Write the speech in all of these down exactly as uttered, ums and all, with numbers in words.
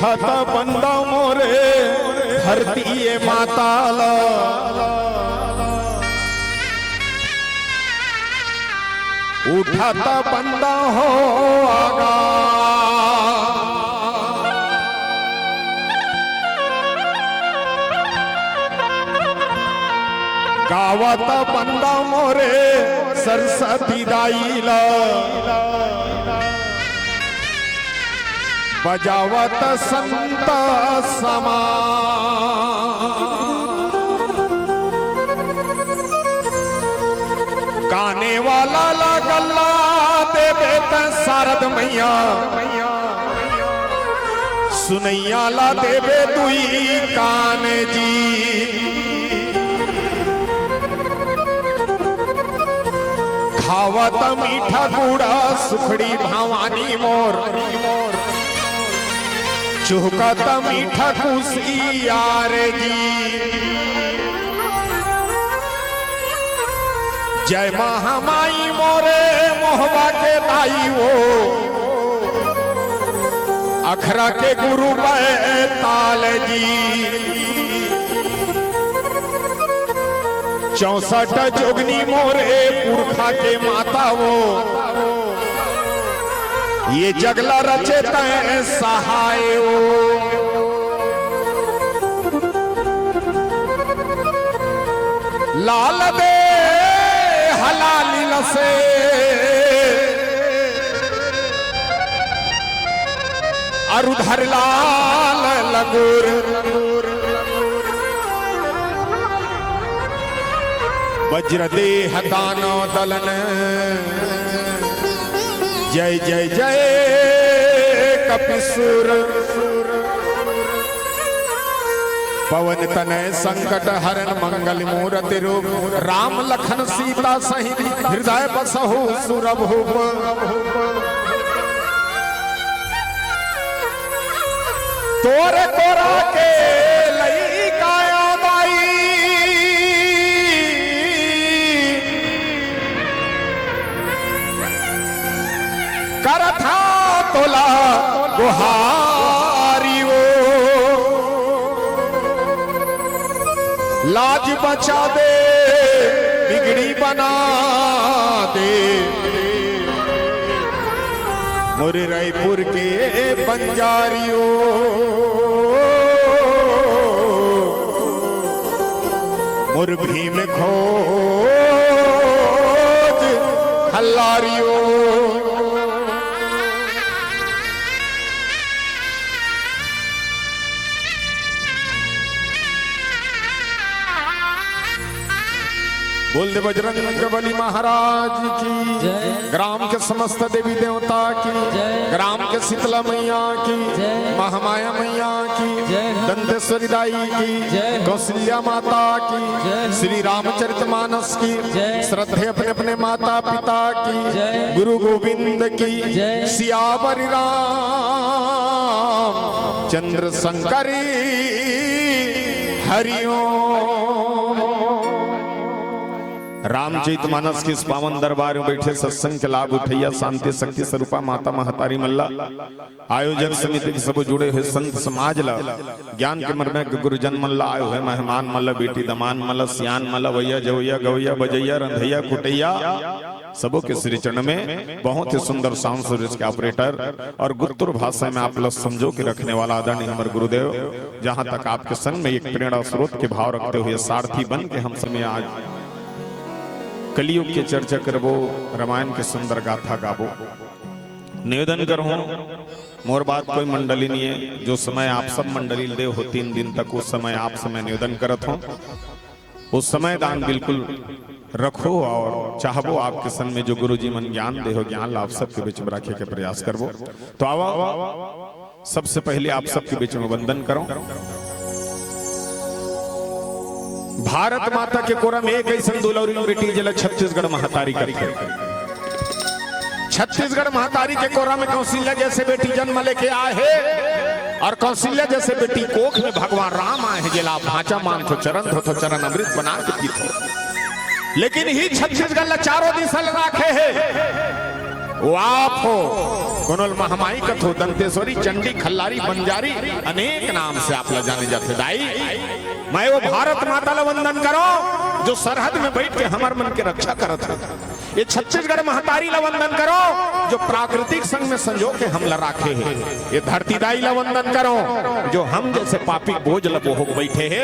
उठत बंदा मोरे धरती ए माता ला, उठत बंदा हो आगा। गावत बंदा मोरे सरस्वती दाई ला, बजावत संत समा। गाने वाला ला गल्ला देबे त शारद मैया, सुनैया ला देबे दुई कान जी। खावत मीठा गुड़ा सुखड़ी भवानी मोर, चुहकत मीठा कुसियार जी। जय महामाई मोरे मोहबा के दाई वो, अखरा के गुरु बैताल जी। चौसठ जोगनी मोरे पुरखा के माता वो, ये जगला रचे तैं सहाय वो। लाल दे हलालिल से अरु धर लाल लंगूर। वज्र देह दानव दलन, जय जय जय कपिसुर। पवन तनय संकट हरण मंगल मूरति रूप, राम लखन सीता सहित हृदय बसहु सुरभूप। तोर तोरा के लइका बाई, करथा तोला गोहारी वो। लाज बचा दे, बिगड़ी बना दे, मोरे रायपुर के बंजारियो, मोर भीम खोज खल्लारियो। बोल दे बजरंग बली महाराज की। जय। ग्राम के समस्त देवी देवता की। जय। ग्राम के शीतला मैया की। जय। महामाया मैया की। जय। दंतेश्वरी दाई की। जय। कौशल्या माता की। जय। श्री रामचरित मानस की। जय। श्रद्धे अपने अपने माता पिता की। जय। गुरु गोविंद की। जय। सियावर राम चंद्र शंकर हरिओम। रामचरित मानस के इस पावन दरबार में बैठे सत्संग के लाभ उठैया शांति शक्ति स्वरूपा माता महतारी मन ला, आयोजक समिति के सबो जुड़े हुए संत समाज ला, ज्ञान के मर्मज्ञ गुरुजन मन ला, आए हुए मेहमान मन ला, बेटी दमान मन ला, सियान मन ला, भैया जवैया गवैया बजैया रंधैया कुटैया, सबो के श्री चरण में बहुत ही सुंदर sound service के operator और गुत्तुर भाषा में आप लोग समझो के रखने वाला आदरणीय हमर गुरुदेव, जहां तक आपके संग में एक प्रेरणा स्रोत के भाव रखते हुए सारथी बन के हम समय आज कलयुग के चर्चा करबो, रामायण के सुंदर गाथा गाबो। निवेदन करहूं, मोर बात कोई मंडली नहीं है, जो समय आप सब मंडली दे हो तीन दिन तक, उस समय आप समय निवेदन करत हो। वो समय दान बिल्कुल रखो और चाहबो आपके संग में जो गुरु जी मन ज्ञान दे हो, ज्ञान ला आप सबके बीच में रखे के प्रयास करबो। तो आवा, सबसे पहले आप सबके बीच में वंदन करो। भारत माता के कोरा में एक ऐसन दुलौरी बेटी जेला छत्तीसगढ़ महतारी करथे। छत्तीसगढ़ महतारी के कोरा में कौशल्या जैसे बेटी जन्म लेके आए हे और कौशल्या जैसे बेटी कोख में भगवान राम आए हे, जेला आप भांचा मानथो, चरण धोथो, चरण अमृत बना के पीथो। लेकिन ही छत्तीसगढ़ ला चारों दिशा ले राखे हे। वो आप हो, कोनो ल महामाई कथो, दंतेश्वरी, चंडी, खल्लारी, बंजारी, अनेक नाम से आप ला जाने जाथे। दाई, मैं वो भारत माता ला वंदन करों, जो सरहद में बइठ के हमर मन के रक्षा करत हे। ये छत्तीसगढ़ महतारी ला वंदन करों, जो प्राकृतिक संग में संजो के हमला राखे हे। ये धरती दाई ला वंदन करों, जो हम जइसे पापी बोझ ला बोहक बइठे हे।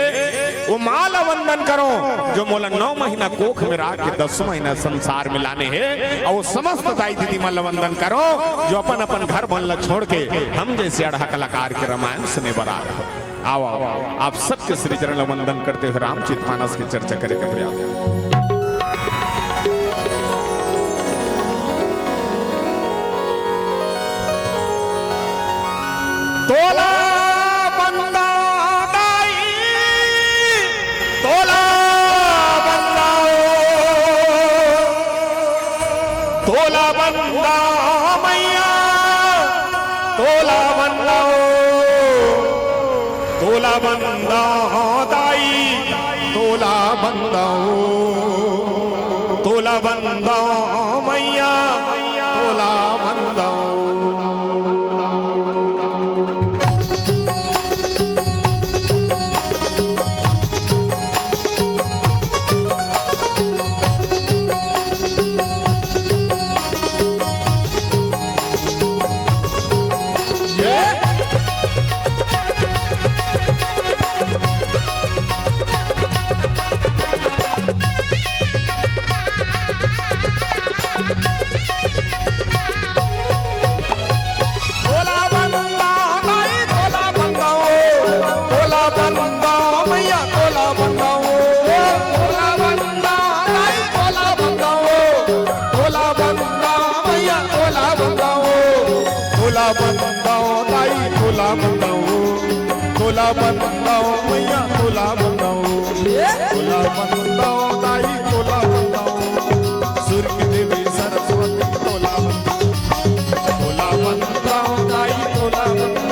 वो माँ ला वंदन करों, जो मोला नौ महीना कोख में राख के दस महीना संसार में लाने हे। अउ वो समस्त दाई दीदी मन ला वंदन करों, जो अपन अपन घर मन ला छोड़ के हम जइसे अड़हा कलाकार के रामायण सुने बर आए हे। आओ, आओ, आओ, आप सबके श्री चरण ला वंदन करते हुए रामचरित मानस के चर्चा करे के प्रयास। तोला बंदा दाई, तोला बंदा, तोला बंदा मैया, तोला बंदा, तोला बंदा दाई, तोला बंदा, तोला बंदा मैया, तोला बंदा। तोला बंदा दाई, तोला बंदा ओ, तोला बंदा मैया, तोला बंदा ओ, तोला बंदा दाई, तोला बंदा ओ, तोला बंदा मैया, तोला बंदा ओ, तोला बंदा दाई, तोला बंदा ओ, तोला बंदा मैया, तोला बंदा ओ, तोला बंदा दाई, तोला बंदा ओ, सुर के देवी सरस्वती, तोला बंदा, तोला बंदा दाई, तोला बंदा,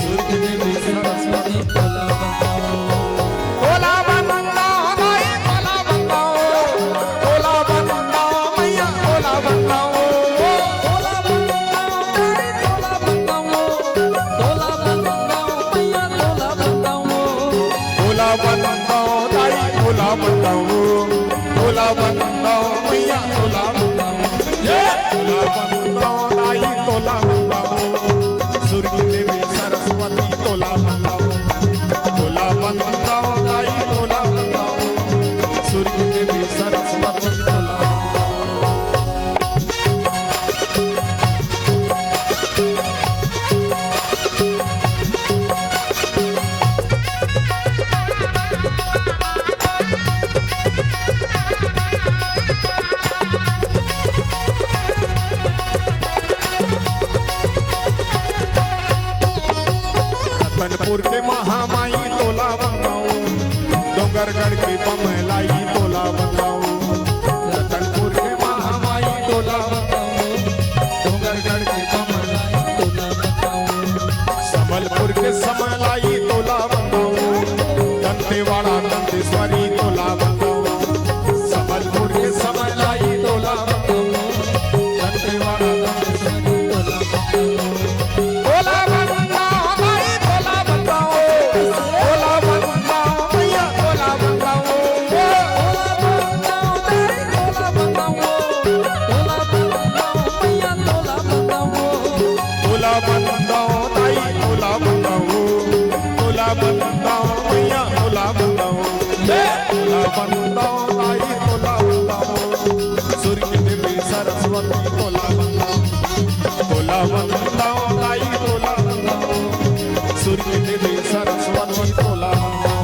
सुर के देवी सरस्वती, तोला बंदा, तोला बंदा दाई, तोला बंदा ओ, तोला बंदा मैया, तोला बंदा ओ, तोला बंदा दाई, तोला बंदा ओ, तोला बंदा मैया, तोला बंदा ओ, तोला बंदा दाई, तोला बंदा ओ, तोला बंदा मैया, तोला बंदा ओ, ये तोला बंदा दाई, तोला बंदा ओ, सुर के देवी सरस्वती, तोला बंदा ओ, तोला बंदा दाई, तोला बंदा ओ, सुर के देवी सरस्वती, तोला बंदा ओ। रतनपुर के महामाई तोला बंदा ओ, डोंगरगढ़ के बमलाई तोला बंदा ओ, रतनपुर के महामाई तोला बंदा ओ, डोंगरगढ़ के बमलाई तोला बंदा ओ, संबलपुर के समलाई तोला बंदा ओ, दंतेवाड़ा दंतेश्वरी तोला बंदा ओ, संबलपुर के समलाई तोला बंदा ओ, दंतेवाड़ा दंतेश्वरी तोला बंदा ओ। तोला बंदा दाई, तोला बंदा ओ, तोला बंदा मैया, तोला बंदा ओ, तोला बंदा दाई, तोला बंदा ओ, तोला बंदा मैया, तोला बंदा ओ, तोला बंदा दाई, तोला बंदा ओ, तोला बंदा मैया, तोला बंदा ओ, तोला बंदा दाई, तोला बंदा ओ, सुर के देवी सरस्वती, तोला बंदा ओ। तोला बंदा दाई, तोला बंदा, सुर के देवी सरस्वती, तोला बंदा।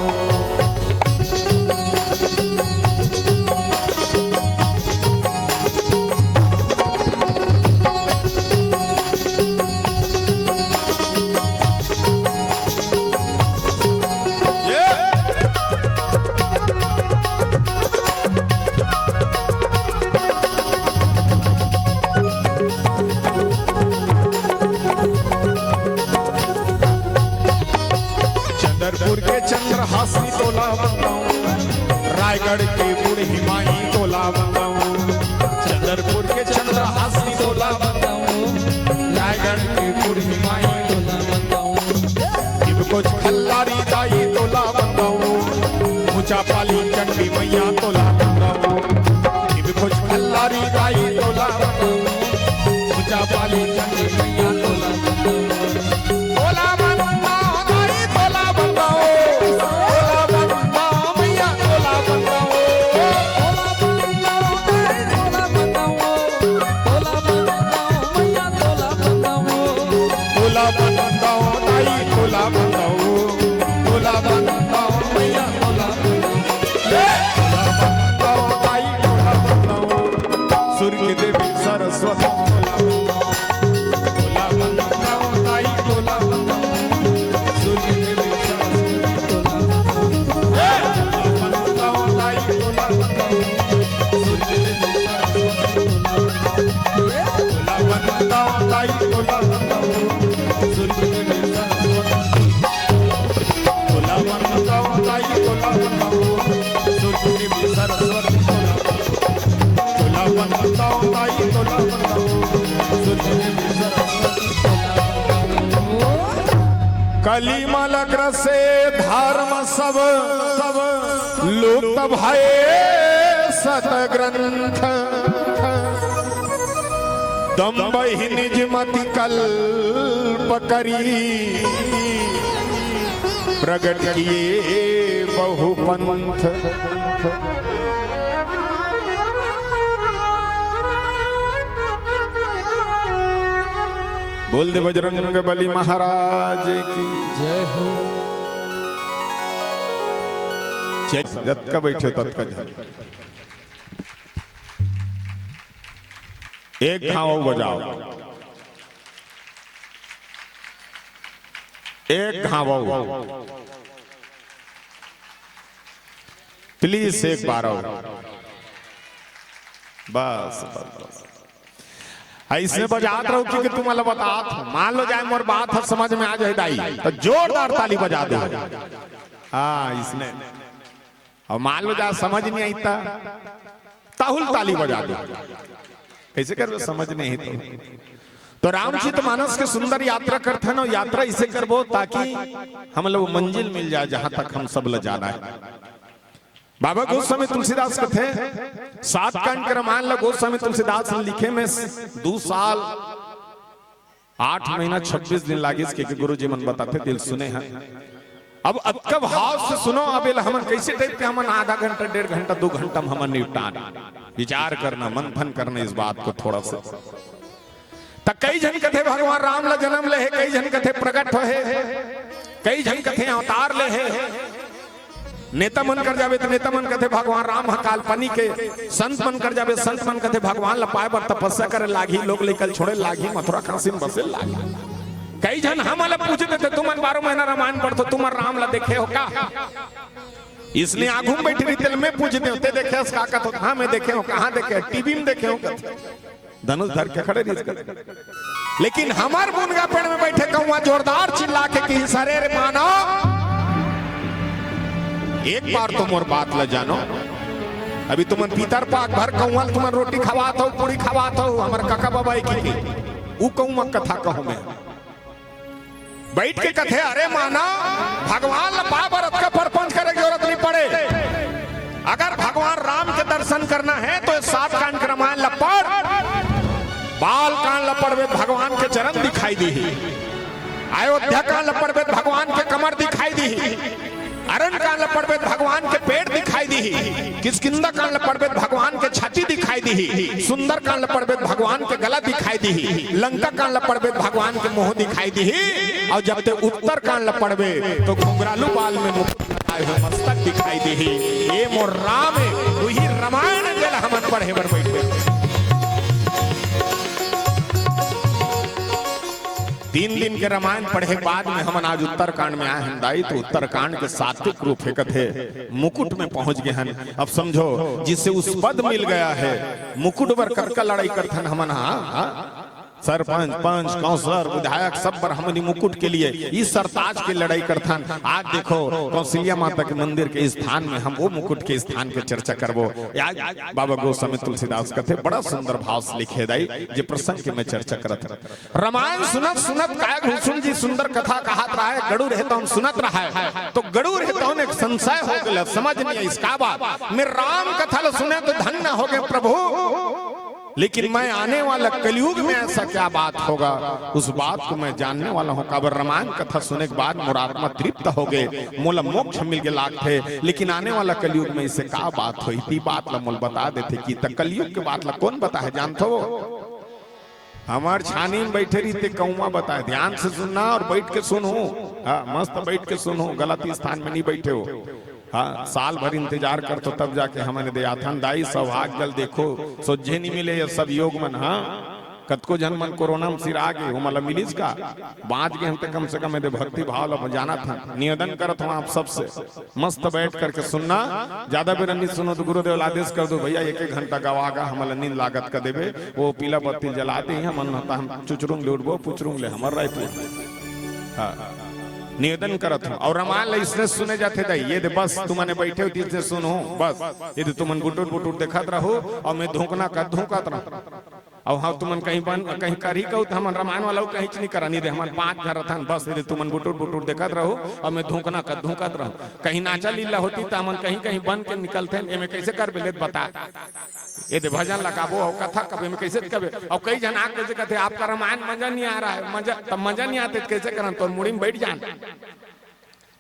चंद्रपुर के चंद्रहासी तोला बंदा ओ, रायगढ़ के बूढ़ी माई तोला बंदा ओ, चंद्रपुर के चंद्रहासी तोला चंडी कुर्मी माई तोला बंदाऊं। शिव खोज खल्लारी दाई तोला बंदाऊं। मुचा पाली चंडी मैया तोला बंदाऊं। शिव खोज खल्लारी दाई तोला बंदाऊं। मुचा पाली चंडी मैया तोला बंदाऊं। तोला बंदाऊं दाई तोला बंदाऊं। तोला बंदाऊं मैया तोला बंदाऊं। तोला बंदाऊं दाई तोला बंदाऊं। तोला बंदाऊं मैया तोला बंदाऊं। तोला बंदाऊं दाई तोला बंदाऊं। तोला बंदाऊं मैया तोला बंदाऊं। ए, तोला बंदाऊं दाई तोला बंदाऊं। सुर के देवी सरस्वती तोला बंदाऊं। तोला बंदाऊं दाई तोला बंदाऊं। सुर के देवी सरस्वती तोला बंदाऊं। ए, तोला बंदाऊं दाई तोला बंदाऊं। सुर के देवी सरस्वती तोला बंदाऊं। तोला बंदाऊं दाई तोला बंदाऊं। सुर के देवी सरस्वती। तोला बंदाऊं दाई तोला बंदाऊं। सुर के देवी सरस्वती तोला बंदाऊं। तोला बंदाऊं दाई तोला बंदाऊं। सुर के देवी सरस्वती तोला बंदाऊं। कली मलक रसे धर्म सब, सब लुप्त भये सत ग्रंथ। दम्भ ही निज मति कल्प करी, प्रगट किए बहु पंथ। बोल दे बजरंग बली महाराज की। जय हो। चल, जतका बैठे हो, ततका झन। एक घांव बजाओ, एक घांव। प्लीज, एक बार अउ। बस, बस, बस। अइसने बजात रहो, क्योंकि तुमन ला बतात हंव। मान लो जाए मोर बात ह समझ में आ जाए दाई, त जोरदार ताली बजा दो। हाँ, अइसने। अउ मान लो जाए समझ नइ आइस त, तहूं ल ताली बजा दो। कइसे करबे, समझ नइ हे त? तो रामचरित मानस के सुंदर यात्रा करथन, अउ यात्रा अइसे करबो ताकि हमन ला वो मंजिल मिल जाए, जहां तक हम सब ला जाना हे। बाबा गोस्वामी तुलसीदास कथे, सात कांड के रामायण ला गोस्वामी तुलसीदास ने लिखे में दू साल आठ महीना छब्बीस दिन लागिस, के, के गुरु जी मन बताथे, दिल सुने हन। अब अतका भाव से सुनो, अब एला हमन कइसे टाइप के, हमन आधा घंटा, डेढ़ घंटा, दू घंटा में हमन निपटान। विचार करना, मंथन करना इस बात को थोड़ा सा। त कई झन कथे भगवान राम ला जनम ले हे, कई झन कथे प्रगट होहे, कई झन कथे अवतार ले हे। नेता मन कर जाबे त नेता मन कथे भगवान राम ह काल्पनिक हे, संत मन कर जाबे, संत मन कथे भगवान ला पाए बर तपस्या करे लागही, लोग लइका ल छोड़े लागही, मथुरा काशी में बसे लागही। कई झन हमन ला पूछ देथे, तुमन बारह महीना रामायण पढ़थो, तुमन राम ला देखे हो का? इसने आगू में बैठी रही, तेल में पूछ दे, ते देखे हस का? कथो, हाँ, मैं देखे हंव। कहाँ देखे? टीवी में देखे हंव, कथे। धनुष धर के खड़े रहिस कथे। लेकिन हमर मुनगा पेड़ में बैठे कौआ जोरदार चिल्ला के किहिस, "अरे रे मानव, एक बार तो मोर बात ल जानो। अभी तुमन पितर पाक भर कौआ ल तुमन रोटी खवात हो, पूड़ी खवात हो, हमर कका बाबा एक ही के। उ कौआ कथा कहूं मैं।" बैठ के कथे, "अरे मानव, भगवान ल पाए बर अतका परपंच करे के जरूरत नइ पड़े। अगर भगवान राम के दर्शन करना हे त ये सात कांड के रामायण ल पढ़। बाल कांड ल पढ़बे त भगवान के चरण दिखाई दिही, अयोध्या कांड ल पढ़बे त भगवान के कमर दिखाई दिही, अरण्य कांड ल पढ़बे त भगवान के पेट दिखाई दिही, किष्किंधा कांड ल पढ़बे त भगवान के छाती दिखाई दिही, सुंदर कांड ल पढ़बे त भगवान के गला दिखाई दिही, लंका कांड ल पढ़बे त भगवान के मुंह दिखाई दिही, अउ जब ते उत्तर कांड ल पढ़बे त घुंघरालू बाल में मुकुट लगाए हुए मस्तक दिखाई दिही।" ये मोर राम हे, वही रामायण जेला हमन पढ़े बर बैठे। तीन दिन के रामायण पढ़े के बाद में हमन आज उत्तरकांड में आए हन दाई, त उत्तरकांड के सात्विक रूप हे कथे, मुकुट में पहुंच गए हन। अब समझो, जिसे उस पद मिल गया है, मुकुट बर कतका लड़ाई करथन हमन, हाँ, हाँ। सरपंच, पंच, काउंसलर, विधायक, सब बर हमनी मुकुट के लिए ई सरताज के लड़ाई करथन। आज देखो, कौशल्या माता के मंदिर के स्थान में हम वो मुकुट के स्थान के चर्चा करबो। आज बाबा गोस्वामी तुलसीदास कथे, बड़ा सुंदर भाव से लिखे दाई, जे प्रसंग के मैं चर्चा करत हूँ। रामायण सुनत सुनत काय घुसुन जी सुंदर कथा कहत रहे, गड़ू रहे तो हम सुनत रहे, तो गड़ू रहे तो एक संशय हो गया, समझ नहीं आई इसका बात। मैं राम कथा ल सुने तो धन्य हो गए प्रभु, लेकिन मैं आने वाला कलयुग में ऐसा क्या बात होगा, उस बात को मैं जानने वाला हूँ। काबर रामायण कथा सुने के बाद मोर आत्मा तृप्त हो गए, मोला मोक्ष मिल गए लागथे, लेकिन आने वाला कलयुग में इसे का बात होही, ती बात ला मोल बता देथे कि त कलयुग के बात ला कौन बता है, जानथो? हमार छानी में बैठे रहिते कौवा बताए, ध्यान से सुनना और बैठ के सुनहू। हाँ, मस्त बैठ के सुनहू, गलत स्थान में नहीं बैठे हो। हाँ, साल भर इंतजार करथो तब जाके हमन दे आथन। दाई, सौभाग्य ल देखो, सोझे नहीं मिले ये सब योग मन। हाँ, कतको झन मन कोरोना में सिरा गे, ओमन ला मिलिस का? बाँच गे हम ते कम से कम एदे भक्ति भाव ला जानत हन। निवेदन करत हूँ आप सबसे, मस्त बैठ करके सुनना, ज्यादा बेर नहीं सुनो तो गुरुदेव ला आदेश कर दो, भैया एक एक घंटा गवा गा, हमन ला नींद लागत कर देबे, वो पीला बत्ती जला दे, हमन त हम चुचरुंग ले उठबो, पुचरुंग ले हमर रायपुर। हाँ, निवेदन करत हूँ। और रामायण ला इसने सुने जाथे दाई, ये दे बस तुमने बैठे हो तो इसने सुनो, बस ये दे तुमन बुटुर बुटुर देखत रहो और मैं धोंकना का धोंकत रहूँ। और हाँ, तुमन कहीं बन, कहीं करही कहू त हमन रामायण वाला कहीं नहीं करा, नहीं दे हमन पाँच घर रथन, बस ये दे तुमन बुटुर बुटुर देखत रहो और मैं धोंकना का धोंकत रहूँ। कहीं नाचा लीला होती त हमन कहीं कहीं बन के निकलते, एमे कैसे कर बेले बता? ये दे भजन लगाबो और कथा कबे में कैसे कबे? और कई झन आके कैसे कहते, आपका रामायण मजा नहीं आ रहा है, मजा तब मजा नहीं आते त कैसे करन, तो मुड़ी में बैठ जान,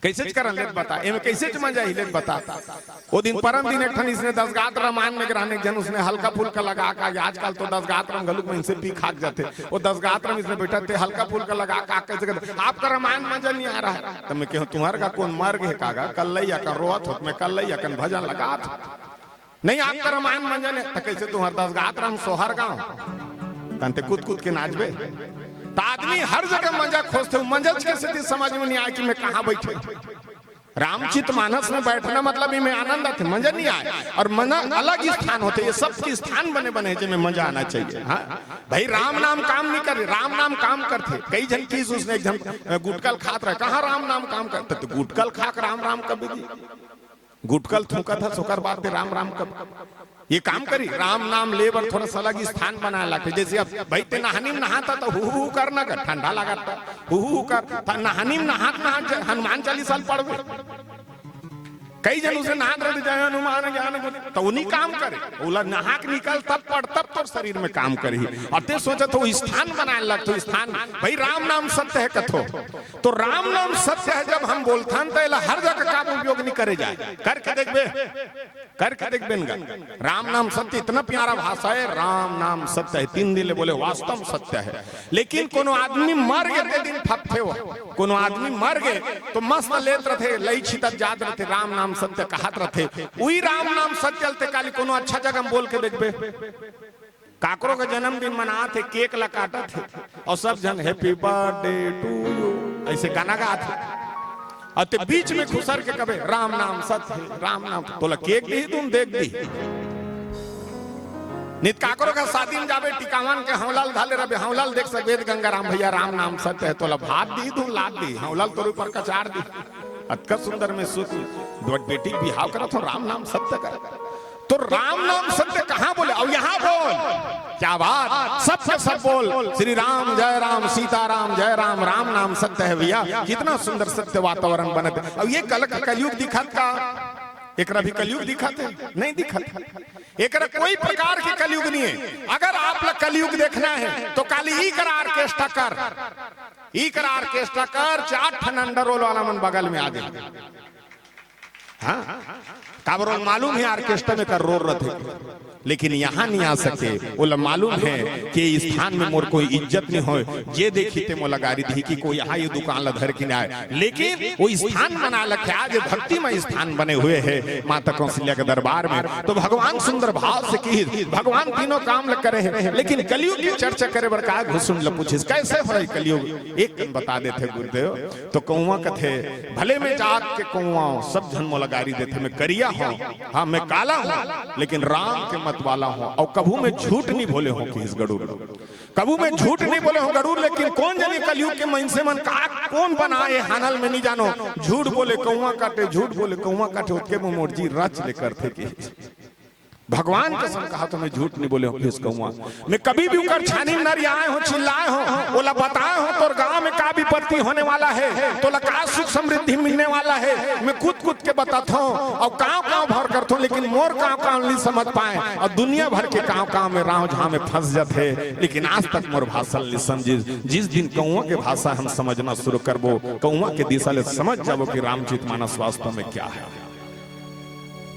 कैसे च करन लेत बता, एमे कैसे च मजा ही लेत बता। वो दिन परम दिन एक ठन इसने दस गात रामायण में रहने एक झन उसने हल्का फुल्का लगा का, आजकल तो दस गात राम घलुक में इनसे पी खाक जाते। वो दस गात राम इसने बैठा थे, हल्का फुल्का लगा का, कैसे कहते, आपका रामायण मजा नहीं आ रहा है। तो मैं कहूँ, तुम्हारे का कौन मर गए कागा, कल लैया कन रोत होत, मैं कल लैया कन भजन लगात होत। नहीं, आपका रामायण मंजन है, तो कैसे तुम्हार दस गात राम सोहर गाँव? तंते कूद कूद के नाचबे। तो आदमी हर जगह मजा खोजते हो, मजा कैसे थी समझ में नहीं आया कि मैं कहाँ बैठे। रामचित मानस में बैठना मतलब ही में आनंद आते, मजा नहीं आए। और मना अलग ही स्थान होते, ये सब के स्थान बने बने हैं, जिनमें मजा आना चाहिए। हाँ भाई, राम नाम काम नहीं कर रहे, राम नाम काम करते। कई झन किस उसने एक झन गुटकल खात रहे, कहाँ राम नाम काम करते? तो गुटकल खाक राम राम कब भी गुटकल थूकत हस, ओकर बाद ते राम राम कब? ये काम करी, राम नाम ले बर थोड़ा सा अलग स्थान बनाए लागथे। जैसे अब भाई ते नहानी में नहाता तो हु हु हु करना कर, ठंडा लागत था, हु हु हु कर, था नहानी में नहात नहात ज-, हनुमान चालीसा ल पढ़बे। कई झन उसे नहात रहते, जय हनुमान ज्ञान गुण, तो उन्हीं काम करे। ओला नहा के निकल तब पढ़, तब तोर शरीर में काम करही। और ते सोचत हो स्थान बनाए लगथो, स्थान। भाई राम नाम सत्य है कथो, तो राम नाम सत्य है जब हम बोलथन तो एला हर जगह का उपयोग नहीं करे जाए। करके देखबे, करके देखबे न गा। राम नाम सत्य इतना प्यारा भाषा है, राम नाम सत्य है। तीन दिन ले बोले वास्तव सत्य है। लेकिन कोनो आदमी मर गए ते दिन फपथे हो, कोनो आदमी मर गए तो मस्त लेत रहते, लई छितत जात रहते, राम नाम सत्य कहत रहते। उही राम नाम सत्य ल ते काली कोनो अच्छा जगह में बोल के देखबे। काकरो के जन्मदिन मनात हे, केक ला काटत हे, और सब झन "Happy birthday to you" ऐसे गाना गात हे, और ते बीच में खुसर के कबे "राम नाम सत्य है, राम नाम", तोला केक दी तुम देख दी। नित काकरो का शादी में जाबे, टिकावन के हौलाल धाले रबे, हौलाल देख सक वेद गंगा राम भैया, राम नाम सत्य है, तोला भात दी तुम लाद दी, हौलाल तोर ऊपर कचार दी। अतका सुंदर में सुख, बेटी बिहाव करत हो, राम नाम सत्य कर। तो राम नाम सत्य कहाँ बोले? अब यहाँ बोल। क्या बात, सबके सब बोल। श्री राम, जय राम, सीताराम, जय राम, राम नाम सत्य है भैया। कितना सुंदर सत्य वातावरण बनत। अब ये कल कलयुग दिखत का? एकरा भी कलयुग दिखत है? नहीं दिखत। एकरा कोई प्रकार के कलयुग नहीं है। अगर आप ला कलयुग देखना है तो काली ई करा ऑर्केस्ट्रा कर, ई करा ऑर्केस्ट्रा कर, चार ठन अंडरवर्ल्ड वाला मन बगल में आ जाए। हाँ, काबर ओला मालूम है ऑर्केस्ट्रा में कर रोर रथे, लेकिन यहाँ नहीं आ सके। ओला मालूम है कि इस स्थान में मोर कोई इज्जत नहीं होय, जे देखी ते मोला गारी दी कि कोई यहाँ ये दुकान ला धर के नहीं आए। लेकिन वो स्थान बना लखे, आज भक्तिमय स्थान बने हुए है माता कौशल्या के दरबार में। तो भगवान सुंदर भाव से की, भगवान तीनों काम ल करे है, लेकिन कलयुग की चर्चा करे बर का घुसुन ल पूछिस, कैसे हो कलयुग? एक कन बता देते गुरुदेव। तो कौवा कथे, भले मैं जात के कौवा हूँ, सब झन मोला गारी देथे, मैं करिया हूँ, हाँ मैं काला हूँ, लेकिन राम के मत वाला हूँ, और कभू मैं झूठ नहीं बोले हूँ कि इस गड़ू। कभू मैं झूठ नहीं बोले हों गरुड़, लेकिन कोन जनी कलयुग के मनसे मन का कोन बनाए हानल में नहीं जानो। झूठ बोले कौआ काटे, झूठ बोले कौआ काटे, ओतके में मोर जी रच ले करथे कि भगवान कसम कहा तो मैं झूठ नहीं बोले हों, फिस कौआ। मैं कभी भी उकर छानी में नरियाए हों, चिल्लाए हों, ओला बताए हों तोर गांव में का विपत्ति होने वाला हे, तोला का सुख समृद्धि मिलने वाला हे। मैं कूद कूद के बताथों अउ कांव कांव भर करथों, लेकिन मोर कांव कांव नहीं समझ पाए अउ दुनिया भर के कांव कांव में रांव झांव में फंस जाथे। लेकिन आज तक मोर भाषा ल नहीं समझिस। जिस दिन कौआ के भाषा हम समझना शुरू करबो, कौआ के दिशा ले समझ जाबो कि रामचरित मानस वास्तव में क्या हे।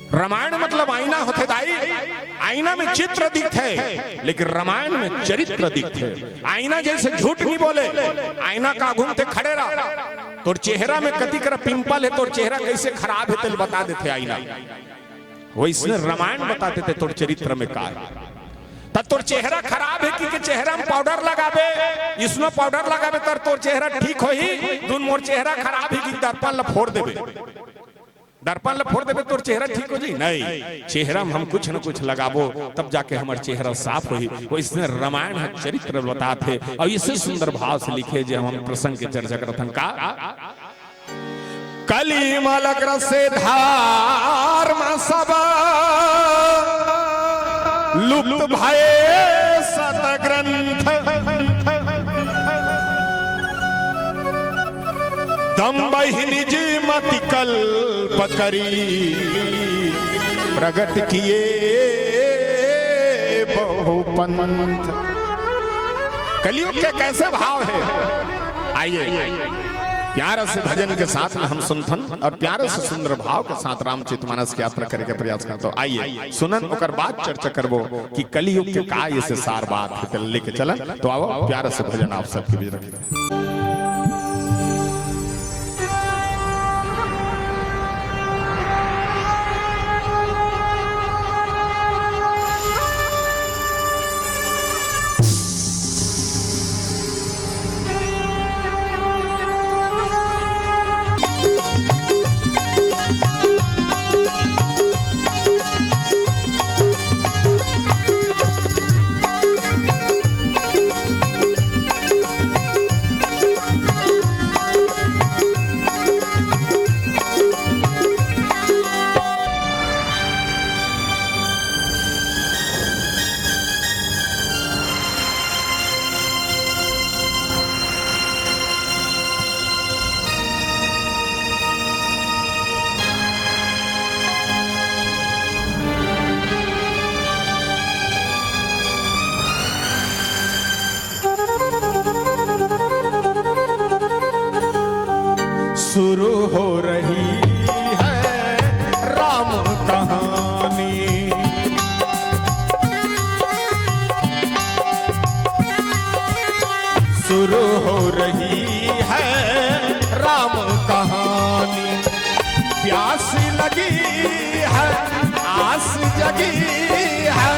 रामायण मतलब आईना होथे दाई, आईना में चित्र दिखथे, लेकिन रामायण में चरित्र दिखथे। आईना जैसे झूठ नहीं बोले, आईना का आघू म ते खड़े रह, तोर चेहरा में कति करा पिंपल हे, तोर चेहरा कैसे खराब हे, तेला बता देथे आईना। वैसने रामायण बता देथे तोर चरित्र में का हे। त तोर चेहरा खराब हे कि, कि चेहरा में पाउडर लगाबे, स्नो पाउडर लगाबे त तोर चेहरा ठीक होही। धुन मोर चेहरा खराब हे कि दर्पण ल फोड़ देबे, दर्पण ल फोड़ देबे तोर चेहरा ठीक हो जाही? नहीं, चेहरा में हम कुछ न कुछ लगाबो तब जाके हमर चेहरा साफ होही। वैसने रामायण ह चरित्र बताथे अउ इसे सुंदर भाव से लिखे जे हम प्रसंग के चर्चा करथन का। कली मल ग्रसे धार म सब लुप्त भए सतग्रंथ। दम्बहि निज मति कल्प करी प्रगट किए बहु पंथ। कलयुग के कैसे भाव हे? आइए, प्यार से भजन के साथ में हम सुनथन और प्यार से सुंदर भाव के साथ रामचरित मानस की यात्रा करे के प्रयास करथन। तो आइए सुनन, ओकर बाद चर्चा करबो कि कलयुग के का ऐसे सार बात हे, त लेके चलन। तो आओ, प्यार से भजन आप सबके बीच रखिए। शुरू हो रही है राम कहानी, शुरू हो रही है राम कहानी। प्यास लगी है, आस जगी है,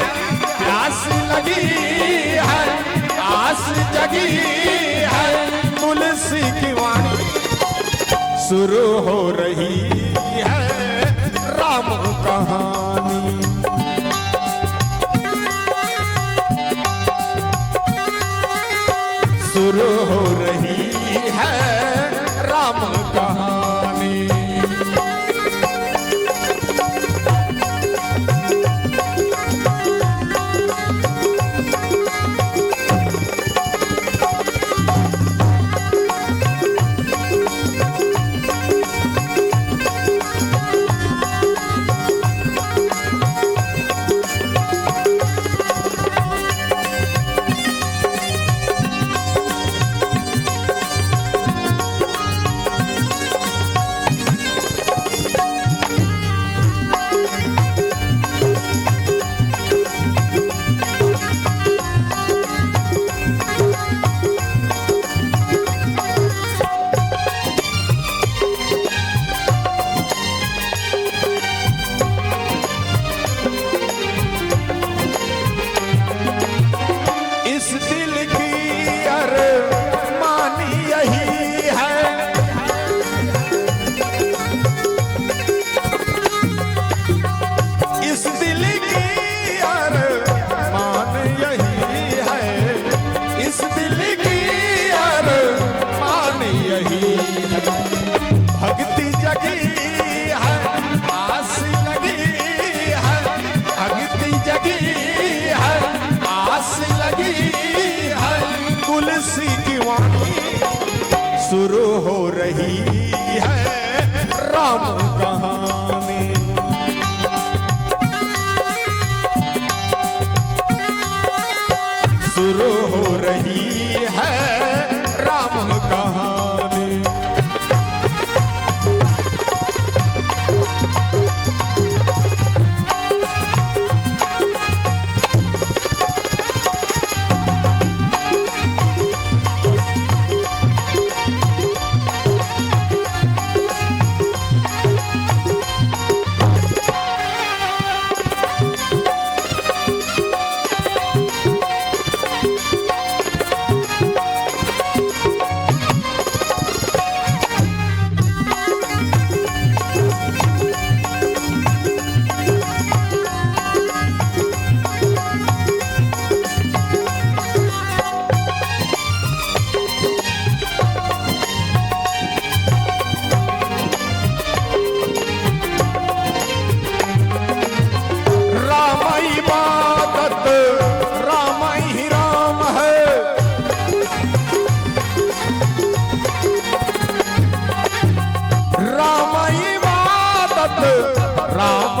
प्यास लगी है, आस जगी है, तुलसी की वाणी। शुरू हो रही है राम कहानी, शुरू हो रही है राम कहानी।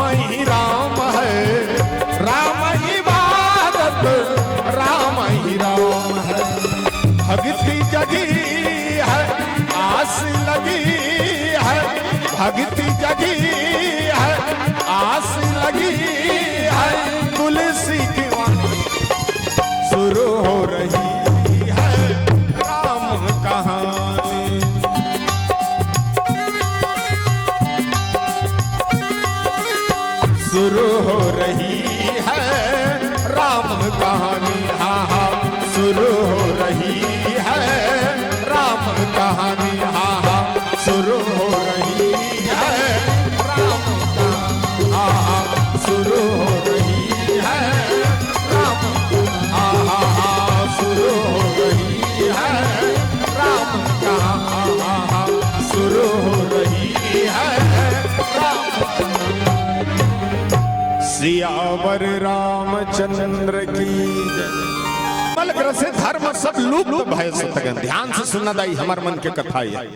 ही राम है, राम इबादत, राम ही राम है। भक्ति जगी है, आस लगी है, भक्ति जगी है, आस लगी है। तुलसी की वाणी शुरू हो रही है, राम कहानी। शुरू हो रही है राम कहानी, हाँ हाँ, शुरू हो रही है राम कहानी, हाँ हाँ, शुरू हो रही है राम कहानी, हाँ हाँ, शुरू हो रही है राम, हाँ हाँ हाँ, शुरू हो रही है राम कहानी, हाँ हाँ, शुरू हो रही है राम। सियावर रामचंद्र की जय। कलिमल ग्रसे धर्म सब लुप्त भय सतगन। ध्यान से सुनना दाई, हमर मन के कथा हे।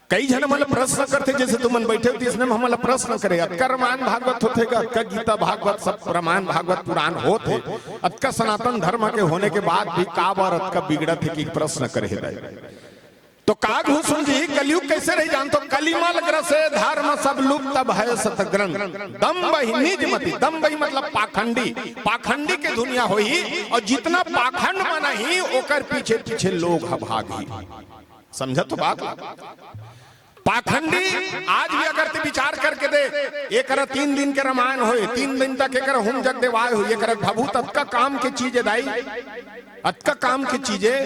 कई झन हमला प्रश्न करथे, जइसे तुमन बइठे हो, तइसने में हमला प्रश्न करे, अतका रामायण भागवत होथे गा, अतका गीता भागवत, सब रामायण भागवत पुराण होथे, अतका सनातन धर्म के होने के बाद भी काबर अतका बिगड़त हे कि प्रश्न करे हे दाई। तो का घुसुन जी, कलयुग कइसे रही जानथो? कलिमल ग्रसे धर्म सब लुप्त भय सतग्रंथ। दम्भ ही निज मति, दम्भ ही मतलब पाखंडी, पाखंडी के दुनिया होही, अउ जितना पाखंड मन ही ओकर पीछे पीछे लोग ह भागही। समझत हो बात ला? पाखंडी आज भी अगर ते विचार करके दे, एकरा तीन दिन के रामायण होय, तीन दिन तक एकरा होम जग देवाय होय, एकरा भभूत अतका काम के चीज हे दाई, अतका काम के चीज हे,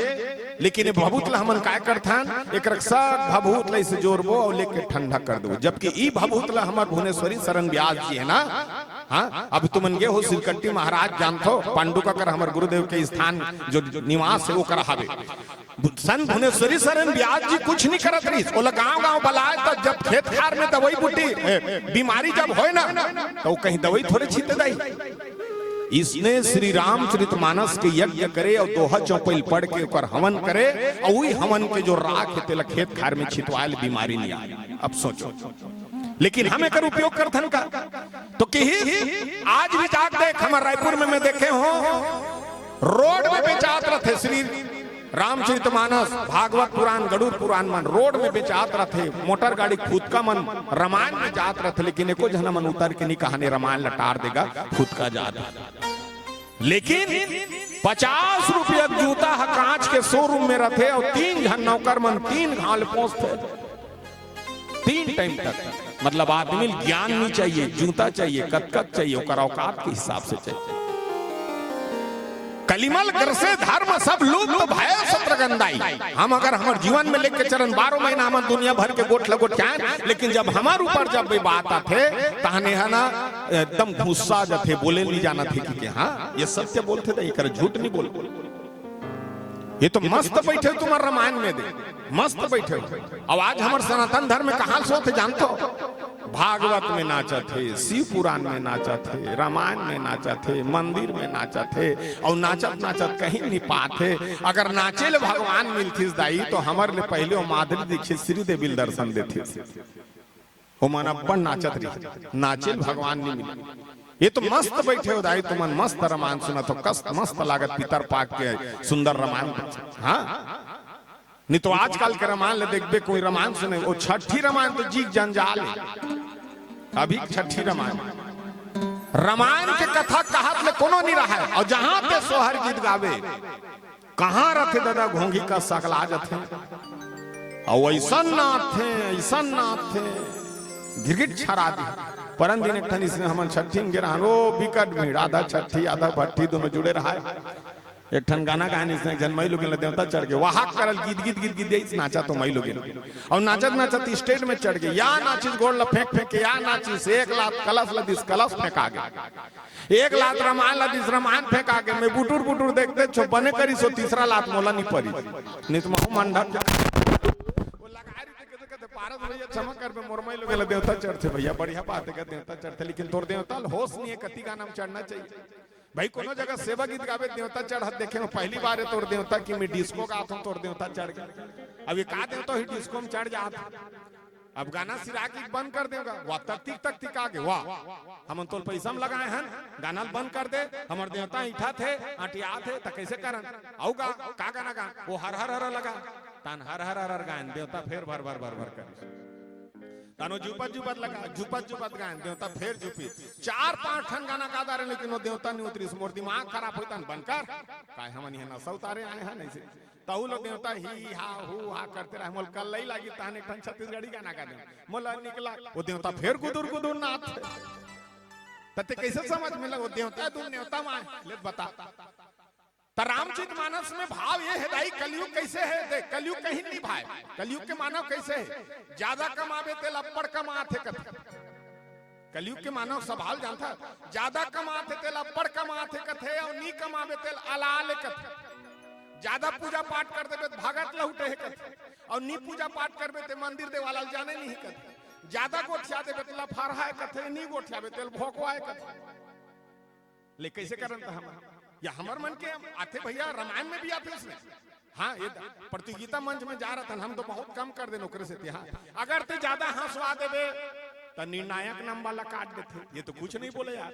लेकिन ये भभूत ला हमन काय करथन, एकरा सब भभूत ला अइसे जोरबो अउ लेके ठंडा कर देबो, जबकि ई भभूत ला हमर भुवनेश्वरी शरण व्यास जी हे ना, हाँ, अब तुमन गे हो सिरकट्टी महाराज जानथो, पांडु काका हमर गुरुदेव के स्थान जो निवास हे, ओकर हावे। संत भुवनेश्वरी शरण व्यास जी कुछ नहीं करत रहिस, ओला गांव-गांव बलाय, त जब खेत खार में दवई बूटी, ए, बीमारी जब होय ना, त ओ कहीं दवई थोरे छीते दाई। इसने श्री रामचरित मानस के यज्ञ करे अउ दोहा चौपई ल पढ़ के ओकर हवन करे, अउ उही हवन के जो राख हे, तेला खेत खार में छितवाय ले बीमारी नइ आय। अब सोचो, लेकिन हम एकर उपयोग करथन का? तो किही आज भी जाके देख, हमर रायपुर में मैं देखे हों, रोड में बेचात रथे श्री रामचरितमानस, भागवत पुराण, गरुड़ पुराण मन रोड में बेचात रथे, मोटर गाड़ी फुतका मन रामायण में जात रथे, लेकिन एको झन मन उतर के नइ कहन ए रामायण ल टार दे गा, फुतका जात हे। लेकिन पचास रुपया के जूता ह कांच के शोरूम में रथे अउ तीन झन नौकर मन तीन घांव ले पोंछथे। तीन टाइम तक, मतलब, आदमी ल ज्ञान नइ चाहिए, जूता चाहिए, कतका चाहिए, ओकर औकात के हिसाब से चाहिए। कलिमल ग्रसे धर्म सब लुप्त भय सतग्रंथ दाई। हम अगर हमर जीवन में लेके चलन, बारह महीना हमन दुनिया भर के गोठ लगोट के आएन, लेकिन जब हमर ऊपर जब ये बात आथे, तहने हे ना, एकदम गुस्सा जाथे, बोले नइ जानत हे कि, कि हाँ, ये सत्य बोलथे त एकर झूठ नइ बोल। ये तो मस्त बइठे हो तुम्हर रामायण में दे, मस्त बइठे हो। अब आज हमर सनातन धर्म में कहाँ सोत हे जानथो? भागवत में नाचत हे, शिव पुराण में नाचत हे, रामायण में नाचत हे, मंदिर में नाचत हे, अउ नाचत नाचत कहीं नइ पात हे। अगर नाचे ले भगवान मिलथिस दाई, तो हमर ले पहले ओ माधुरी दीक्षित श्रीदेवी ल दर्शन देथिस। ओमन अब्बड़ नाचत रहिस, नाचे ल भगवान नइ मिले। ये तो मस्त बइठे हो दाई, तुमन मस्त रामायण सुनत हो, कस मस्त लागत पितर पाक के सुंदर रामायण। हाँ, नइ तो आजकल के रामायण ल देखबे, कोई रामायण सुने, ओ छठी रामायण तो जी के जंजाल हे। अभी छठी रामायण, रामायण के कथा कहत ले कोनो नइ रहय, अउ जहाँ ते सोहर गीत गावे, कहाँ रथे ददा घोंघी कस सकला जथे। अउ अइसन नाचथे, अइसन नाचथे, गिरगिट छरा दे। परन दिन एक ठन अइसने हमन छट्ठी में गे रहन, ओ बिकट भीड़, आधा छट्ठी, आधा भट्ठी, दूनों जुड़े रहय। एक ठन गाना गाएन अइसने, एक झन माईलोगिन ल देवता चढ़ गे, वाहक करल गीत, गीत, गीत, गीत, अइस नाचत ओ माईलोगिन। अउ नाचत, नाचत stage में चढ़ गे, या नाचिस गोड़ ल फेंक, फेंक के, या नाचिस, एक लात कलश ल दिस, कलश फेंका गे। एक लात रामायण ला दिस, रामायण फेंका गे। मैं बुटुर बुटुर देखतेच हों, बने करिस ओ तीसरा लात मोला नइ परिस। नइ तो महूँ मंडप जा। ओ लगाय रहिथे, कहथे, कहथे, "पारस भैया, क्षमा करबे, मोर माईलोगिन ला देवता चढ़थे भैया।" बढ़िया बात हे, देवता चढ़थे, लेकिन तोर देवता ल होश नइ हे, कति गाना में चढ़ना चाहिए। भाई, कोनो जगह सेवा गीत गाबे, देवता चढ़त देखे हों, पहली बार हे तोर देवता कि मैं disco गात हों, तोर देवता चढ़ गे। अब ये का देवता होही disco में चढ़ जात? अब गाना सिरा के बंद कर देगा, वाह, तक तिक तक तिका गे, वाह, हमन तोल पैसा म लगाए हन, गाना ल बंद कर दे, हमर देवता इठा थे, अटिया थे, त कैसे करन? अउ गा, का गाना गा? वो हर हर हर लगा, तान हर हर हर गायन, देवता फेर भर भर भर भर कर। तानो जुपत जुपत लगा, जुपत जुपत गायन, देवता फेर जुपी। चार पांच ठन गाना गा डारे, लेकिन वो देवता नहीं उतरी, मोर दिमाग खराब होई, तान बंद कर, काय हमन इहे नशा उतारे आए हन ऐसे। तहू लो देवता ही हा हू हा करते रहे, मोल कल लई लागी, तान एक ठन छत्तीसगढ़ी गाना गा दे, मोला निकला, वो देवता फेर गुदुर गुदुर नाच। तते कैसे समझ में लग, वो देवता, तू नेवता माय, ले बता। त रामचरित मानस में भाव ये हे दाई, कलयुग कैसे हे? देख, कलयुग कहीं नहीं भाई, कलयुग के मानव कैसे हे? ज्यादा कमाबे तेल अब्बड़ कमाथे कथे। कलयुग के मानव सवाल जानता, ज्यादा कमाथे तेल अब्बड़ कमाथे कथे, अउ नी कमाबे तेल अलाले कथे। ज्यादा पूजा पाठ कर देबे त भगत लहुटे हे कथे, अउ नी पूजा पाठ करबे ते मंदिर देवाला ल जाने नहीं कथे। ज्यादा गोठिया देबे तेल फरहाए कथे, नी गोठियाबे तेल भोकवाए कथे। ले कैसे करन त हम? या हमर मन के आथे भैया, रामायण में भी आथे इसमें। हाँ, ये द-, प्रतियोगिता मंच में जा रहा था, हम तो बहुत कम कर देन ओकरे से थे। हाँ, अगर ते ज्यादा हंसवा देबे, त निर्णायक नंबर ला काट देथे। ये तो कुछ नहीं बोले यार।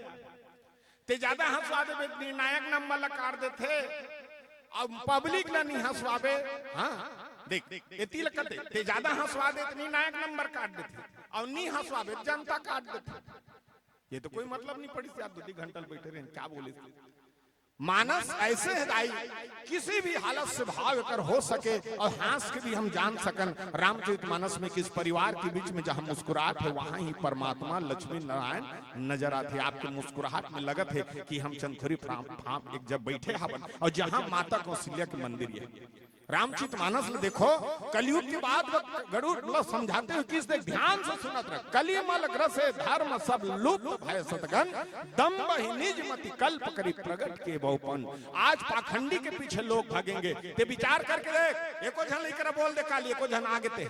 ते ज्यादा हंसवा देबे, त निर्णायक नंबर ला काट देथे। अब पब्लिक ला नहीं हंसवाबे, हाँ, देख, एती ला कते, ते ज्यादा हंसवा दे, त निर्णायक नंबर काट देथे। और नहीं हंसवाबे, त जनता काट देथे। ये तो कोई मतलब नहीं पड़िस यार, दो तीन घंटा बैठे रहे, क्या बोले? मानस ऐसे हे दाई, किसी भी हालत से भाव एकर हो सके और हंस के भी हम जान सकन। रामचरित मानस में किस परिवार के बीच में जहां मुस्कुराहट है, वहां ही परमात्मा लक्ष्मी नारायण नजर आथे। आपके मुस्कुराहट में लगत हे कि हम चंदखुरी फार्म, फार्म एक जब बैठे हवन और जहां माता कौशल्या के मंदिर हे। रामचरित मानस ल देखो, कलयुग के बाद वो गरुड़ ल समझाते हुए किस, देख, ध्यान से सुनत रह। कलि मल ग्रसे धर्म सब लुप्त भय सतगन, दम्भ ही निज मति कल्प करि प्रगट किए बहुपन। आज पाखंडी के पीछे लोग भागेंगे। ते विचार करके देख, एको झन लइकरा बोल दे काली, एको झन आगे ते।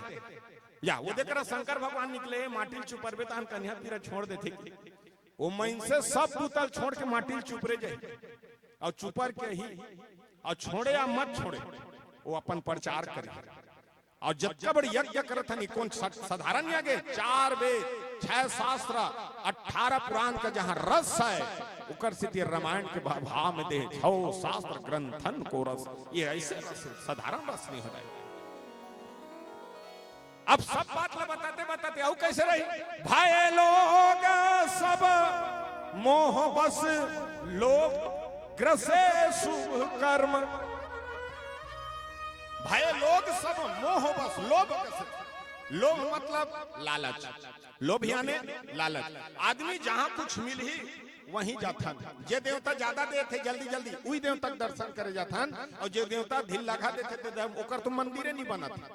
या वो देख रहा, शंकर भगवान निकले, माटी ल चुपरबे तहन कन्या तीरा छोड़ देथे। वो मइनसे सब बुता ल छोड़ के माटी ल चुपरे जाही। और चुपर के ही, और छोड़े या मत छोड़े, वो अपन प्रचार करे। और जतका बड़ यज्ञ करत हन, ई कोन सा-, साधारण यज्ञ? चार वेद, छह शास्त्र, अठारह पुराण का जहां रस है, ओकर सेती रामायण के भा-, भाव में दे, छो शास्त्र ग्रंथन को रस। ये ऐसे रस है, साधारण रस नहीं होता है। अब सब बात ला बताते बताते अउ कैसे रही? भय लोग सब मोह बस लोभ ग्रसे शुभ कर्म। भय लोग सब मोह बस, लोभ ग्रसे। लोभ मतलब लालच, लोभ यानी लालच। आदमी जहां कुछ मिलही वहीं जाथन। जे देवता ज्यादा देथे जल्दी जल्दी, उही देवता के दर्शन करे जाथन, और जे देवता ढील लगा देथे ते देव-, ओकर तो मंदिरे नहीं बनत।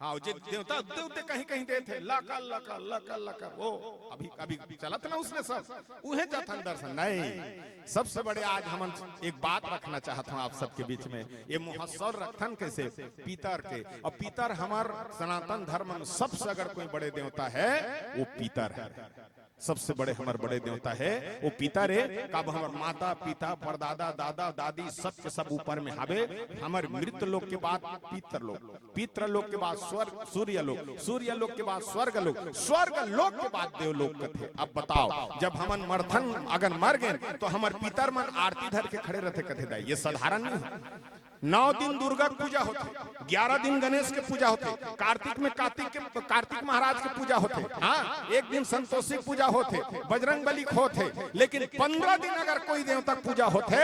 हाँ, जे देवता उत्ते उत्ते कहीं कहीं देथे, लकर लकर लकर लकर, वो अभी अभी चलत ना उसने सब, उहे जाथन दर्शन नहीं। सबसे बड़े आज हमन एक बात रखना चाहत हूँ आप सबके बीच में, ये महोत्सव रखथन कैसे? पितर के। और पितर हमर सनातन धर्म में सबसे अगर कोई बड़े देवता है, वो पितर है। सबसे बड़े हमर बड़े देवता है वो पितर हे। काबर हमर माता, पिता, परदादा, दादा, दादी, सब के सब ऊपर में हावे। हमर मृत लोक के बाद पितर लोक, पितर लोक के बाद स्वर्ग, सूर्य लोक, सूर्य लोक के बाद स्वर्ग लोक, स्वर्ग लोक के बाद देवलोक कथे। अब बताओ, जब हमन मरथन, अगर मर गेन, तो हमर पितर मन आरती धर के खड़े रथे, कथे, दाई, ये साधारण नहीं है। नौ दिन दुर्गा के पूजा होथे, ग्यारह दिन गणेश के पूजा होथे, कार्तिक में कार्तिक के, कार्तिक महाराज के पूजा होथे, हाँ, एक दिन संतोषी के पूजा होथे, बजरंग बली के होथे, लेकिन पंद्रह दिन अगर कोई देवता के पूजा होथे,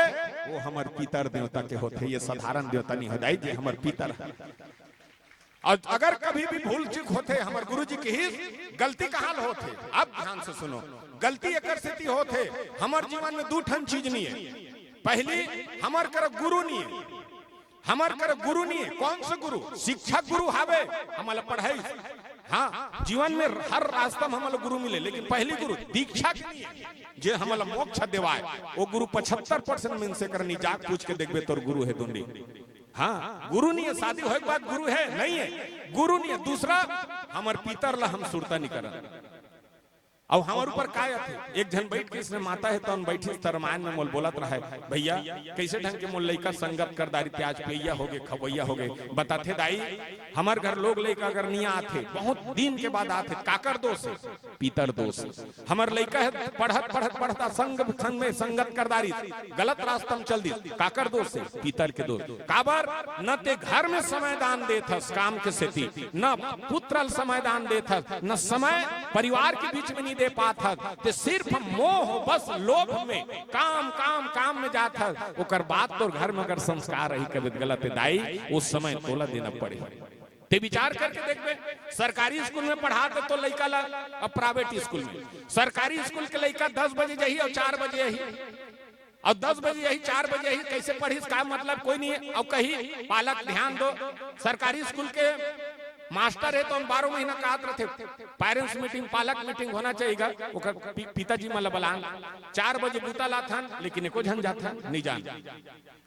वो हमर पितर देवता के होथे, ये साधारण देवता नहीं हो दाई जी, हमर पितर है। और अगर कभी भी भूल चूक होथे, हमर गुरु जी कहिस, गलती कहाँ ले होथे? अब ध्यान से सुनो, गलती एकर सेती होथे, हमर जीवन में दू ठन चीज नहीं है। पहली, हमर कर गुरु नहीं है, हमर कर गुरु नहीं है। कौन सा गुरु? शिक्षक गुरु हावे, हमला पढ़ाई। हाँ, जीवन में हर रास्ता में हमला गुरु मिले, लेकिन पहली गुरु दीक्षा के नहीं है, जे हमला मोक्ष देवाए, वो गुरु पचहत्तर परसेंट मनसे कर नहीं। जाके पूछ के देखबे, तोर गुरु है दुंडी। हाँ, गुरु नहीं है, शादी होए के बाद गुरु है, नहीं है, गुरु नहीं है। दूसरा, हमर पितर ला हम सुरता नहीं करन। अउ हमर ऊपर का आथे? एक झन बइठ के इसने माता हे, तउन बइठिस त रमायन में मोल बोलत रहय, "भइया, कइसे ढंग के मोर लइका संगत कर डारिस, आज पियइया होगे, खवइया होगे।" बताथे, "दाई, हमर घर लोग लइका अगर निया आथे, बहुत दिन के बाद आथे, काकर दोष हे?" "पितर दोष हे।" "हमर लइका हे, पढ़त, पढ़त, पढ़त संग, संग में संगत कर डारिस, गलत रास्ता में चल दिस।" "काकर दोष हे?" "पितर के दोष।" "काबर? न ते घर में समय दान देत हस काम के सेती, न पुत्र ल समय दान देत हस, न समय परिवार के बीच में नहीं दे पात हस, ते सिर्फ मोह, बस लोभ में काम, काम, काम में जात हस। ओकर बाद तोर घर में अगर संस्कार रही कबे त गलत हे दाई, उस समय तोला देना पड़ही।" ते विचार करके देखबे, सरकारी स्कूल में पढ़ात हे तो लइका ला, अब प्राइवेट स्कूल में, सरकारी स्कूल के लइका दस बजे जाही अउ चार बजे आही, अउ दस बजे आही, चार बजे आही, कइसे पढ़िस, का मतलब, कोई नहीं। अउ कही, "पालक ध्यान दो।" सरकारी स्कूल के मास्टर हे तो हम बारह महीना कहत रथे, पेरेंट्स मीटिंग, पालक मीटिंग होना चाहिए गा, ओकर पि-, पिताजी मन ला बलान। चार बजे बूता लाथन, लेकिन एको झन जाथन, नहीं जान।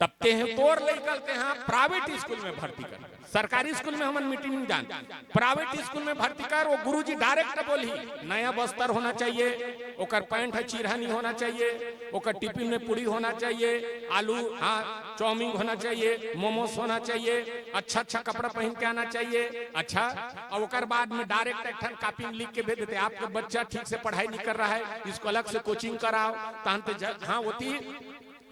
तब तेह तोर लइका ल तेहा प्राइवेट स्कूल में भर्ती कर, सरकारी स्कूल में हमन मीटिंग नहीं जान, प्राइवेट स्कूल में भर्ती कर। वो गुरुजी डायरेक्ट बोलही, "नया बस्तर होना चाहिए, ओकर पैंट ह चीरहा नहीं होना चाहिए, ओकर टिफिन में पूड़ी होना चाहिए, आलू, हाँ, चाउमीन होना चाहिए, मोमोस होना चाहिए, अच्छा अच्छा कपड़ा पहन के आना चाहिए।" अच्छा, अउ ओकर बाद में डायरेक्ट एक ठन कॉपी में लिख के भेज देथे, "आपके बच्चा ठीक से पढ़ाई नहीं कर रहा है, इसको अलग से कोचिंग कराओ।" तहन ते ज-, हाँ, होती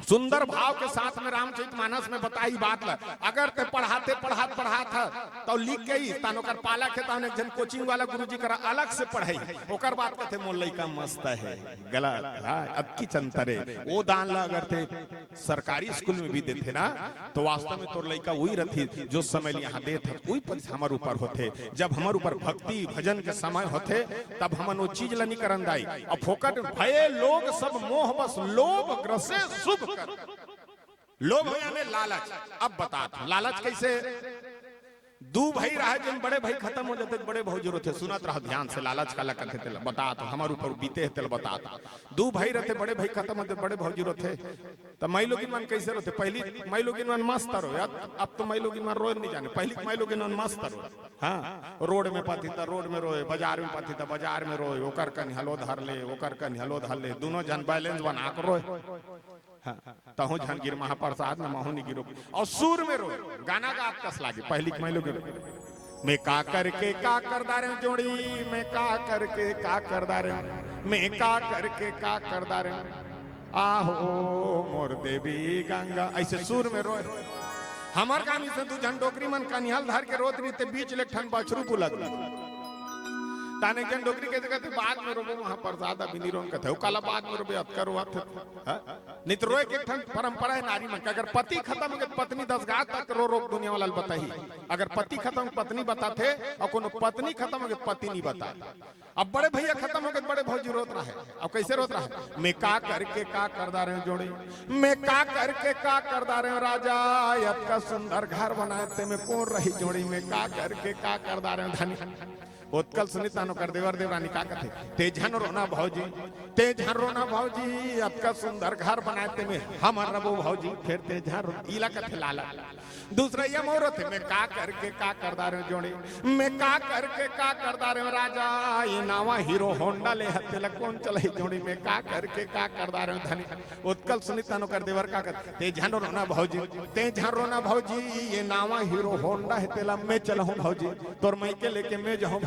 सुंदर भाव के साथ में रामचरित मानस में बताही बात ल, अगर ते पढ़ाते, पढ़ात, पढ़ात ह, तउ लिख के ही, तहन ओकर पालक हे, तहन एक झन कोचिंग वाला गुरुजी करा अलग से पढ़ाई, ओकर बाद कथे, "मोर लइका मस्त हे।" गलत, हाँ, अतकी अंतर हे। वो दान ल अगर ते सरकारी स्कूल में भी देथे ना, तो वास्तव में तोर लइका वही रथे, जो समय ल यहाँ देत हस, वही परिस हमर ऊपर होथे। जब हमर ऊपर भक्ति भजन के समय होथे, तब हमन वो चीज ला नहीं करन दाई। अब फोकट भये लोग सब मोह बस, लोभ ग्रसे शुभ कर। लोभ हो यानी लालच। अब बतात हूँ, लालच कइसे? दू भाई रहे, जेन बड़े भाई खतम हो जाथे, बड़े भौजी रोथे। सुनत रहो ध्यान से, लालच काला कथे तेला बतात हूँ, हमर ऊपर बीते हे तेला बतात हूँ। दू भाई रथे, बड़े भाई खतम होथे, बड़े भौजी रोथे। त माईलोगिन मन कइसे रोथे? पहिली माईलोगिन मन मस्त रोय, अब, अब तो माईलोगिन मन रोय नहीं जाने, पहिली माईलोगिन मन मस्त रोय। हाँ, रोड में पाथे त रोड में रोय, बाजार में पाथे त बाजार में रोय, ओकर कन हलो धर ले, ओकर कन हलो धर ले, दूनों झन बैलेंस बना के रोय। हाँ, तहूँ झन गिर महाप्रसाद में, महूँ नहीं गिरो। अउ सुर में रोय, गाना गात कस लागे, पहिली के माईलोगिन रोय। "मैं का करके का कर डारेंव जोड़ी, मैं का करके का कर डारेंव, मैं का करके का कर डारेंव, आहो मोर देवी गंगा।" अइसे सुर में रोय। हमर गाँव में से दू झन डोकरी मन कनिहा ल धर के रोत रही, ते बीच ले एक ठन बछरू बुलत रही। तहन एक झन डोकरी कथे, "बात में रोबो महाप्रसाद, अभी नहीं रोन," कथे, "ओ काला बात में रोबे, अतका रोवत हे।" हाँ? नहीं तो रोय के एक ठन परंपरा हे नारी मन के, अगर पति खतम होगे त पत्नी दस घात तक रो रो के दुनिया वाला ल बताही, अगर पति खतम होगे त पत्नी बताथे, अउ कोनो पत्नी खतम होगे त पति नहीं बताय। अब बड़े भइया खतम होगे त बड़े भौजी रोत रहे, अब कइसे रोत रहे? "मैं का करके का कर डारेंव जोड़ी, मैं का करके का कर डारेंव राजा, अतका सुंदर घर बनाय तेमे कोन रही जोड़ी, मैं का करके का कर डारेंव धनी।" ओतका ल सुनिस तहन ओकर देवर देवरानी का कथे, "ते झन रोना भौजी, ते झन रोना भौजी, अतका सुंदर घर बनाय तेमे हमन रबो भौजी, फेर ते झन रो।" इला कथे लालच। दूसरा ये मोर होथे, "मैं का करके का कर डारेंव जोड़ी, मैं का करके का कर डारेंव राजा, ये नावा हीरो होंडा ले हस तेला कोन चलाही जोड़ी, मैं का करके का कर डारेंव धनी।" ओतका ल सुनिस तहन ओकर देवर का कथे, "ते झन रोना भौजी, ते झन रोना भौजी, ये नावा हीरो होंडा हे तेला मैं चलाहूँ भौजी, तोर मइके लेके मैं जाहूँ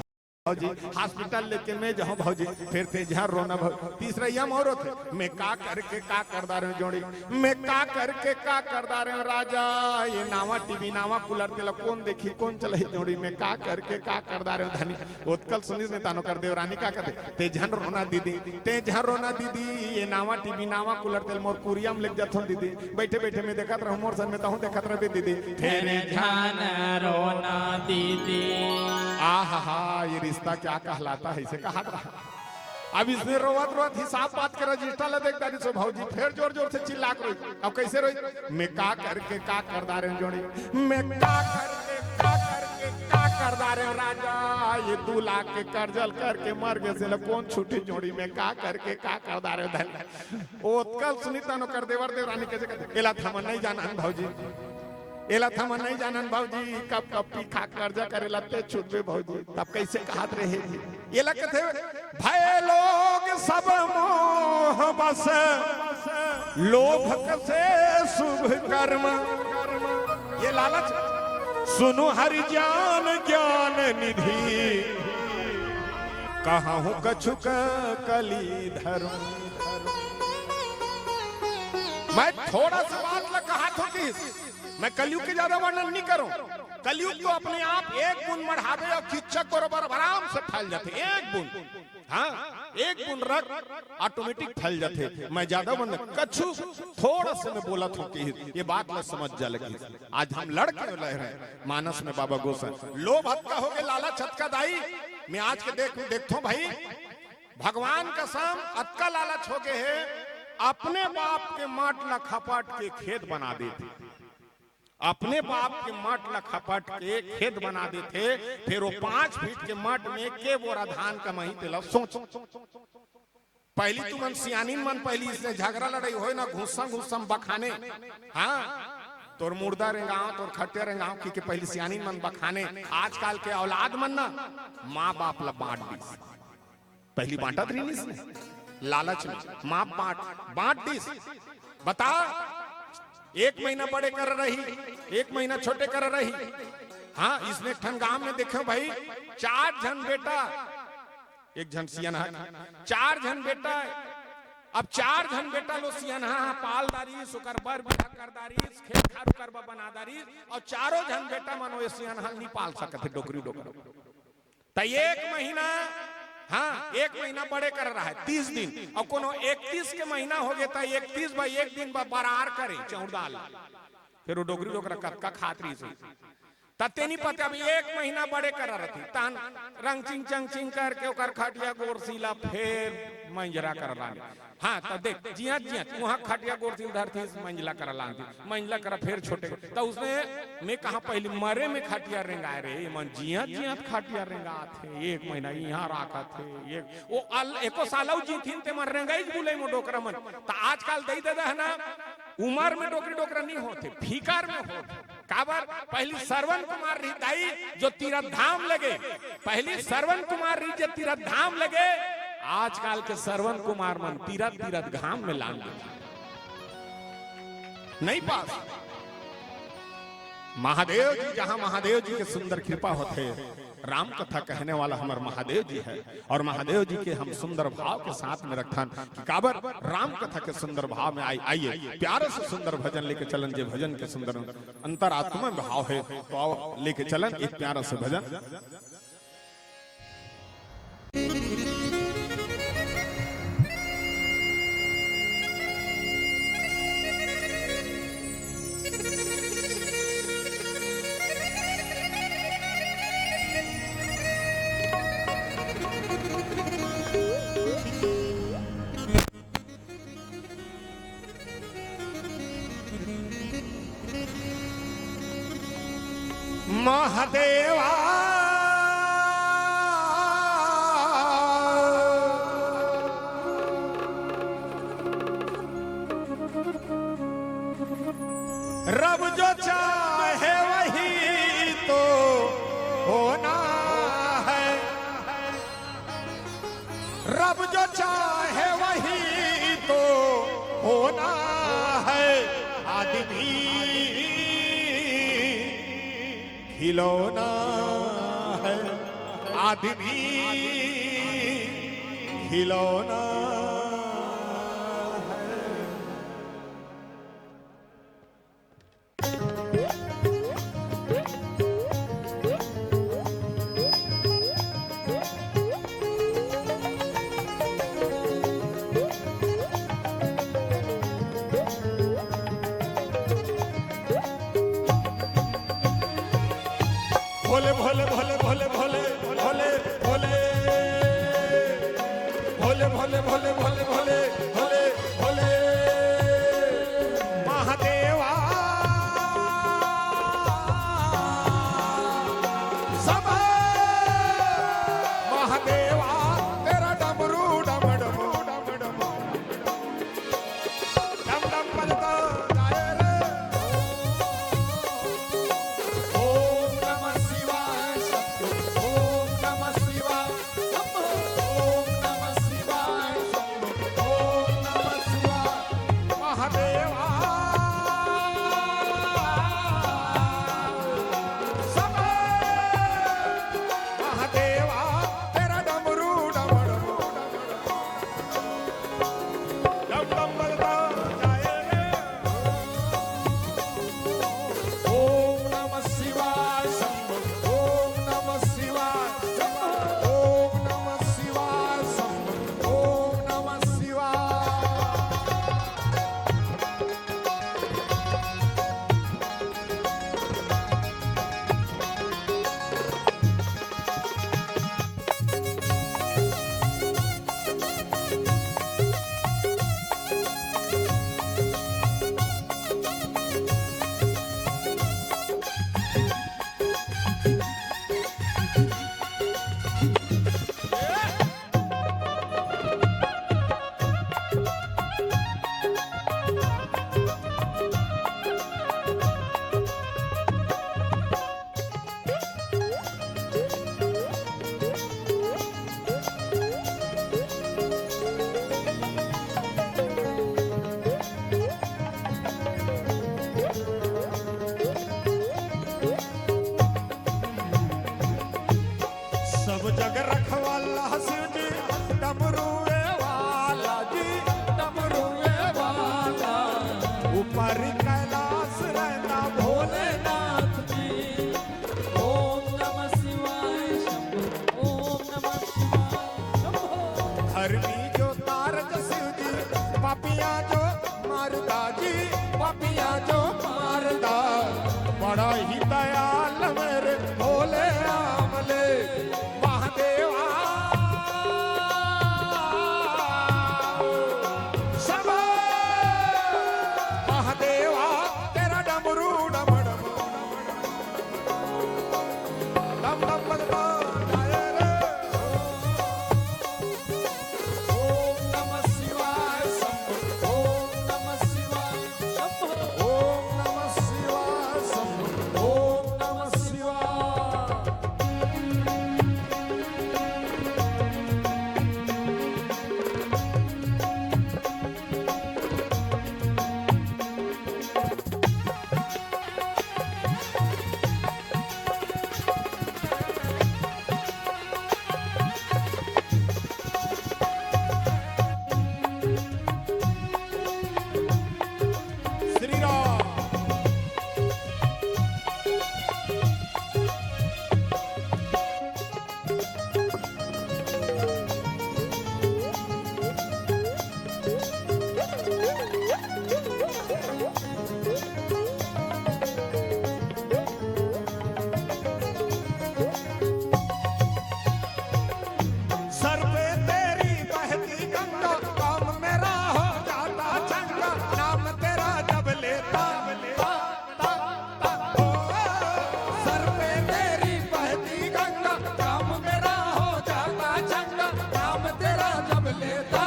भौजी, हॉस्पिटल लेके मैं जाहूँ भौजी, फेर ते झन रोना भौजी।" तीसरा ये मोर होथे, "मैं का करके का कर डारेंव जोड़ी, मैं का करके का कर डारेंव राजा, ये नावा टीवी नावा कूलर तेला कोन देखही कोन चलाही जोड़ी, मैं का करके का कर डारेंव धनी।" ओतका ल सुनिस तहन ओकर देवरानी का कथे, "ते झन रोना दीदी, ते झन रोना दीदी, ये नावा टीवी नावा कूलर तेला मोर कुरिया में लेके जाथों दीदी, बइठे बइठे मैं देखत रहूँ, मोर संग में तहूँ देखत रहबे दीदी।" "ते झन रोना दीदी।" आहा हा, ये रिश्ता क्या कहलाता है, अइसे कहत रहा। अब इसने रोवत रोवत हिसाब बात के रजिस्टर ला देख डारिस ओ भौजी, फेर जोर जोर से चिल्ला के रोइस। अब कइसे रोइस? "मैं का करके का कर डारेंव जोड़ी, मैं का करके का करके का कर डारेंव राजा, ये दू लाख के कर्जा ल करके मर गेंव, एला कोन छूटही जोड़ी, मैं का करके का कर डारेंव धनी।" ओतका ल सुनिस तहन ओकर देवर देवरानी कइसे कथे, "एला त हमन नहीं जानन भौजी, एला त हमन नहीं जानन भौजी, कब कब पी खा कर्जा करे ला ते छूटबे भौजी।" तब कइसे कहत रहे जी? एला कथे, "भये लोग बस लोभ कसे शुभ कर्म। ये लालच। सुनु हरि ज्ञान ज्ञान निधि, कहूँ कछुक कली धर्म। मैं थोड़ा सा बात ला कहा थो कि मैं कलयुग के ज्यादा वर्णन नहीं करूं। कलयुग तो अपने आप एक बूंद मढ़ावे और किच्चक बरोबर आराम से फैल जाथे। एक बूंद, हाँ, एक बूंद रक्त ऑटोमेटिक फैल जाथे। मैं ज्यादा वर्णन कछु थोड़ा से मैं बोला थो कि ये बात ला समझ जा लगी। आज हम लड़ के रह रहे हैं मानस में बाबा गोसाई। लोभ अतका हो गए, लालच अतका दाई। मैं आज के देख देखथो भाई, भगवान कसम अतका लालच हो गए है, अपने बाप के माट ला खपाट के खेत बना देथे। अपने बाप के माट ला खपाट के खेत बना देथे। फिर वो पांच फीट के माट में के बोरा धान कमाही तेला सोच। पहली तुमन सियानिन मन पहली इसने झगड़ा लड़ाई होए ना, घुस्सा घुस्सा में बखाने। हाँ, तोर मुर्दा रेंगाओ, तोर खटिया रेंगाओ, कि के पहली सियानिन मन बखाने। आजकल के औलाद मन ना माँ बाप ला बांट दिस। पहली बांटत रहिस ने लालच में, माँ बांट बांट दिस। बता, एक महीना बड़े कर रही, एक महीना छोटे कर रही। हाँ, इसने एक ठन गांव में देखे भाई, चार झन बेटा, एक झन सियन है, चार झन बेटा। अब चार झन बेटा लो सियन हा पाल दारिस, ओकर बर बिहा कर दारिस, खेत खारू करबा बना दारिस, और चारों झन बेटा मन वो सियन हा नहीं पाल सकत हे डोकरी डोकरा। त एक महीना, हाँ, एक महीना बड़े कर रहा है, तीस दिन, और कोनो इकतीस के महीना हो गया, त इकतीस बा एक दिन बा बरार करे चौड़दाल, फिर वो डोकरी डोकरा कतका खात रही से। त तेनी पता, अभी एक महीना बड़े कर रही, तहन रंग चिंग चंग चिंग करके ओकर खटिया गोरसी ला फेर मंजरा कर लाने। हाँ, त देख, जियत जियत वहाँ खटिया गोरसी धरती से मंजला कर लाने, मंजला कर फेर छोटे। त उसने मैं कहा पहली मरे में खटिया रेंगाए रे, मन जियत जियत खटिया रेंगात हे, एक महीना यहाँ राखत हे, एक वो अल, एको सालव जीथिन ते मन रेंगाई बुले मो डोकरा मन। त आजकल दई दे दे है ना, उमर में डोकरी डोकरा नहीं होते, फिकर में होते। काबर? पहली श्रवण कुमार रही दाई जो तीरथ धाम लगे, पहली श्रवण कुमार रही जे तीरथ धाम लगे। आजकल के श्रवण कुमार मन तीरथ तीरथ घाम में लान दे। नहीं पास। महादेव जी, जहां महादेव जी के सुंदर कृपा होथे, राम कथा कहने वाला हमर महादेव जी है। और महादेव जी के हम सुंदर भाव के साथ में रखथन कि काबर राम कथा के सुंदर भाव में आई। आइए, प्यारे से सुंदर भजन लेके चलन, जे भजन के सुंदर अंतरात्मा में भाव है, तो आओ लेके चलन एक प्यारा से भजन। महादेवा। रब जो चाहे वही तो होना है, रब जो चाहे वही तो होना है। आदमी खिलौना है, आदमी खिलौना है। भोले भोले भोले भोले भोले भोले भोले भोले भोले भोले भोले भोले भोले भोले महादेवा। सब महादेवा तेरा डमरू डम डम डम डम डम डम बजता जाए रे। ओम नमः शिवाय शंभो, ओम नमः शिवाय शंभो, ओम नमः शिवाय शंभो, ओम धर्मी जो तारक शिव जी, पापियां जो मारदा जी, पापियां जो मारदा। बड़ा ही दयाल मेरे भोले आमले महादेवा। सब महादेवा तेरा डमरू डम डम, डम डम बजता जाए रे। ओम नमः शिवाय शंभो, ओम नमः शिवाय शंभो, ओम नमः शिवाय शंभो, ओम नमः शिवाय। श्री राम। सर पे तेरी बहती गंगा, काम मेरा हो जाता चंगा, नाम तेरा जब लेता। सर पे तेरी बहती गंगा, काम मेरा हो जाता चंगा, नाम तेरा जब लेता।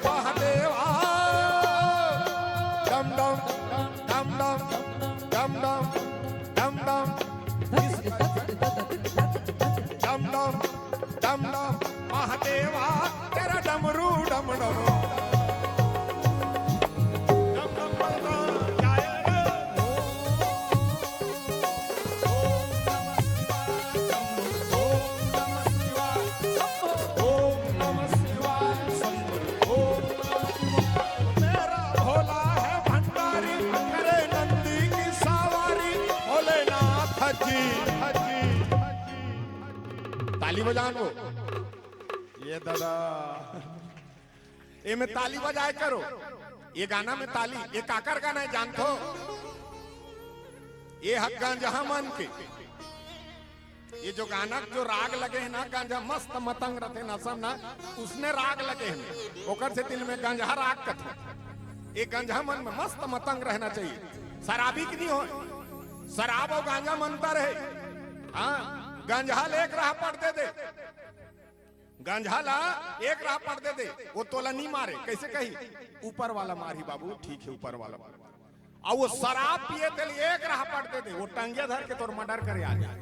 महादेवा। डम डम, डम डम, डम डम, डम डम, डम डम, डम डम, महादेवा तेरा डमरू डम डम। डम डम बजता जाए रे। ओम नमः शिवाय शंभो, ओम नमः शिवाय शंभो, ओम नमः शिवाय शंभो, ओम नमः शिवाय। मेरा भोला है भंडारी, करे नंदी की सवारी, भोलेनाथ जी। ताली बजान वो। ये दादा, एमे ताली बजाए करो। ये गाना में ताली, ये काकर गाना है जानथो? ये ह गंजहा मन के। ये जो गाना जो राग लगे है ना, गंजहा मस्त मतंग रथे ना, सब ना, उसने राग लगे है, ओकर सेती एमे गंजहा राग कथे। ये गंजहा मन में मस्त मतंग रहना चाहिए। शराबी के नहीं हो, शराब अउ गांजा मनता रहे। हाँ, गंजहा ले एक राह पट दे दे। गंजहा ला एक राह पट दे दे, वो तोला नी मारे। कैसे कही? ऊपर वाला मारही बाबू, ठीक है, ऊपर वाला मार। अउ वो शराब पिए तेला एक राह पट दे दे, वो टंगिया धर के तोर मर्डर करे आ जाए।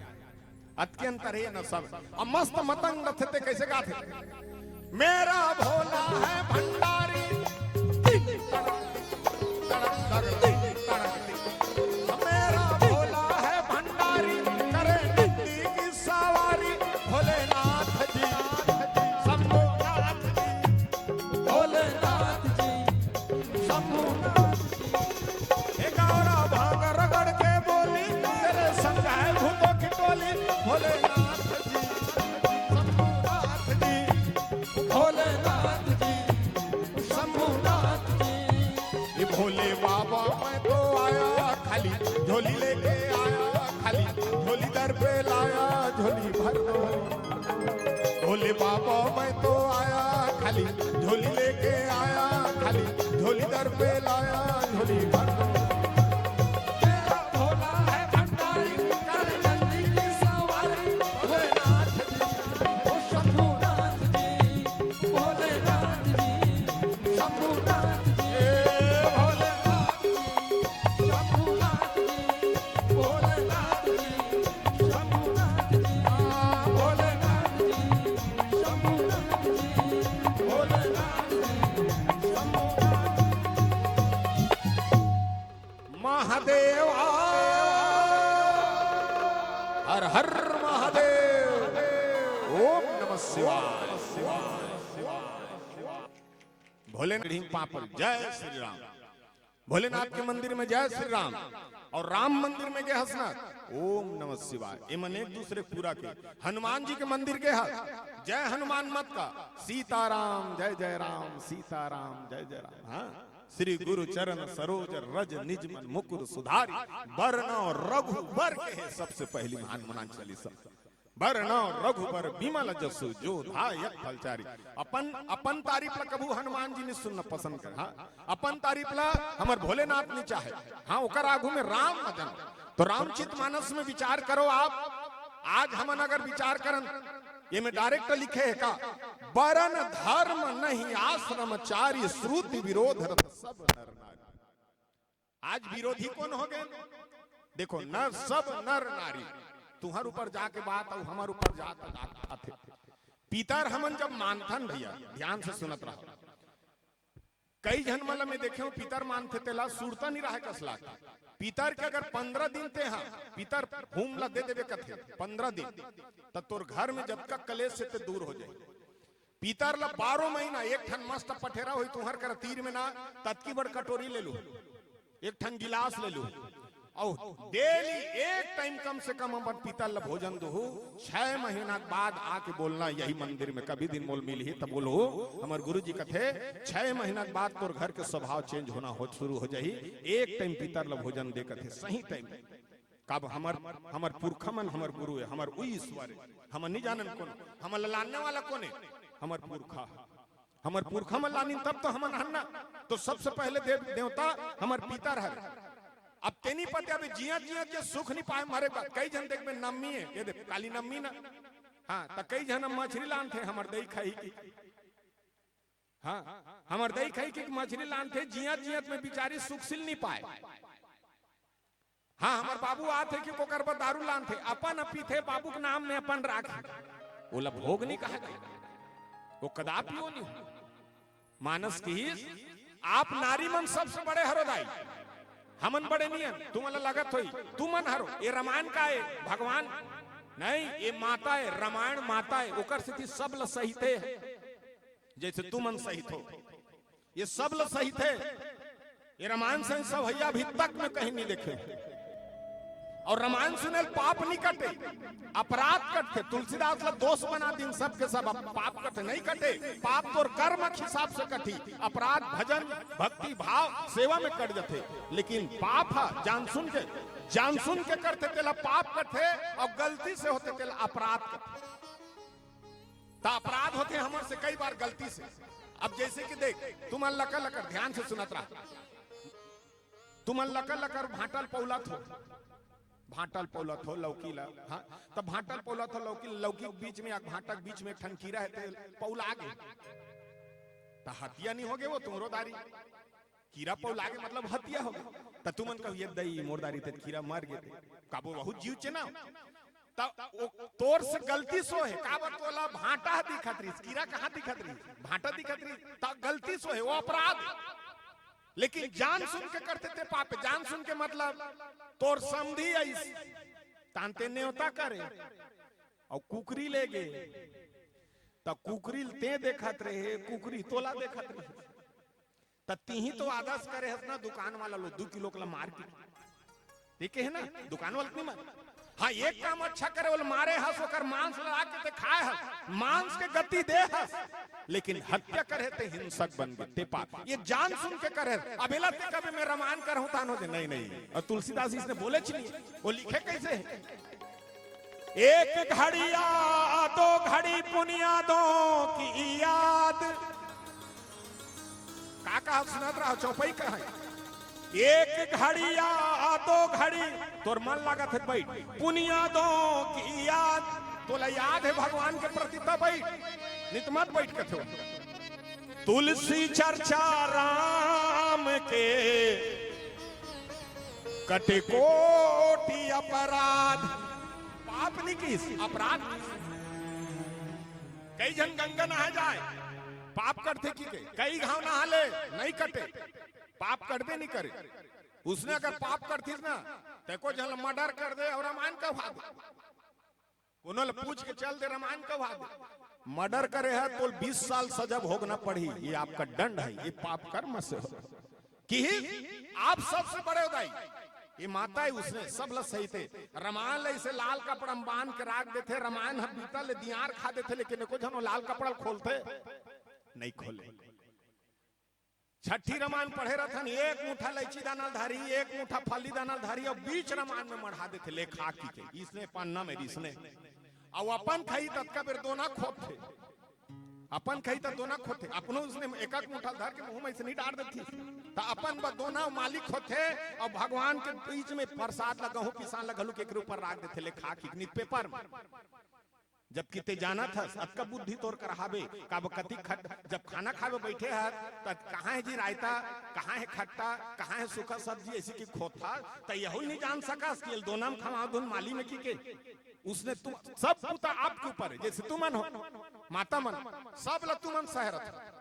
अतके अंतर हे न सब। अब मस्त मतंग रथे ते कैसे गाथे? मेरा भोला है भंडारी, मेरा भोला है भंडारी, करे नंदी की सवारी, भोलेनाथ जी, शंभुनाथ जी, भोलेनाथ जी, शंभुनाथ जी। हे गौरा भांग रगड़ के बोली, तेरे संग है भूतों की टोली, भोलेनाथ जी, शंभुनाथ जी, भोलेनाथ जी, शंभुनाथ जी। ये भोले बाबा मैं तो आया खाली झोली लेके आया, खाली झोली दर पे लाया, झोली भर दो। भोले बाबा मैं तो आया खाली झोली लेके आया, खाली झोली दर पे लाया, झोली भर दो। मेरा भोला है भंडारी, कर जल्दी की सवारी, भोलेनाथ जी, ओ शंभुनाथ जी, भोलेनाथ जी, शंभुनाथ जी, ए भोलेनाथ जी, शंभुनाथ जी, भोलेनाथ जी, शंभुनाथ जी, भोलेनाथ जी, शंभुनाथ जी, भोलेनाथ जी, शंभुनाथ जी। महादेवा, हर हर महादेव, ओम नमः शिवाय। भोले ढींग पापल, जय श्री राम। भोलेनाथ के मंदिर में जय श्री राम, और राम मंदिर में गे हस ना, ओम नमः शिवाय। एमन एक दूसरे पूरा के। हनुमान जी के मंदिर गे हस, जय हनुमान मत का, सीताराम जय जय राम, सीताराम जय जय राम। हाँ, श्री गुरु चरण सरोज रज निज मन मुकुर सुधारी, बरनउँ रघुबर कहे सबसे पहली। हनुमान चालीसा। बरनउँ रघुबर बिमल जसु जो धायक फलचारी। अपन, अपन तारीफ ला कभू हनुमान जी नइ सुनना पसंद करे। हाँ, अपन तारीफ ला हमर भोलेनाथ नइ चाहे। हाँ, ओकर आगू में राम भजन। तो रामचित मानस में विचार करो आप। आज हमन अगर विचार करन, एमे direct लिखे हे का, बरन धर्म नहीं आश्रम चारी, श्रुति विरोध रथ सब नर नारी। आज विरोधी कोन हो गे? देखो, नर, सब नर नारी, तुंहर ऊपर जाके बात अउ हमर ऊपर जात, जात आथे। पितर हमन जब मानथन भैया, ध्यान से सुनत रहो, कई झन मन ल मैं देखे हूं, पितर मानथे, तेला सुरता नइ राहय कस लागथे। पितर के अगर पंद्रह दिन ते हा, पितर हूम ला दे देबे कथे, पंद्रह दिन, त तोर घर में जतका कलेश हे ते दूर हो जाही। पितर ला बारह महीना एक ठन मस्त पठेरा होही तुंहर करा तीर में ना, ततकी बड़ कटोरी ले लू, एक ठन गिलास ले लू, अउ daily एक time कम से कम अपन पितर ला भोजन दुहू। छह महीना के बाद आके बोलना, यही मंदिर में कभी दिन मोल मिलही, तब बोलहू, हमर गुरु जी कथे, छह महीना के बाद तोर घर के स्वभाव change होना हो, शुरू हो जाही। एक time पितर ला भोजन दे कथे, सही time। काबर हमर, हमर पुरखा मन हमर गुरु हे, हमर उही ईश्वर हे। हमन नइ जानन कोन, हमन ला लानने वाला कोन हे? हमर पुरखा। हमर पुरखा मन लानिन तब तो हमन हन ना। तो सबसे पहले देव देवता हमर पितर हरे। अब तेनी पते अभी जियत जियत जे सुख नइ पाए, मरे के बाद कई झन देखबे नम्मी हे, ये देख काली नम्मी ना। हाँ, त कई झन मछरी लानथे, हमर दई खाही कि हाँ, हमर दई खाही कि मछरी लानथे, जियत जियत में बिचारी सुखसील नइ पाए। हाँ, हमर बाबू आथे कि ओकर बर दारू लानथे, अपन पीथे, बाबू के नाम में अपन राखे। ओला भोग नइ कहा जाए, वो कदापि वो नइ हो। मानस किहिस, आप नारी मन सबसे बड़े हरो दाई, हमन बड़े नइ हन, तुमन ला लगत होही, तुमन हरो, ये रामायण का हे, भगवान नहीं, ये माता हे, रामायण माता हे, ओकर सेती सब ला सहिथे। जइसे तुमन सहिथो, ये सब ला सहिथे। ये रामायण संग सवैया अभी तक में कहीं नइ देखे। अउ रामायण सुने ले पाप नइ कटे, अपराध कटथे। तुलसीदास ला दोष बना दिन सबके सब, अब पाप कटे नइ कटे। पाप तोर कर्म के हिसाब से कटही, अपराध भजन, भक्ति भाव, सेवा में कट जथे। लेकिन पाप हा जान सुन के, जान सुन के करथे तेला पाप कटथे, अउ गलती से होथे तेला अपराध कटथे। त अपराध होथे हमर से कई बार गलती से। अब जइसे कि देख, तुमन लकर लकर ध्यान से सुनत रहा, तुमन लकर लकर भांटा ल पउलत हो, भांटा ल पउलत हो लौकी ला, हाँ, त भांटा ल पउलत हो लौकी, लौकी के बीच में, एक भांटा के बीच में एक ठन कीरा हे, ते पउला गे, त हतिया नइ हो गे वो तुंहरो दारी। कीरा पउला गे मतलब हतिया हो गे। त तुमन कहू, ये दई मोर दारी ते कीरा मर गे ते, काबर बहुत जीव चेना। त ओ तोर से गलती से होहे, काबर तोला भांटा ह दिखत रहिस, कीरा कहाँ दिखत रहिस? भांटा दिखत रहिस, त गलती से होहे, वो अपराध। लेकिन जान सुन के करथे ते पाप, जान सुन के मतलब तोर समधी आइस, तान ते नेवता करे, अउ कुकरी ले गे, त कुकरी ल ते देखत रहे, कुकरी तोला देखत रहे। त तिही तो आदस करे हस ना, दुकान वाला लो दू किलो के ला मार के। ठीक हे ना, दुकान वाला नइ मार। हाँ, एक काम अच्छा करे, ओला मारे हस, ओकर मांस ला लाके ते खाए हस, मांस के गति दे हस, लेकिन हत्या करे ते हिंसक बन गे, ते पाप। ये जान सुन के करे हस। अब एला ते कबे मैं रामायण करहूं तान हो जे, नहीं, नहीं। अउ तुलसीदास इसने बोलेच नइ, वो लिखे कइसे हे? एक घड़ी या दो घड़ी पुनिया दो की याद। का कहा सुनत रहा, चौपाई कहा हे? एक घड़ी या दो घड़ी तोर मन लागत हे बइठ, पुनिया दो की याद, तोला याद हे भगवान के प्रति त बइठ, नइ त मत बइठ कथे। तुलसी चर्चा राम के कटे कोटि अपराध। पाप नइ किहिस, अपराध। कई झन गंगा नहाए जाए, पाप कटथे कि के? कई घांव नहा ले, नइ कटे, पाप कटबे नइ करे। उसने अगर पाप करतिस ना, त एको झन ल murder कर दे अउ रामायण कहवा दे। कोनो ल पूछ के चल दे, रामायण कहवा दे। Murder करे हे तो बीस साल सजा भोगना पड़ही, ये आपका दंड है, ये पाप कर्म से हो। कि आप सबसे बड़े हो दाई। ये माता है, उसने सब ल सही थे। रामायण ल इसे लाल कपड़ा में बांध के राख देथे, रामायण ह बीता ले दियार खा देथे, लेकिन एको झन वो लाल कपड़ा ल खोलथे, नहीं खोले। छठी रामायण पढ़े रहथन, एक मुठा लैची दाना ल धारी, एक मुठा फली दाना ल धारी, और बीच रामायण में मढ़ा देथे, ले खा की के, इसने पन्ना में इसने। और अपन खाई ततका बेर दोना खोदथे, अपन खाई त दोना खोदथे, अपनो उसने एक एक मुठा ल धर के मुंह में इसने डार देथे, त अपन ब दोना मालिक होथे, और भगवान के बीच में प्रसाद ल गहूं पिसान ल घलू के एकरे ऊपर राख देथे, ले खा की नित पेपर में। जबकि ते जानत हस, अतका बुद्धि तोर कर हावे, काबर कति खट-, जब खाना खावे बैठे हस, त कहाँ है जी रायता, कहाँ है खट्टा, कहाँ है सूखा सब्जी, ऐसी की खोथा, त यहू नहीं जान सकस कि एल दोना में खवा धुन माली में की के। उसने तुम, सब पुता आपके ऊपर है, जैसे तुमन हो, माता मन, सब ल तुमन सहरत हो।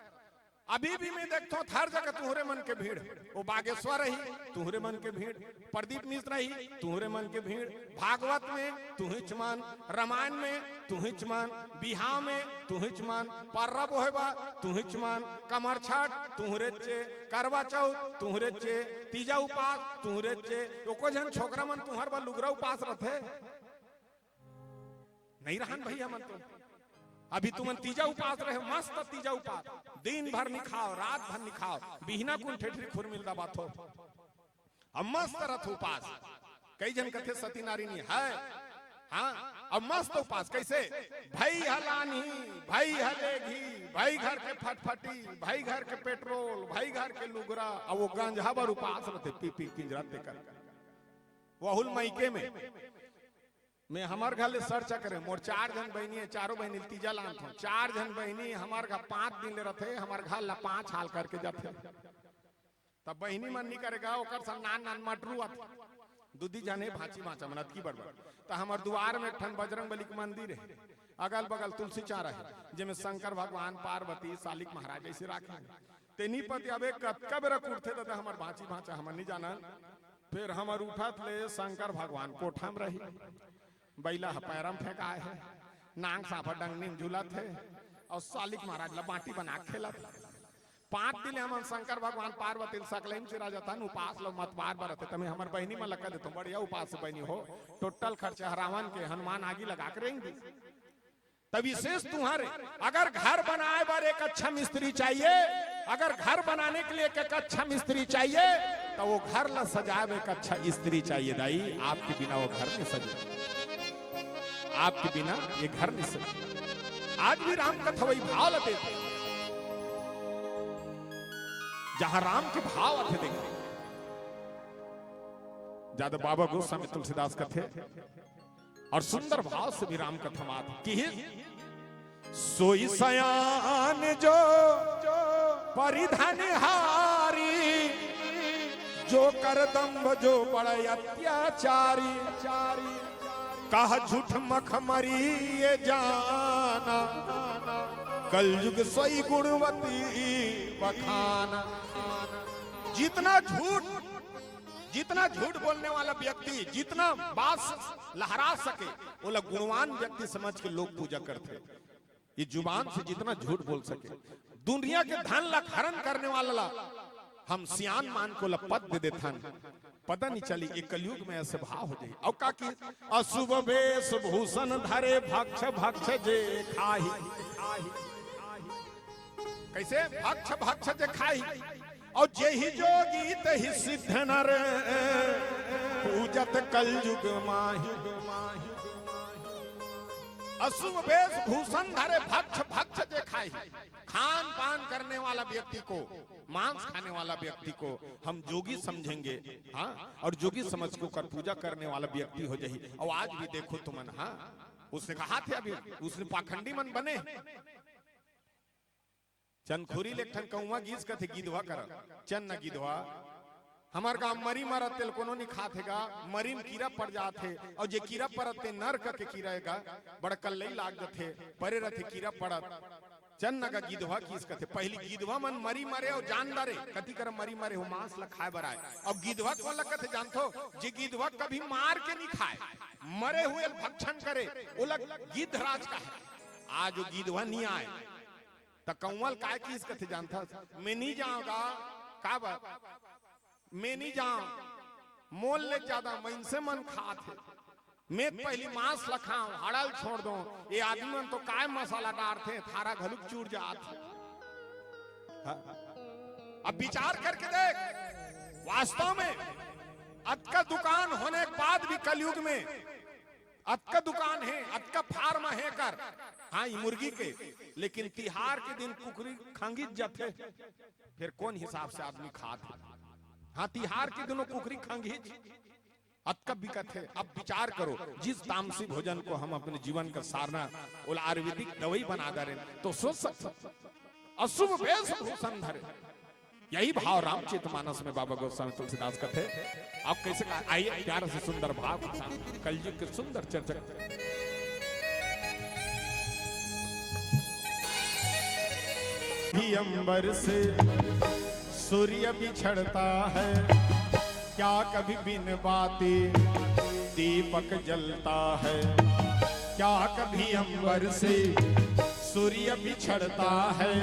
अभी भी मैं देखथों, हर जगह तुहरे मन के भीड़। वो बागेश्वर रही, तुहरे मन के भीड़। प्रदीप मिश्र रही, तुहरे मन के भीड़। भागवत में तुहिच मन, रामायण में तुहिच मन, बिहाव में तुहिच मन, पर्रब होय बा तुहिच मन, कमरछठ तुहरे चे, करवा चौथ तुहरे चे, तीजा उपास तुहरे चे। एको झन छोकरा मन तुहर बर लुगरा उपास रथे। नहीं रहन भैया मन तो। अभी तुमन तीजा उपास रहे, मस्त तीजा उपास, दिन भर नहीं खाओ, रात भर नहीं खाओ, बिहना कुन ठेठरी खुरमिल दबाथो। अब मस्त रथ उपास। कई झन कथे सती नारी नहीं है। हाँ, अब मस्त उपास कैसे? भई ह लानही, भई ह लेगही, भई घर के फटफटी, भई घर के पेट्रोल, भई घर के लुगरा, अब वो गंजहा बर उपास रथे, पी पी पिंजरा तेकर। वहुल मइके में मैं हमर घर ले search करे, मोर चार झन बहिनी है, चारों बहिनी ल तीजा लानथों। चार झन बहिनी हमर घर पांच दिन ले रथे, हमर घर ला पांच हाल करके जाथे। तब बहिनी मन नहीं करेगा, ओकर सन नान नान मटरू आथे। दुदी झन हे भांची भांचा मन अतकी बड़ बड़। त हमर दुआर में एक ठन बजरंग बली के मंदिर है, अगल बगल तुलसी चारा है, जेमे शंकर भगवान, पार्वती, सालिक महाराज ऐसे राखे हैं। तेनी पति अबे कतका बेरा कुटथे ददा हमर भांची भांचा, हमन नहीं जानन। फिर हमर उठत ले शंकर भगवान कोठा में रही, बइला ह पैरा में फेंकाय हे, नांग सांप ह डंगनी में झूलत हे, और सालिक महाराज ला बांटी बना के खेलत हे। पांच दिन ले हमन शंकर भगवान पार्वती ल सकलई म चिरा जथन, उपास लो मत बार बरत हे, तमे हमर बहिनी मन ला कह देथों, बढ़िया उपास से बहिनी हो, total खर्चा ह रावण के, हनुमान आगी लगा के रेंग दिस। त विशेष तुहर, अगर घर बनाए बर एक अच्छा मिस्त्री चाहिए, अगर घर बनाने के लिए एक, एक अच्छा मिस्त्री चाहिए, तो वो घर ला सजाए बर एक अच्छा स्त्री चाहिए दाई। आपके बिना वो घर नहीं सजे, आपके बिना ये घर नहीं सजे। आज भी राम कथा वही भाव ला देथे, जहां राम के भाव आथे। देखो, ज्यादा बाबा गोस्वामी तुलसीदास कथे, और सुंदर भाव से भी राम कथा मात कि सोई सयान जो परिधान हारी, जो कर दंभ जो बड़ अत्याचारी। कह झूठ मख मरी ये जाना, कलयुग सोई गुणवती बखाना। जितना झूठ, जितना झूठ बोलने वाला व्यक्ति, जितना बात लहरा सके, ओला गुणवान व्यक्ति समझ के लोग पूजा करथे। ये जुबान से जितना झूठ बोल सके, दुनिया के धन ला हरण करने वाला ला हम सियान मान के ओला पद दे देथन, पता नहीं चली, ये कलयुग में ऐसे भाव हो जाई। और का कि अशुभ वेश भूषण धरे भक्ष भक्ष जे खाही। कैसे? भक्ष भक्ष जे खाही। और जेहि जोगी तहि सिद्ध नर, पूजत कलयुग माही। अशुभ वेश भूषण धरे भक्ष भक्ष जे खाही, खान पान करने वाला व्यक्ति को, मांस खाने वाला व्यक्ति को हम जोगी समझेंगे, हाँ, और जोगी समझ के ओकर पूजा करने वाला व्यक्ति हो जाही। और आज भी देखो तुमन, हाँ, उसने कहा थे अभी, उसने पाखंडी मन बने। चंदखुरी ले एक ठन कौवा गीस कथे गिधवा करा, चन्ना गिधवा, हमर गांव मरी मरत तेल कोनो नहीं खात हे गा, मरी में कीरा पड़ जात हे, और जे कीरा पड़त ते नरक के कीरा हे गा, बड़ कल्लई लाग जथे, परे रथे कीरा पड़त। चन्ना गा गिधवा गीस कथे, पहली गिधवा मन मरी मरे और जान डारे, कति कर मरी मरे हो मांस ला खाए बर आए। अब गिधवा कोन ला कथे जानथो? जे गिधवा कभी मार के नहीं खाए, मरे हुए ल भक्षण करे, ओला गिद्धराज कहे। आज वो गिधवा नहीं आए, त कौवा ल काय गीस कथे जानथस? मैं नहीं जाऊंगा। काबर? मैं नहीं जाऊं, मोल ले ज्यादा मनसे मन खात हे। मैं पहिली मांस ल खाऊं, हड़ल छोड़ दो। ये आदमी मन तो काय मसाला डारथे, थारा घलुक चूर जात हे। हाँ? अब विचार करके देख, वास्तव में अतका दुकान होने के बाद भी कलयुग में अतका दुकान हे, अतका फार्म हे कर, हाँ, ई मुर्गी के, लेकिन तिहार के दिन कुकरी खंगित जाथे, फिर कौन हिसाब से आदमी खात हे? हाँ, तिहार के दिनों कुकरी खंगित अतका बिकत हे। अब विचार करो, जिस तामसी भोजन को हम अपने जीवन का सारना, ओला आयुर्वेदिक दवाई बना डारेन, तो सोच सकते हो, अशुभ वेशभूषण धरे। यही भाव रामचरित मानस में बाबा गोस्वामी तुलसीदास कथे। आप कैसे कहा? आइए, प्यारा से सुंदर भाव के साथ कलयुग के सुंदर चर्चा। भी अंबर से सूर्य बिछड़ता है, क्या कभी बिन बाती दीपक जलता है? क्या कभी अंबर से सूर्य बिछड़ता है?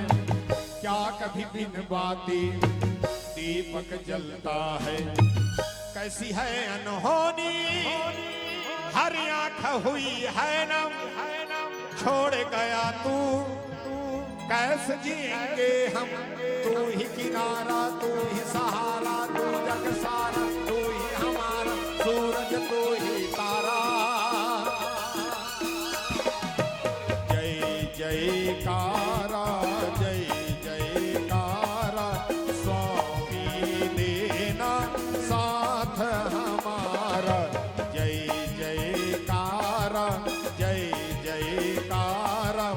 क्या कभी बिन बाती दीपक जलता है? कैसी है अनहोनी, हर आंख हुई है नम, छोड़ गया तू, कैसे जिएंगे हम? तू ही किनारा, तू ही सहारा, तू जग सारा, तू ही हमारा सूरज, तू ही तारा। जय जयकारा, जय जयकारा, स्वामी देना साथ हमारा। जय जयकारा, जय जयकारा,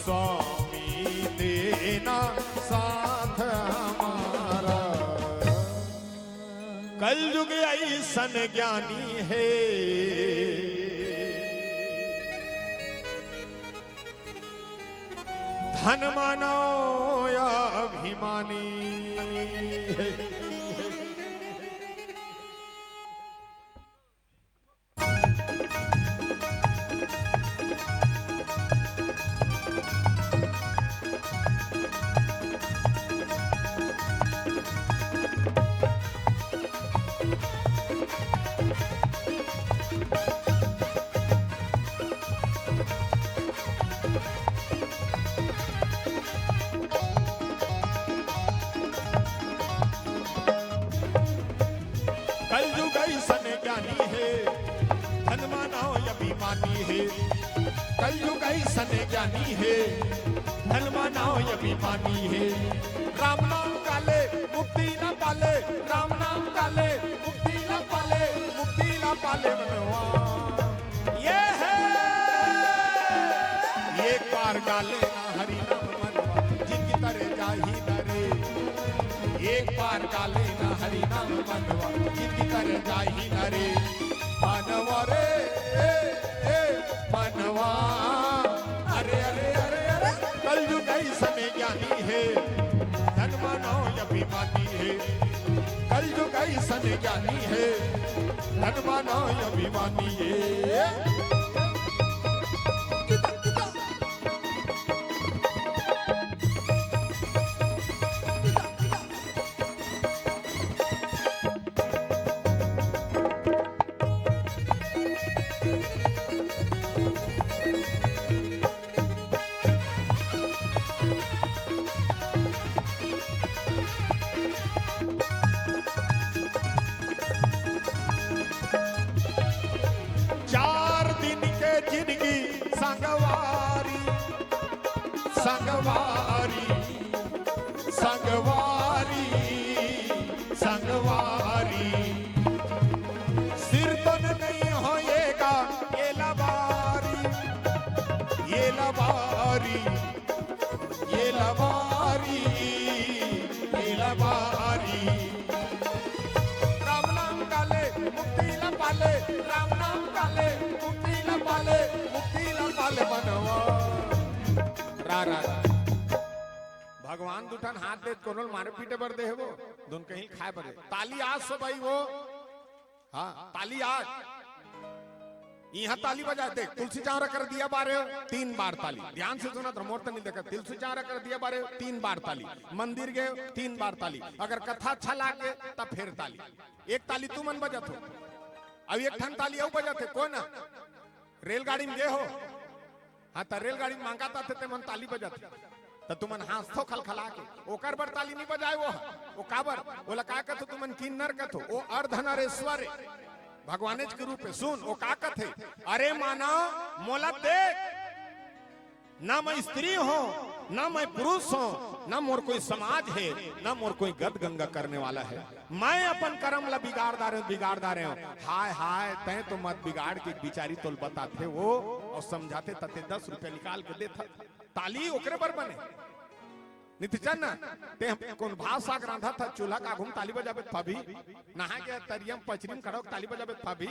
स्वामी देना साथ हमारा। कलयुग ऐसन ज्ञानी हे, धन मानो या अभिमानी हे। कलयुग ऐसन ज्ञानी हे, धन मानो अभिमानी हे। कलयुग ऐसन ज्ञानी हे, धन मानो अभिमानी हे। राम नाम काले मुक्ति न पाले, राम नाम काले मुक्ति न पाले, मुक्ति न पाले मनवा। ये हे, एक बार गाले ना हरि नाम मनवा, जिनकी तरह जाही न रे। एक बार गाले ना हरि नाम मनवा, जिनकी तरह जाही न रे। मनवा रे, ए, ए, मनवा। अरे, अरे, अरे, अरे, कलयुग ऐसन ज्ञानी हे, धन मानो अभिमानी हे। कलयुग ऐसन ज्ञानी हे, धन मानो अभिमानी हे। चार दिन के जिनगी संगवारी, संगवारी, संगवारी, संगवारी। सिर तो नहीं होएगा ये लबारी, ये लबारी, ये लबारी, ये लबारी। राम नाम काले मुक्ति ला पाले, राम नाम काले मुक्ति ला पाले, मुक्ति ला पाले मनवा। रा, रा, रा। भगवान दुठन हाथ दे, कोनो ल मारे पीटे बर दे हे वो, दुन कहीं खाए बर दे। ताली आज से भाई वो, हाँ, ताली आज। इहाँ ताली बजा दे, तुलसी चौरा कर दिया बारे, तीन बार ताली। ध्यान से सुनत रहो, मोर त नहीं देखा। तुलसी चौरा कर दिया बारे, तीन बार ताली। मंदिर गए, तीन बार ताली। अगर कथा अच्छा लागे, तब फिर ताली। एक ताली तुमन बजत हो, अब एक ठन ताली अउ बजत हे, कोन? रेलगाड़ी में गए हो, हाँ, त रेलगाड़ी में मांगत आथे, ते मन ताली बजत हे। त तुमन हाँसथो खलखला के, ओकर बर ताली नहीं बजाए वो ह। वो काबर? ओला का कथो तुमन? किन्नर कथो। वो अर्धनारीश्वर हे, भगवानेच के रूप हे। सुन, वो का कथे, "अरे मानव, मोला देख, ना मैं स्त्री हूँ, ना मैं पुरुष हूँ, ना मोर कोई समाज हे, ना मोर कोई गत गंगा करने वाला हे। मैं अपन करम ला बिगाड़ डारे हूँ, बिगाड़ डारे हूँ।" हाय, हाय, तैं तो मत बिगाड़ के, बिचारी तोल बताथे वो अउ समझाथे, त ते दस रुपया निकाल के देथा। ताली ओकरे बर बने। नहीं त चल ना, ते हम कोन भात साग रांधत हस, चूल्हा के आगू में ताली बजाबे त पाबी, नहा के तरिया में पचरी में खड़ा होके ताली बजाबे त पाबी,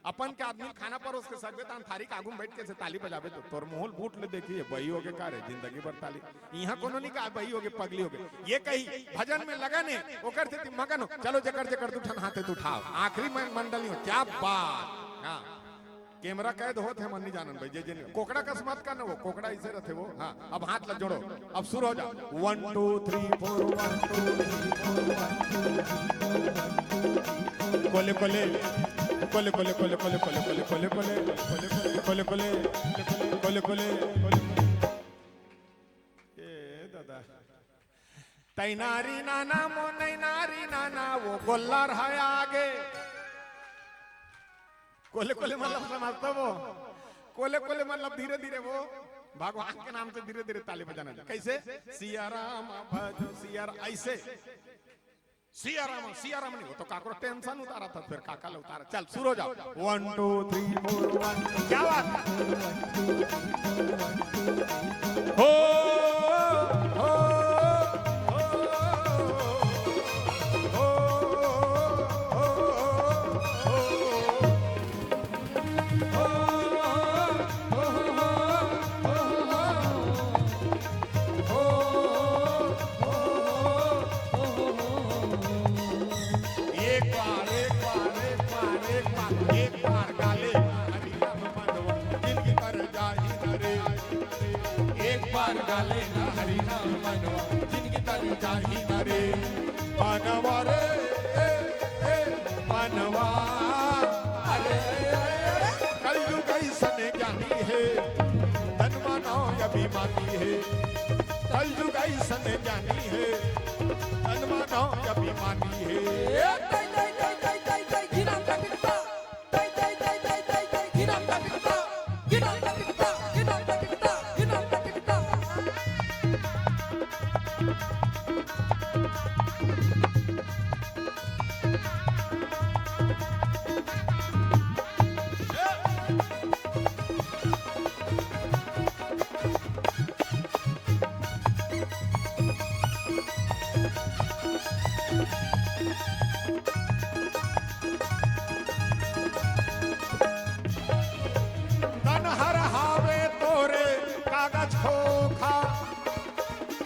अपन के आदमी खाना परोस के सकबे, तहां थारी के आगू में बैठ के से ताली बजाबे त तोर मुंह ल बूट ले देखही, बही होगे का रे, जिंदगी भर ताली। इहाँ कोनो नहीं कहा बही होगे, पगली होगे। ये कही भजन में लगन हे, ओकर सेती मगन हो। चलो जेकर जेकर दू ठन हाथ हे त उठाओ, आखिरी में मंडली हो। क्या बात। हाँ, कैमरा कैद होत हे, मन नहीं जानन भाई, जे जे नहीं। कोकड़ा कस मत करना वो, कोकड़ा ऐसे रहते वो। हाँ, अब हाथ ला जोड़ो, अब शुरू हो जाओ। One two three four, one two three four, one two three four, one two three four। कोले कोले, कोले कोले, कोले कोले, कोले कोले, कोले कोले, कोले कोले, कोले कोले। ए दादा, तैनारी नाना मो नैनारी नाना, वो गोल्लर है आगे। कोले कोले मतलब समझता वो, कोले कोले मतलब धीरे धीरे वो भगवान के नाम से धीरे धीरे ताली बजाना। कैसे? सिया राम भजो सिया राम, ऐसे। सिया राम, सिया राम नहीं, वो तो काकरो टेंशन उतारा था, फिर काका ले उतारा। चल, शुरू हो जाओ। One two three four, one। क्या बात? हो, हो, हो, हो। एक बार, एक बार, एक बार, एक बार, एक बार गाले हरि नाम मनवा, जिनकी कर जाही न रे। एक बार गाले न हरि नाम मनवा, जिनकी तर जाही न रे। बनवा रे, ए, ए, बनवा। अरे, कलयुग ऐसन ज्ञानी हे, तन मानव अभिमानी हे। कलयुग ऐसन ज्ञानी हे, तन मानव अभिमानी हे। तन हर हावे तोरे कागज खोखा,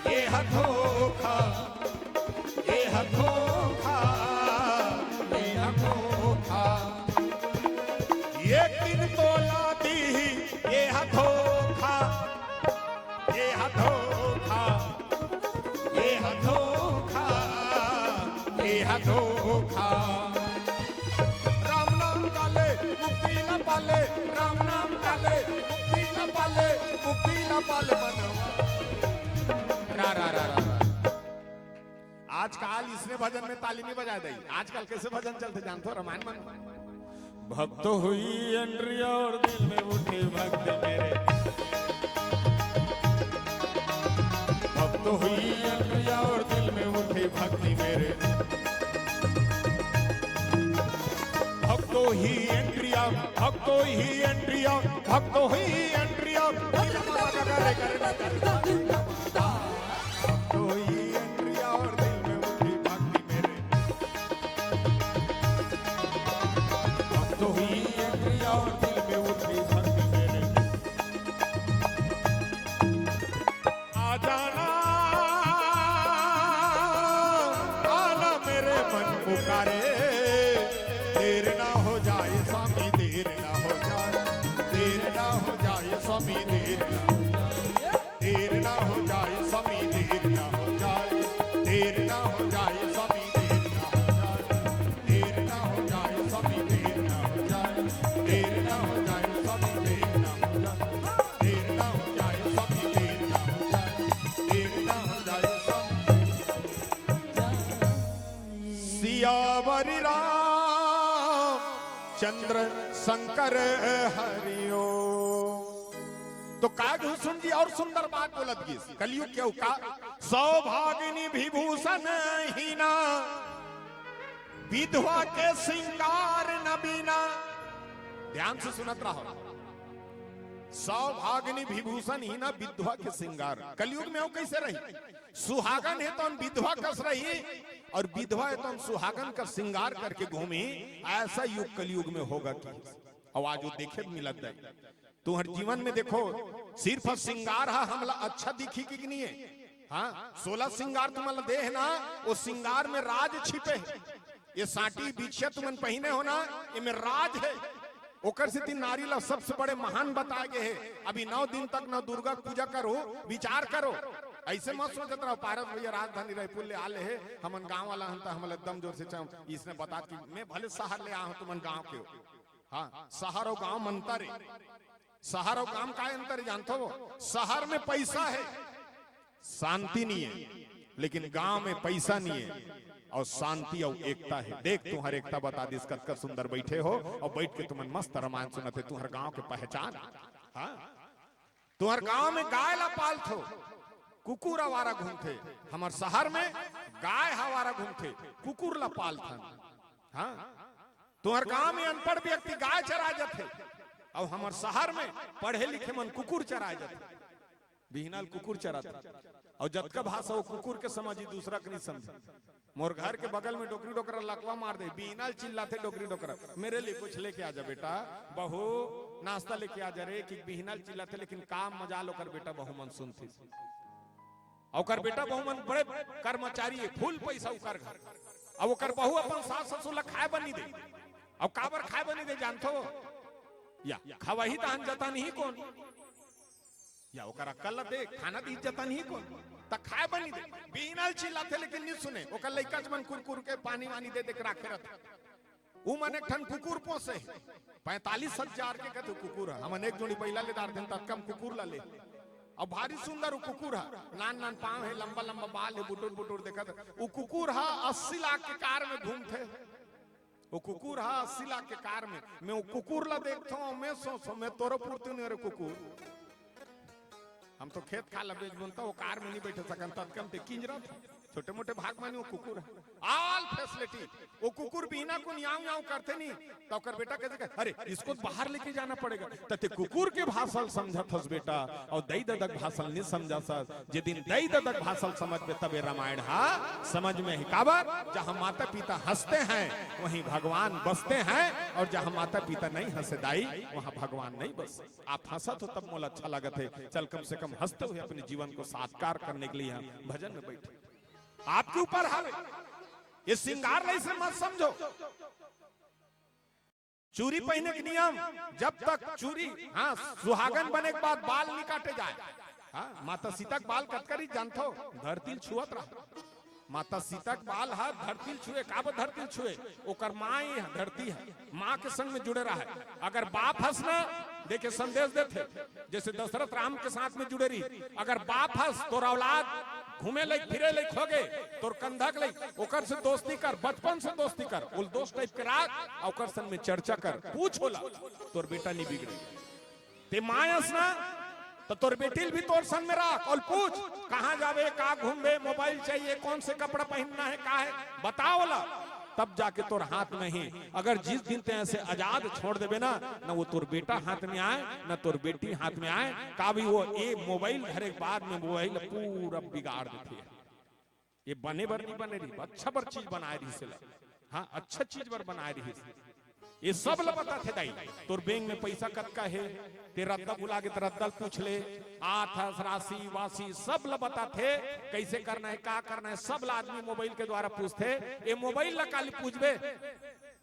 ये ह धोखा, ये ह धोखा, ये ह धोखा। एक दिन तोला दीही, ये ह धोखा, ये ह धोखा, ये ह धोखा, ये ह धोखा। राम नाम काले मुक्ति न पाले, राम नाम काले मुक्ति न पाले, मुक्ति न पाले मनवा। रा, रा, रा, रा, रा। आजकाल इसने भजन में ताली नहीं बजा दे। आजकल कैसे भजन चलते जानते हो? रामायण मन। भक्तो हुई एंट्री और दिल में उठी भक्ति मेरे। भक्तो हुई एंट्री और दिल में उठी भक्ति मेरे। भक्तो ही एंट्री, भक्तो ही एंट्री, भक्तो ही एंट्री। भक्तो ही एंट्री और दिल में उठी भक्ति मेरे। भक्तो ही एंट्री और दिल में उठी भक्ति मेरे। आ जाना, आना मेरे मन पुकारे, देर ना हो जाए स्वामी, देर ना हो जाए। सियावर रामचंद्र शंकर हरिओ। तो काग हुसुन जी और सुंदर बात बोलत गिस, कलयुग के का, सौभागिनी विभूषण हीना, विधवा के श्रृंगार न बीना। ध्यान से सुनत रहो, सौभागिनी विभूषण हीना, विधवा के श्रृंगार। कलयुग में वो कैसे रही? सुहागन हे तौन विधवा कस रही, और विधवा हे तौन सुहागन का श्रृंगार करके घूमी। ऐसा युग कलयुग में होगा कि? और आज वो देखे मिलत है। तुहर जीवन में देखो, सिर्फ श्रृंगार हा हमला अच्छा दिखी कि नहीं है? हाँ, सोलह श्रृंगार तुमन ला दे हे ना, वो श्रृंगार में राज छिपे हे। ये साटी बिछिया तुमन पहिने हो ना, एमे राज हे। ओकर सेती नारी ला सबसे बड़े महान बताए गए हे। अभी नौ दिन तक नौ दुर्गा पूजा करो, विचार करो। ऐसे मत सोचत रहो, पारस भैया राजधानी रायपुर ले आ ले हे, हमन गांव वाला हन त हमला एकदम जोर से चाहूं, इसने बता कि मैं भले शहर ले आया हूं, तुमन गांव के हो। हाँ, शहर और गांव में अंतर हे। शहर और गांव का अंतर जानथो? शहर में पैसा हे, शांति नहीं है, लेकिन गांव में पैसा नहीं है और शांति और एकता है। देख, तुहर एकता बता दिस, कतका सुंदर बैठे हो और बैठ के तुमन मस्त रामायण सुनत हे। तुहर गांव के पहचान। हाँ, तुहर गांव में गाय ला पालथो, कुकुर आवारा घूमथे। हमर शहर में गाय आवारा घूमथे, कुकुर ला पालथन। हाँ, तुहर गांव में अनपढ़ व्यक्ति गाय चराए जाथे, और हमर शहर में पढ़े लिखे मन कुकुर चराए जाथे। बिहनल कुकुर चराथे, और जतका भाषा वो कुकुर के समझी, दूसरा के नहीं समझी। मोर घर के बगल में डोकरी डोकरा लकवा मार दे, बिहनल चिल्लाथे डोकरी डोकरा, "मेरे लिए कुछ लेके आ जा बेटा, बहू नाश्ता लेके आ जा रे।" कि बिहनल चिल्लाथे, लेकिन काम मजाल ओकर बेटा बहू मन सुनथे। ओकर बेटा बहू मन बड़े कर्मचारी हे, फुल पैसा ओकर घर। अब ओकर बहू अपन सास ससुर ला खाए बर नहीं दे। अब काबर खाए बर नहीं दे जानथो? या खवाही तहन जता नहीं कौन? या ओकर अक्कल ला देख, खाना दीस जता नहीं कौन? त खाए बर नहीं दे। बिहनल चिल्लाथे लेकिन नहीं सुने। ओकर लइका मन कुरकुर के पानी वानी दे दे के राखे रहथे। उ मन एक ठन कुकुर पोसे हे, पैंतालीस हजार के कथे कुकुर ह। हमन एक जोड़ी बइला ले डारथन, ततका म कुकुर ला ले। अब भारी सुंदर उ कुकुर ह, नान नान पांव हे, लंबा लंबा बाल हे, बुटुर बुटुर देखत। उ कुकुर ह अस्सी लाख के कार में घूमथे। वो कुकुर ह अस्सी लाख के कार में। मैं वो कुकुर ला देखथो, मैं सोचो, मैं तोरो पुरती नहीं रे कुकुर। हम तो खेत खार ला बेचबोन त वो कार में नहीं बैठे सकन, ततका म ते किंजरत। छोटे मोटे भाग मानी वो कुकुर है, all facility। वो कुकुर बिहना कुन याव याव करथे नहीं, त ओकर बेटा कथे, "अरे, इसको तो बाहर लेके जाना पड़ेगा।" त ते कुकुर के भाषा ल समझत हस बेटा, और दई ददा के भाषा ल नहीं समझत हस। जे दिन दई ददा के भाषा ल समझबे तबे रामायण हा समझ में ही। काबर? जहाँ माता पिता हंसते हैं वहीं भगवान बसते हैं, और जहाँ माता पिता नहीं हंसे दाई वहाँ भगवान नहीं बस। आप हंसत हो तब मोला अच्छा लागत हे। चल, कम से कम हंसते हुए अपने जीवन को साकार करने के लिए यहाँ भजन में बैठे। आपके ऊपर हवे, ये श्रृंगार ला इसे मत समझो। चूरी पहिने के नियम, जब तक चूरी, हाँ, सुहागन बने के बाद बाल नहीं काटे जाए। हाँ, माता सीता के बाल कतका रहिस जानथो? धरती ल छुअत रहा। माता सीता के बाल ह धरती ल छुए, काबर धरती ल छुए? ओकर माँ ही ह, धरती ह, माँ के संग में जुड़े रहा है। अगर बाप हस ना, देखे संदेश देथे, जैसे दशरथ राम के साथ में जुड़े रही, अगर बाप हस, तोर औलाद घूमे लायक, फिरे लायक हो गए, तोर कंधा के लायक, ओकर से दोस्ती कर, बचपन से दोस्ती कर, उल दोस्त टाइप के राख, आ ओकर संग में चर्चा कर, पूछ ओला, तोर बेटा नहीं बिगड़े। ते माँ अस ना, तो तोर बेटी ल भी तोर संग में राख और पूछ, कहाँ जावे, का घूमबे, मोबाइल चाहिए, कौन से कपड़ा पहनना है, का है, बता ओला। तब जाके तोर हाथ में ही। अगर जिस दिन ते ऐसे आजाद छोड़ देबे ना, ना वो तोर बेटा हाथ में आए, ना तोर बेटी हाथ में आए, का भी वो ए मोबाइल धरे के बाद में मोबाइल पूरा बिगाड़ देथे। ये बने बर नहीं बने रही, अच्छा बर चीज बनाए रही से ला। हाँ, अच्छा चीज बर बनाए रही से। ये सब ल बताथे दाई। तोर बैंक में पैसा कतका हे, ते रद्दा भुला गे त रद्दा ल पूछ ले। आथस, राशि वासी सब ल बताथे, कैसे करना है, का करना है, सब ल आदमी मोबाइल के द्वारा पूछथे। ये मोबाइल ल काली पूछबे?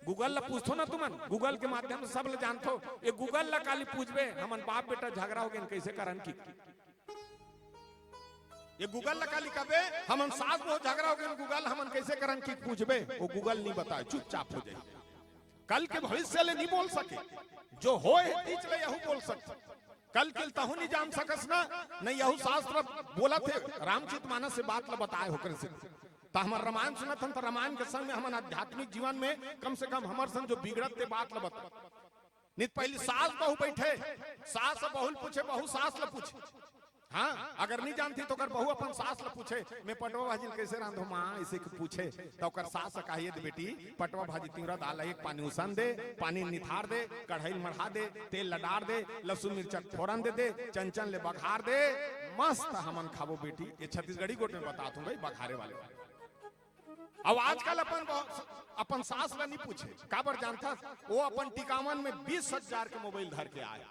गूगल ल पूछथो ना तुमन, गूगल के माध्यम से सब ल जानथो। ये गूगल ल काली पूछबे, हमन बाप बेटा झगड़ा हो गेन, कैसे करन कि? ये गूगल ल काली कबे, हमन सास बहू झगड़ा हो गेन, गूगल हमन कैसे करन कि पूछबे? वो गूगल नहीं बताए, चुपचाप हो जाए। कल के भविष्य ले नहीं बोल सके, जो होए हे तीच ले यहू बोल सकथे। कल के तहू नहीं जान सकस ना, नहीं यहू शास्त्र बोलथे, रामचरित मानस से बात ल बताए होकर से। त हमर रामायण सुनत हन, त रामायण के संग में हमन आध्यात्मिक जीवन में कम से कम हमर संग जो बिगड़त ते बात ल बता। नित पहली सास बहू बैठे, सास बहू ल पूछे, बहू सास ल पूछे। हाँ, अगर नहीं जानती तो ओकर बहू अपन सास ल पूछे, "मैं पटवा भाजी ल कैसे रांधो माँ?" ऐसे के पूछे, तो ओकर सास कहिए दे, "बेटी, पटवा भाजी तिवरा दाल एक पानी उसन दे, पानी निथार दे, कढ़ाई ल मढ़ा दे, तेल ल डार दे, लहसुन मिर्चा फोरन दे दे, चंचन ले बघार दे, मस्त हमन खाबो बेटी।" ये छत्तीसगढ़ी गोठ में बतात हूँ भाई, बघारे वाले। अब आजकल अपन बहू, अपन सास ल नहीं पूछे, काबर जानथस? वो अपन टिकावन में बीस हजार के मोबाइल धर के आए।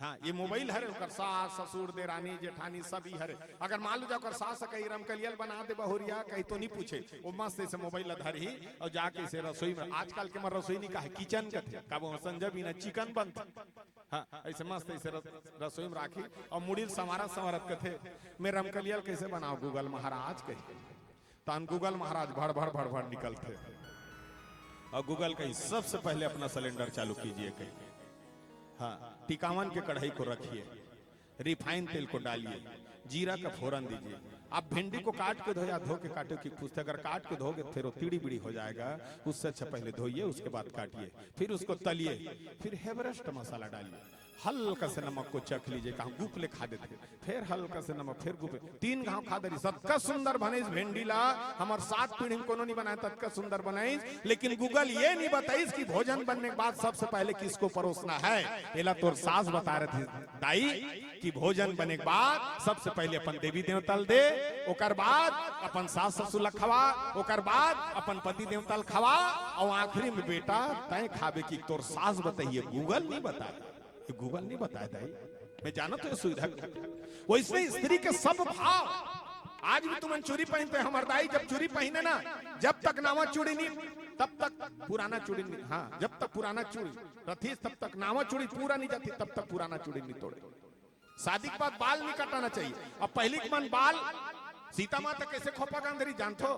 हाँ, ये मोबाइल हरे, ओकर सास, ससुर, देरानी, जेठानी सब ही हरे। अगर मान लो जा ओकर सास कही, "रमकलिया ल बना दे बहुरिया," कही तो नहीं पूछे, वो मस्त ऐसे मोबाइल ल धरही और जाके ऐसे रसोई में, आजकल के मन रसोई नहीं कहे, किचन कथे, का वो संजय बिना चिकन बनत। हाँ, ऐसे मस्त ऐसे रस-, रसोई में राखी और मुड़ी ल संवारत संवारत कथे, "मैं रमकलिया ल कैसे बनाओ Google महाराज?" कही। तान Google महाराज भड़ भड़ भड़ भड़ निकलथे। और Google कही, "सबसे पहले अपना सिलेंडर चालू कीजिए," कही। हाँ, टिकावन के कढ़ाई को रखिए, रिफाइन तेल को डालिए, जीरा का फोरन दीजिए। आप भिंडी को काट के धो या धो के काटो कि पूछते, अगर काट के धोगे फिर वो तीड़ी बीड़ी हो जाएगा, उससे अच्छा पहले धोइए, उसके बाद काटिए, फिर उसको तलिए, फिर एवरेस्ट मसाला डालिए, हल्का से नमक को चख लीजिए, कहाँ गुप ले खा देते, फिर हल्का से नमक, फिर गुप, तीन घाव खा दे रही, ततका सुंदर बनिस भिंडी ला, हमर सात पीढ़ी में कोनो नहीं बनाए, ततका सुंदर बनाइस। लेकिन Google ये नहीं बताइस कि भोजन बनने के बाद सबसे पहले किसको परोसना है। एला तोर सास बता रही थी, दाई, कि भोजन बने के बाद सबसे पहले अपन देवी देवता ल दे, ओकर बाद अपन सास ससुर ल खवा, ओकर बाद अपन पति देवता ल खवा, और आखिरी में बेटा तय खाबे कि तोर सास बताइए, Google नहीं बताए। ये Google नहीं बताए दाई, मैं जानत हूँ ये सुविधा को। वैसने स्त्री के सब भाव, आज भी तुमन चूड़ी पहनते हैं, हमर दाई जब चूड़ी पहने ना, जब तक नावा चूड़ी नहीं, तब तक पुराना चूड़ी नहीं, हाँ, जब तक पुराना चूड़ी रथिस, तब तक नावा चूड़ी पूरा नहीं जाती, तब तक पुराना चूड़ी नहीं तोड़े। शादी के बाद बाल नहीं कटाना चाहिए। अब पहली के मन बाल, सीता माता कैसे खोपा बांध रही जानथो?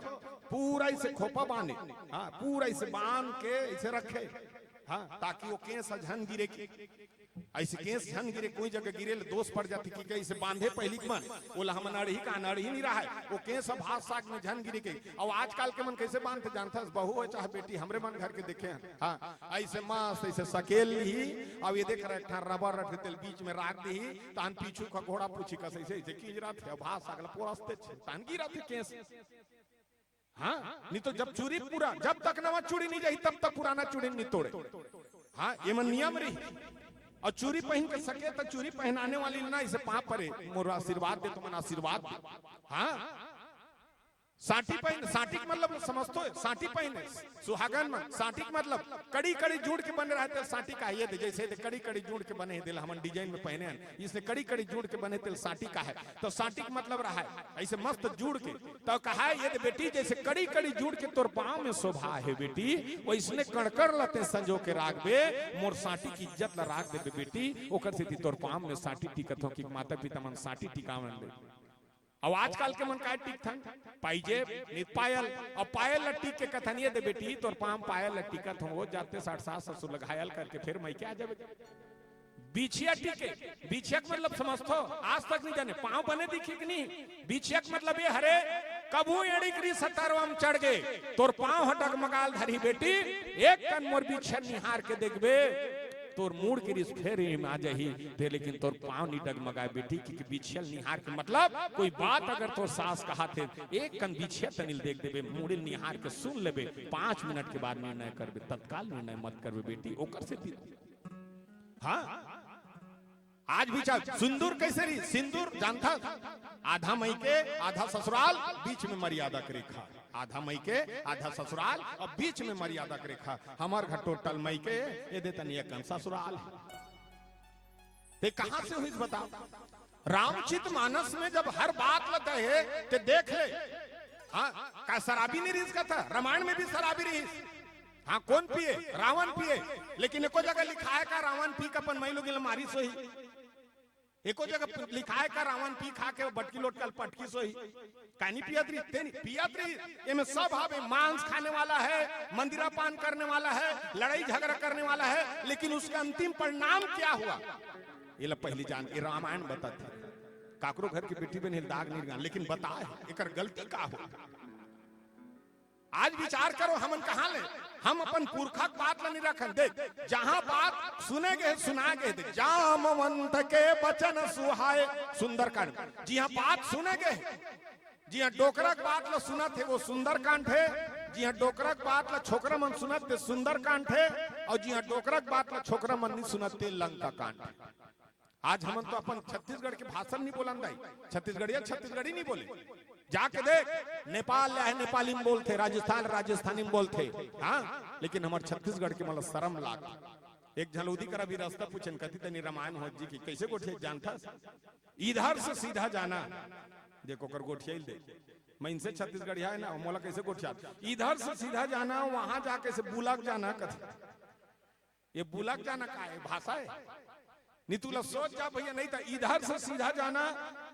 पूरा इसे खोपा बांधे, हाँ, पूरा इसे बांध के इसे रखे, हाँ, ताकि वो केस झन गिरे की, ऐसे केस झन गिरे, कोई जगह गिरे ले दोष पड़ जाती कि कहीं से बांधे पहली के मन, ओला हमन अड़ही का अड़ही नहीं रहा है, वो केस भास साग में झन गिरे के। अब आजकल के मन कैसे बांधते जानथस? बहू हो चाहे बेटी, हमरे मन घर के देखे हैं, हाँ, ऐसे मस्त ऐसे सकेल ही, अब ये देख रहे, एक ठन रबर रख तेल बीच में राख दी, तान पीछू का घोड़ा पूछी कस ऐसे, ऐसे कीज रहा थे, भास साग ला पोरसते छे, तान गिरा थे केस। हाँ, नहीं तो जब चूड़ी पूरा, जब तक नवा चूड़ी नहीं जाही, तब तक पुराना चूड़ी नहीं तोड़े। हाँ, ये मन नियम रही। और चूड़ी पहन के सके तो चूड़ी पहनाने वाली ना इसे पाँव परे, मोर आशीर्वाद दे, तुमन आशीर्वाद दे। हाँ, साटी पहन, साटी के मतलब समझतो है, साटी पहने, सुहागन मन, साटी के मतलब कड़ी कड़ी जुड़ के बने रहते, साटी का ये दे, जैसे दे कड़ी कड़ी जुड़ के बने हैं, दिल हमन डिजाइन में पहने हैं, इसने कड़ी कड़ी जुड़ के बने तेल साटी का है, तो साटी के मतलब रहा है, ऐसे मस्त जुड़ के, तो कहा है, "ये दे बेटी, जैसे कड़ी कड़ी जुड़ के तोर पाँव में शोभा है बेटी, वैसने कड़कड़ लते संजो के राख बे, मोर साटी की इज्जत ला राख दे बे बेटी, ओकर सेती तोर पाँव में साटी टिकत हो कि माता पिता मन साटी टिकावन दे।" अब आजकल के मन काय टिकथन, पाइजेब, नित पायल, अब पायल ला टिक के कथन, "ये दे बेटी, तोर पाँव पायल ला टिकत हो, वो जाते साठ सास ससुर ला घायल करके फिर मइके आ जाबे।" बिछिया टिके, बिछिया के मतलब समझथो, आज तक नहीं जाने, पाँव बने दिखी कि नहीं? बिछिया के मतलब ये हरे, कभू एड़ी करी सतरवा में चढ़ गे, तोर पाँव ह डगमगाल धरी बेटी, एक कन मोर बिछिया निहार के देखबे, तोर मूड़ के रिस फेर एम आ जाही, ते लेकिन तोर पाँव नहीं डगमगाए बेटी, क्योंकि बिछिया ल निहार के मतलब कोई बात अगर तोर सास कहा थे, एक कन बिछिया तनिल देख देबे, मूड़िल निहार के सुन लेबे, पाँच मिनट के बाद निर्णय करबे, तत्काल निर्णय मत करबे बेटी, ओकर सेती। हाँ, आज भी चाहे सिंदूर कैसे रही? सिंदूर जानथा, आधा मइके, आधा ससुराल, बीच में मर्यादा के रेखा। आधा मइके, आधा ससुराल और बीच में मर्यादा के रेखा। हमर घर टोटल मइके, ये दे तनी एक ससुराल है। ते कहां से हुई बताओ? रामचित मानस में जब हर बात ल दहे, ते देख ले। हाँ, का शराबी नहीं रिहिस का था? रामायण में भी शराबी रिहिस। हाँ, कौन पिए? रावण पिए। लेकिन एको जगह लिखा है का रावण पी के अपन मई लोगिन ल मारिस होही? एको जगह लिखा है का रावण पी खा के बटकी लोट कल पटकिस होही? कानी पियत रही, ते नहीं पियत रही। ये में सब हवे, मांस खाने वाला है, मंदिरा पान करने वाला है, लड़ाई झगड़ा करने वाला है, लेकिन उसका अंतिम परिणाम क्या हुआ? ये ला पहली जान, ये रामायण बताथे। काकरो घर की बेटी बहन दाग नहीं लगा, लेकिन बताए एकर गलती का हो। आज विचार करो, हमन कहाँ ले, हम अपन पुरखा के बात ला नहीं रखन। देख, जहाँ बात सुने गए, सुना गए, देख, जामवंत के बचन सुहाए, सुंदरकांड। जिहाँ बात सुने गए, जिहाँ डोकरा के बात ला सुनत हे, वो सुंदरकांड हे। जिहाँ डोकरा के बात ला छोकरा मन सुनत हे, सुंदरकांड हे। और जिहाँ डोकरा के बात ला छोकरा मन नहीं सुनत हे, लंका कांड। आज हमन तो अपन छत्तीसगढ़ के भाषा नहीं बोलन दाई, छत्तीसगढ़िया छत्तीसगढ़ी नहीं बोले। जाके देख, नेपाल ले आए नेपाली में बोलथे, राजस्थान राजस्थानी में बोलथे, हाँ, लेकिन हमर छत्तीसगढ़ के मन ला शरम लाग। एक झन ओदी करा भी रास्ता पूछेन, कति तनी रामायण हो जी की, कैसे गोठिया जानथस? इधर से सीधा जाना। देखो, ओकर गोठिया ही दे। मैं इनसे छत्तीसगढ़िया है ना, मोला कैसे गोठिया? इधर से सीधा जाना, वहां जाके से बुलक जाना कथे। ये बुलक जाना का है? भाषा है? नहीं, तू ला सोच जा भैया, नहीं तो इधर से सीधा जाना,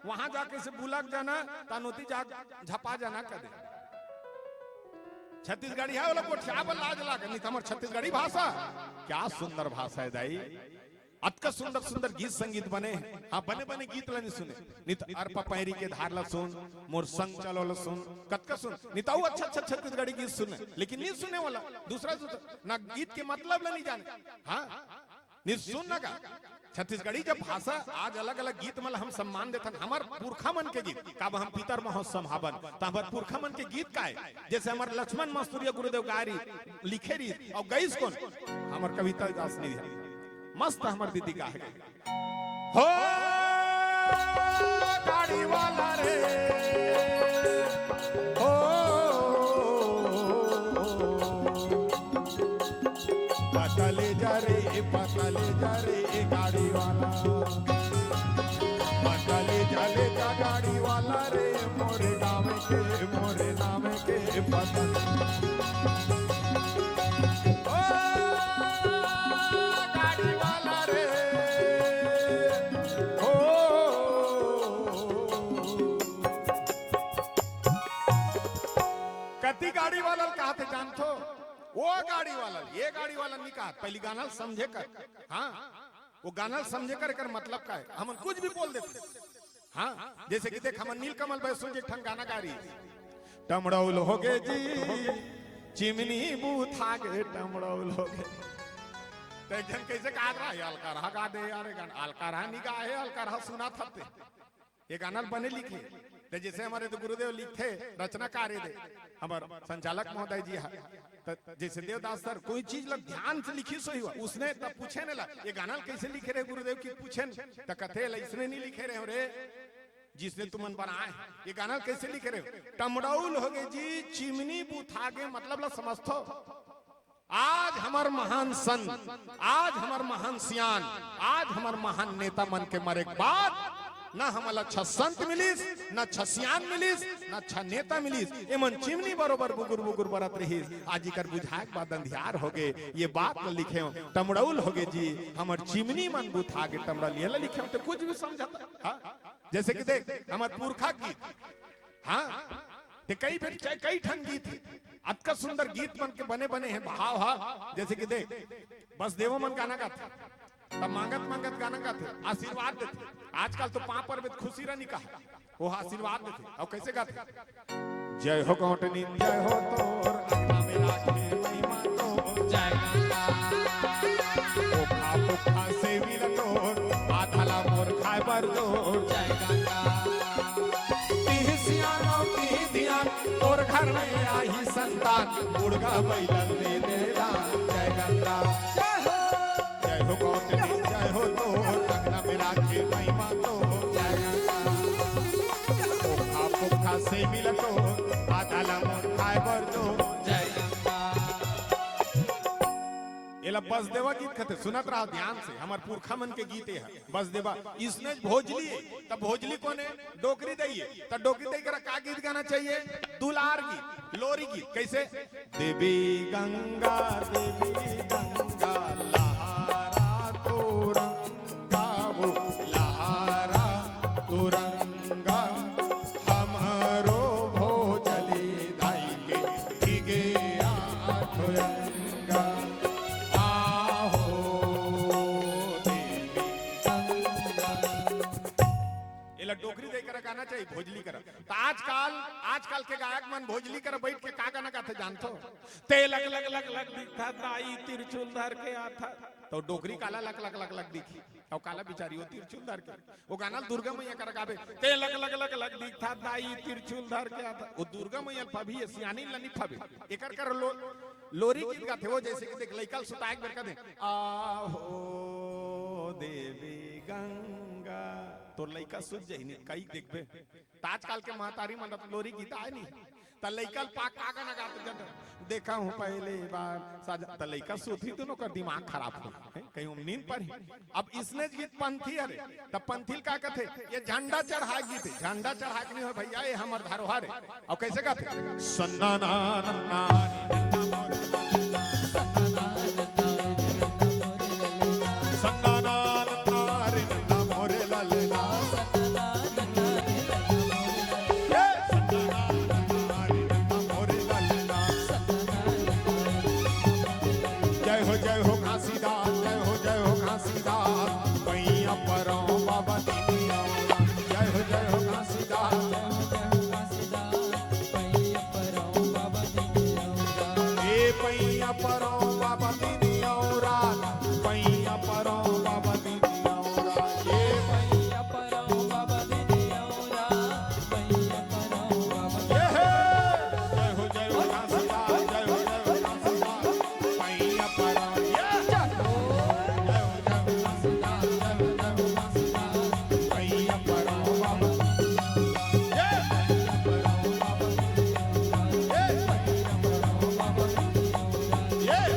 वहां जाके से बुलक जाना, तानोती जा झपा जाना कदे। छत्तीसगढ़िया वाला गोठिया बर लाज लागे, नहीं तो हमर छत्तीसगढ़ी भाषा। क्या सुंदर भाषा है दाई, अतका सुंदर सुंदर गीत संगीत बने हैं। हाँ, बने बने गीत ला नहीं सुने, नहीं तो अरपा पैरी के धार ला सुन, मोर संग चलो ला सुन, कतका सुन, नहीं तो अच्छा अच्छा छत्तीसगढ़ी गीत सुने, लेकिन नहीं सुने वाला दूसरा, दूसरा ना गीत के मतलब ला नहीं जाने। हाँ, नहीं सुन ना का। छत्तीसगढ़ी जब भाषा आज अलग अलग गीत मन ला हम सम्मान देथन, हमर पुरखा मन के गीत, काबर हम पितर महोत्सव हावन, त हमर पुरखा मन के गीत का है? जैसे हमर लक्ष्मण मस्तुरिया गुरुदेव गाय रही, लिखे रही, और गईस कोन? हमर कविता दास नहीं है, मस्त हमर दीदी का है। हो गाड़ी वाला रे, हो पतले जा रे, पतले जा रे गाड़ी वाला, पतले जा ले जा गाड़ी वाला रे, मोरे गाँव के, मोरे नाम के पतले। ओ गाड़ी वाला रे, ओ कति गाड़ी वाला कहा थे जानथो? वो गाड़ी वाला, ये गाड़ी वाला नहीं कहा। पहली गाना समझे कर, हाँ, वो गाना समझे कर, कर मतलब का है? हम कुछ भी बोल देते। हाँ, जैसे कि देख, हम नीलकमल बैसु जी एक ठन गाना गा रही, टमड़ौल हो गे जी, चिमनी बूथा गे, टमड़ौल हो गे। तो एक जन कैसे गा रहा है, अलकरहा गा दे यार, ये गाना अलकरहा नहीं गा है, अलकरहा सुना था ते। ये गाना बने लिखे, तो जैसे हमारे तो गुरुदेव लिखथे, रचनाकार हे दे, हमर संचालक महोदय जी हा, तो जैसे देवदास सर कोई चीज ला ध्यान से लिखिस होही, उसने तब पूछे ने ला, ये गाना ला कैसे लिखे रहे गुरुदेव की पूछे न, तो कथे ला इसने नहीं लिखे रहे हो रे, जिसने तुमन बनाए, ये गाना ला कैसे लिखे रहे हो? टमड़ौल हो गे जी, चिमनी बुथा गे, मतलब ला समझथो। आज हमर महान संत, आज हमर महान सियान, आज हमर महान नेता मन के मरे के बाद न हमन ला अच्छा संत मिलिस, न अच्छा सियान मिलिस, न अच्छा नेता मिलिस। एमन चिमनी बरोबर बुगुर बुगुर बरत रहिस। आज इकर बुझाए के बाद अंधियार हो गे। ये बात ल लिखे हो, टमड़ौल हो गे जी, हमर चिमनी मन बुथा गे टमड़ौल। ये ला लिखे हो तो कुछ भी समझता। हाँ? जैसे कि देख, हमर पुरखा गीत, हाँ, ते कई बेर, कई ठन गीत हे, अतका सुंदर गीत मन के बने बने हे भाव हा। जैसे कि देख, बसदेवा मन गाना गाथे, तब मांगत मांगत गाना गाथे, आशीर्वाद देथे। आजकल तो पाँव परबे त खुशी रह निकाहे, वो आशीर्वाद देथे। अउ कैसे गाथे? जय हो गौंटनी, जय हो तोर, अंगना में राखे महिमा तोर। जय गंगा। ओखा पोखा से मिल तोर, आधा ला मोर खाए बर जोर। जय गंगा। तिह सियान अउ तिह धियान, तोर घर में आही संतान, मुर्गा बैलन दे दे दान। जय गंगा। जय हो। जय हो गौतमी, जय हो तोर, अंगना में राखे महिमा तोर। जय गंगा। ओखा पोखा से मिल तोर, आधा ला मोर खाए बर जोर। जय गंगा। एला बसदेवा गीत कथे, सुनत रहा ध्यान से, हमर पुरखा मन के गीत ए हे। बसदेवा, इसने भोजली हे, त भोजली कोन हे? डोकरी दई हे। त डोकरी दई करा का गीत गाना चाहिए? दुलार गीत, लोरी गीत। कैसे? देवी गंगा, देवी गंगा, लहरा तोरंगा वो, लहरा तोरंगा, हमरो भोजली दाई के भीगे आठ अंगा। आहो देवी गंगा। एला डोकरी दई करा गाना चाहिए, भोजली करा। त आजकल, आजकल के गायक मन भोजली कर बैठ के का गाना गाथे जानथो? ते लग लग लग लग दिखथा, दाई तिरछुल धर के आथा। तो डोकरी काला लग लग लग लग दिखी? अउ काला बिचारी वो तिरछुल धर के, वो गाना ल दुर्गा मैया कर गाबे, ते लग लग लग लग दिखथा, दाई तिरछुल धर के आथा। वो दुर्गा मैया ल पाबे, ये सियानी ल नी पाबे। एकर कर लो, लोरी गीत गाथे वो, जैसे कि देख, लइका ल सुताए के बेर कथे, आहो देवी गंगा, तोर लइका सुत जाही नी, कई देखबे। त आजकल के महतारी मन लोरी गीत आए नी, त लइका ल पा का गाना गाथे जब, देखा हूँ पहली बार साजा, त लइका सुतही, दुनों कर दिमाग खराब होही, कहीं ओम नींद परही। अब इसने गीत पंथी हरे, त पंथी ल का कथे? ये झंडा चढ़ाए गीत हे, झंडा चढ़ाए के नहीं हो भैया, ये हमर धरोहर हे। अउ कैसे गाथे? सन्ना ना नन्ना सन्ना ना नन्ना रे नन्ना मोरे ललना। ए, सन्ना ना नन्ना रे नन्ना मोरे ललना। जय हो, जय हो घासीदास, जय हो, जय हो घासीदास, पैया परौं बाबा दीनी औरा। जय हो, जय हो घासीदास। ए पैया परौं बाबा दीनी औरा, पैया परौं बाबा दीनी औरा। ए ए हे, जय हो, जय हो घासीदास, जय हो, जय हो घासीदास, पैया परौं। ए, जय हो, जय हो घासीदास, जय हो, जय हो घासीदास, पैया परौं बाबा। ए, ए,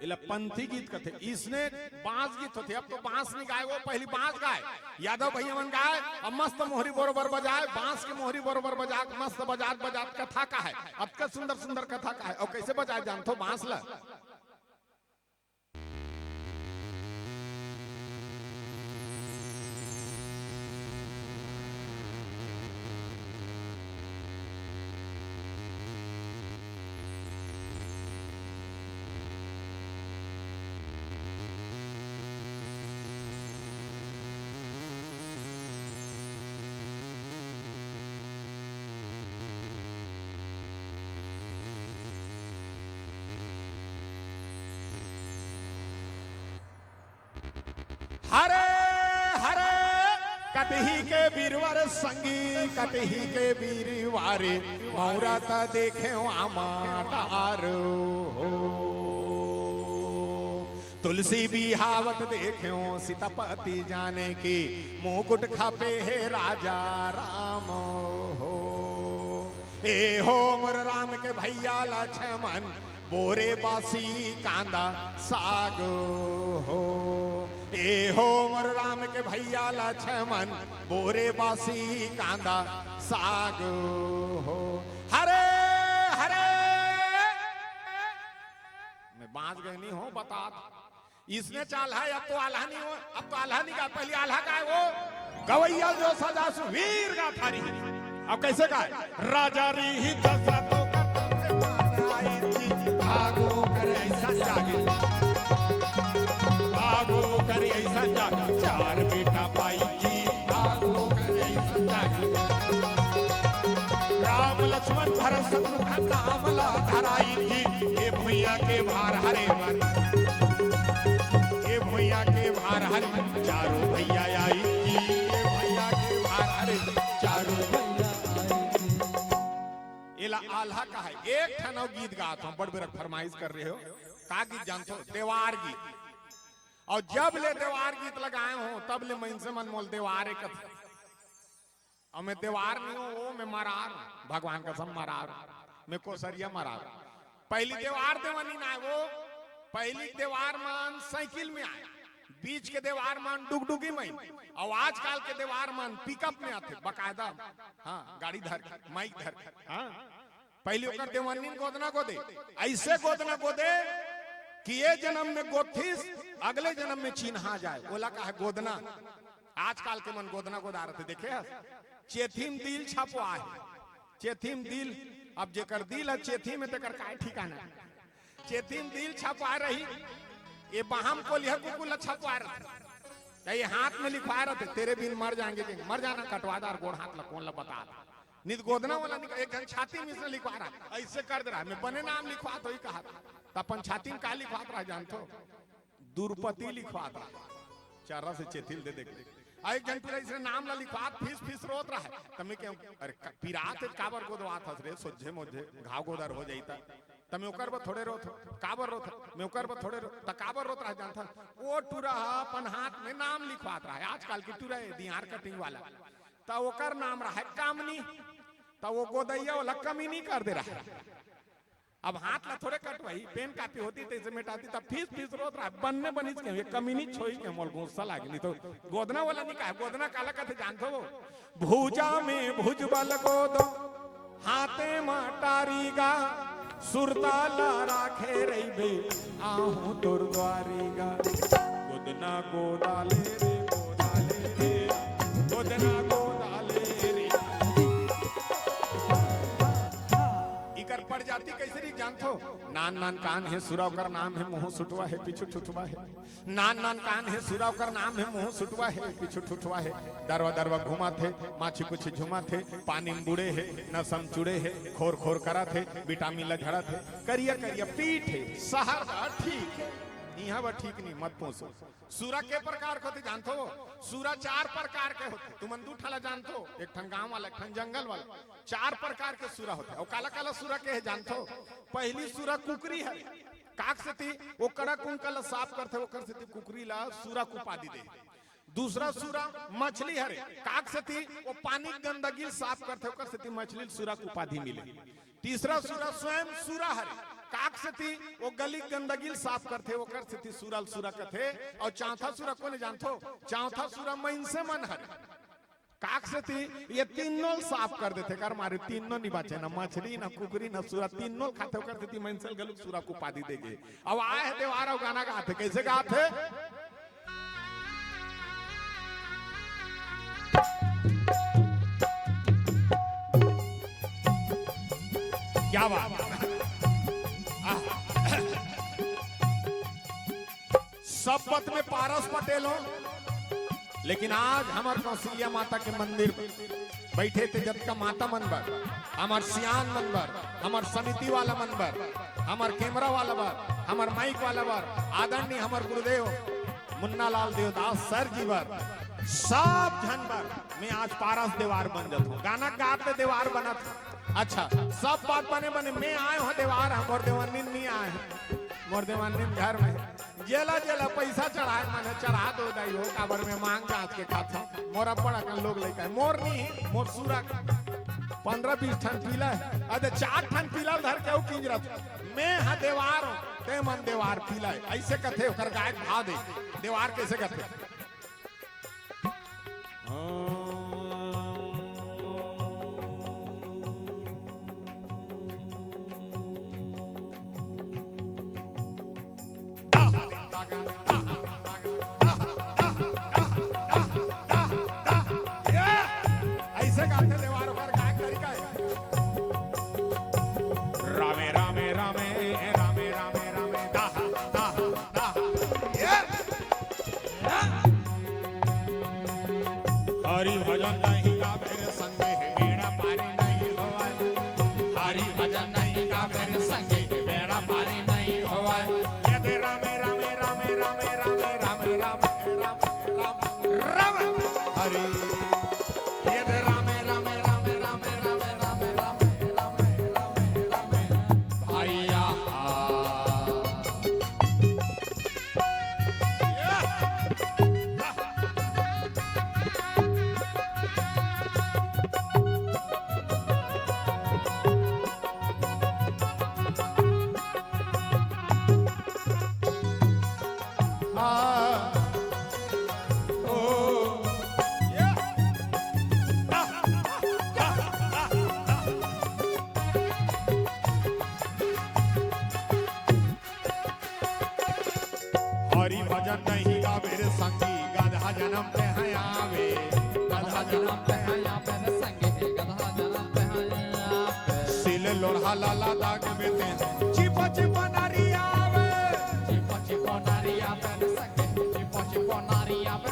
एला पंथी गीत कथे। इसने बांस गीत होथे, अब तो बांस नहीं गाए, वो पहली बांस गाए, यादव भैया मन गाए, अब मस्त मोहरी बरोबर बजाए, बांस के मोहरी बरोबर बजा, मस्त बजात बजात कथा कहाए। अब का सुंदर सुंदर कथा कहाए, अउ कैसे बजाए जानथो बांस ला? हरे हरे, कटही के बीरवर संगी, कटही के बीरवारे, मौरा त देखेंव आमा डार हो। तुलसी बिहावत देखेंव सीतापति जानकी, मुकुट खपे हे राजा राम हो। ए हो मोर राम के भैया लक्ष्मण, बोरे बासी कांदा साग हो। ए हो मोर राम के भैया लक्ष्मण, बोरे बासी कांदा साग हो। हरे हरे। मैं बांस गए नहीं हो बता। इसने चाल है, अब तो आल्हा नहीं हो, अब तो आल्हा नहीं गा, पहली आल्हा का है वो गवैया जो सजा सुवीर गा थारी। अब कैसे गाए? राजा री ही दशरथ को करते मारा आई जी, भागो करे ऐसा जागे, भागो करे ऐसा जागे, चार बेटा पाई जी, भागो करे ऐसा जागे। राम लक्ष्मण भरत शत्रुघ्न नाम ला धराई जी, ये भुइया के भार हरे वर, ये भुइया के भार हरे, चारों भैया आई जी, ये भुइया के भार हरे, चारों भैया आई जी। एला आल्हा कहाय। एक ठन अउ गीत गात हंव, बड़ बेरा फरमाइश कर रहे हो, का गीत जानथो? देवार गीत। अउ जब ले देवार गीत ल गाए हंव, तब ले मइनसे मन मोला देवारे कथे। अउ मैं देवार नहीं हंव, वो मैं मरार हंव, भगवान कसम मरार हंव, मैं कोसरिया मरार हंव। पहली देवार देवनी ना आय वो, पहली देवार मन साइकिल में आय, बीच के देवार मन डुगडुगी में, अउ आजकल के देवार मन पिकअप में आथे, बकायदा, हाँ, गाड़ी धर के, माइक धर के, हाँ। पहली ओकर देवन्नी गोदना गोदे, ऐसे गोदना गोदे कि ये जन्म में गोदथिस, अगले जन्म में चिन्हा जाय, ओला कहाय गोदना। आजकल के मन गोदना गोदा रथे, देखे हस? चेथी म दिल छपवाय हे, चेथी म दिल। अब जेकर दिल हे चेथी में, तेकर काय ठिकाना? चेथी म दिल छपवाय रही, ये बाहम कोलिहा कुकुर ला छपवाय रही। त ये हाथ में लिखवाए रहिथे, "तेरे बिन मर जाएंगे जी, मर जाना कटवा दार गोड़ हाथ ला, कोन ला बता।" नित गोदना वाला निक-, एक झन छाती में इसने लिखवा रहा, ऐसे कर दे रहा, मैं बने नाम लिखवा तो ही कहा था। त अपन छाती में का लिखवात रहा जानथो? दुर्पति लिखवात रहा। चर्रा से चेथिल दे देख। आ एक झन टूरा इसने नाम ला लिखवात फीस फीस रोत रहा है। त मैं कहूं, "अरे क-, पिरात हे, काबर गोदवात हस रे, सोझे मोझे घाव गोदर हो जाई त।" त मैं ओकर बर थोड़े रोत हंव, काबर रोत हंव? मैं ओकर बर थोड़े रोत, त काबर रोत रहा जानथस? ओ टूरा ह अपन हाथ में नाम लिखवात रहा है, आजकल के टूरा हे, दिहार कटिंग वाला। त ओकर नाम रहा है कामनी, त वो गोदैया वाला कमीनी कर दे रहा है। अब हाथ ला थोड़े कटवाही, पेन कापी होती त इसे मिटाती, त फीस फीस रोत रहा है, बन्ने बनिस के, ये कमीनी छोई के, मोर गुस्सा लागे, नहीं तो गोदना वाला नहीं कहा, गोदना काला कथे जानथो? भुजा में भुजबल गोदो, हाथे म टारी गा, सुरता ला राखे रहिबे, आहूं तोर द्वारी गा। गोदना गोदाले रे, गोदाले रे, गोदना गोदाले रे। इकर प्रजाति कैसे रही जानथो? नान नान कान हे, सुरा ओकर नाम हे, मुंह सुटवा हे, पीछू ठुठवा हे। नान नान कान हे, सुरा ओकर नाम हे, मुंह सुटवा हे, पीछू ठुठवा हे, दरवा दरवा घुमाथे, माछी कुछ झुमाथे, पानी में बुड़े हे, नसम चुड़े हे, खोर खोर कराथे, विटामिन ला झड़ाथे, करिया करिया पीठ हे, सहर बा ठीक हे, इहां बा ठीक नहीं, मत पूछो। सुरा के प्रकार के होथे जानथो? सुरा चार प्रकार के होथे, तुमन दू ठन ला जानथो, एक ठन गांव वाला, एक ठन जंगल वाला, चार प्रकार के सुरा होथे। अउ काला काला सुरा के हे जानथो? पहली सुरा कुकरी हरे, काक सेती वो कड़ा कुंका ला साफ करथे, ओकर सेती कुकरी ला सुरा के उपाधि दे। दूसरा सुरा मछली हरे, काक सेती वो पानी के गंदगी ला साफ करथे, ओकर सेती मछली ला सुरा के उपाधि मिले। तीसरा सुरा स्वयं सुरा हरे, काक सेती वो गली के गंदगी ला साफ करथे, ओकर सेती सुरा ला सुरा कथे। अउ चौथा सुरा कोन जानथो? चौथा सुरा मइनसे मन हरे। काक सेती ये तीनों ल साफ कर देथे, कर मारे तीनों नि बाचे, न मछली, न कुकरी, न सुरा, तीनों ल खाथे, ओकर सेती मइनसे ल घलोक सुरा के उपाधि दे गे। अब आए हे देवार अउ गाना गाथे, कैसे गाथे? क्या बात। आह। सब पत में पारस पटेल हो, लेकिन आज हमर कौशल्या माता के मंदिर में बैठे थे जतका माता मन बर, हमर सियान मन बर, हमर समिति वाला मन बर, हमर कैमरा वाला बर, हमर माइक वाला बर, आदरणीय हमर गुरुदेव मुन्ना लाल देवदास सर जी बर, सब झन बर मैं आज पारस देवार बन जात हूँ। गाना गात ले देवार बनत हूँ। अच्छा, सब बात बने बने, मैं आए हूँ देवार, मोर देवानिन नहीं आए हैं, मोर देवानिन घर में। जेला जेला पैसा चढ़ाए मन हे, चढ़ा दो दाई हो, काबर मैं मांग जांच के खाथंव। मोर अब्बड़ अकन लोग लइका हे, मोर नहीं, मोर सुरा के। पंद्रह बीस ठन पीला हे, अदे चार ठन पीला ल धर के अउ किंजरत। मैं हा देवार हों, ते मन देवार पीला हे। अइसे कथे, ओकर गाय के भाव दे। देवार कइसे कथे? अइसे गाथे देवार ओकर गाय के तरीका हे। रामे, रामे, रामे, रामे, रामे, रामे, दाहा, दाहा, दाहा। ये। हरि भजन नहीं गावे रे संगे, बेड़ा पारी नहीं होवय। हरि भजन नहीं गावे रे संगे, बेड़ा पारी नहीं होवय। ये दे रामे, रामे, रामे, राम, राम, राम, राम, राम, राम। हरि। ये दे रामे, रामे, रामे, राम, राम, राम, राम, राम, राम, राम, राम, भैया। हरि भजन नहीं गावे रे संगी, गधा जनम ते हैं आवे। गधा जनम ते हैं आवे रे संगी, गधा जनम ते हैं आवे। सिल लोढ़ा लाला दाग में ते, चिपो चिपो नारी आवे। चिपो चिपो नारी आवे रे संगी, चिपो चिपो नारी आवे।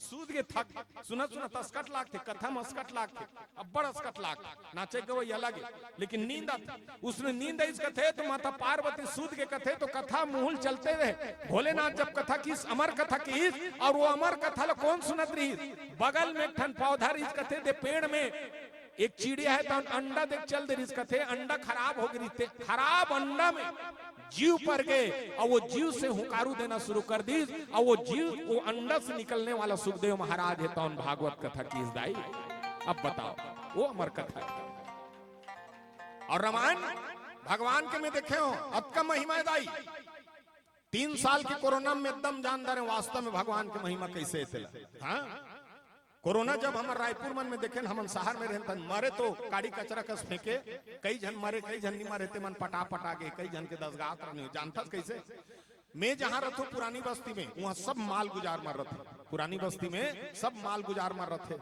सूत के थक, सुनत सुनत असकट लागथे, कथा म असकट लागथे, अब्बड़ असकट लागथे। नाचे गवई अलग हे, लेकिन नींद आथे। उसने नींद आइस कथे तो माता पार्वती सूत के कथे तो कथा मुहुल चलते रहे। भोलेनाथ जब कथा किस, अमर कथा किस, और वो अमर कथा ल कोन सुनत रहिस? बगल में एक ठन पौधा रहिस कथे, दे पेड़ में एक चिड़िया हे, त अंडा देख चल दे रहिस कथे, अंडा खराब हो गे रहिस, ते खराब अंडा में जीव पर गे, और वो जीव से हुंकारू देना शुरू कर दिस, और वो जीव, वो अंडा से निकलने वाला सुखदेव महाराज हे, तौन भागवत कथा किस दाई। अब बताओ, वो अमर कथा हे। और रामायण भगवान के में देखे हो, अतका महिमा हे दाई। तीन साल के कोरोना में एकदम जान डारे वास्तव में भगवान के महिमा कैसे हे तेला। हाँ, कोरोना जब हमर रायपुर मन में देखेन, हमन शहर में रहेन, त मरे तो काड़ी कचरा कस फेंके, कई झन मरे, कई झन नी मरे, ते मन पटा पटा गे, कई झन के दस गात रहने हो। जानथस कैसे? मैं जहाँ रहथों पुरानी बस्ती में, वहाँ सब माल गुजार मर रथे। पुरानी बस्ती में सब माल गुजार मर रथे।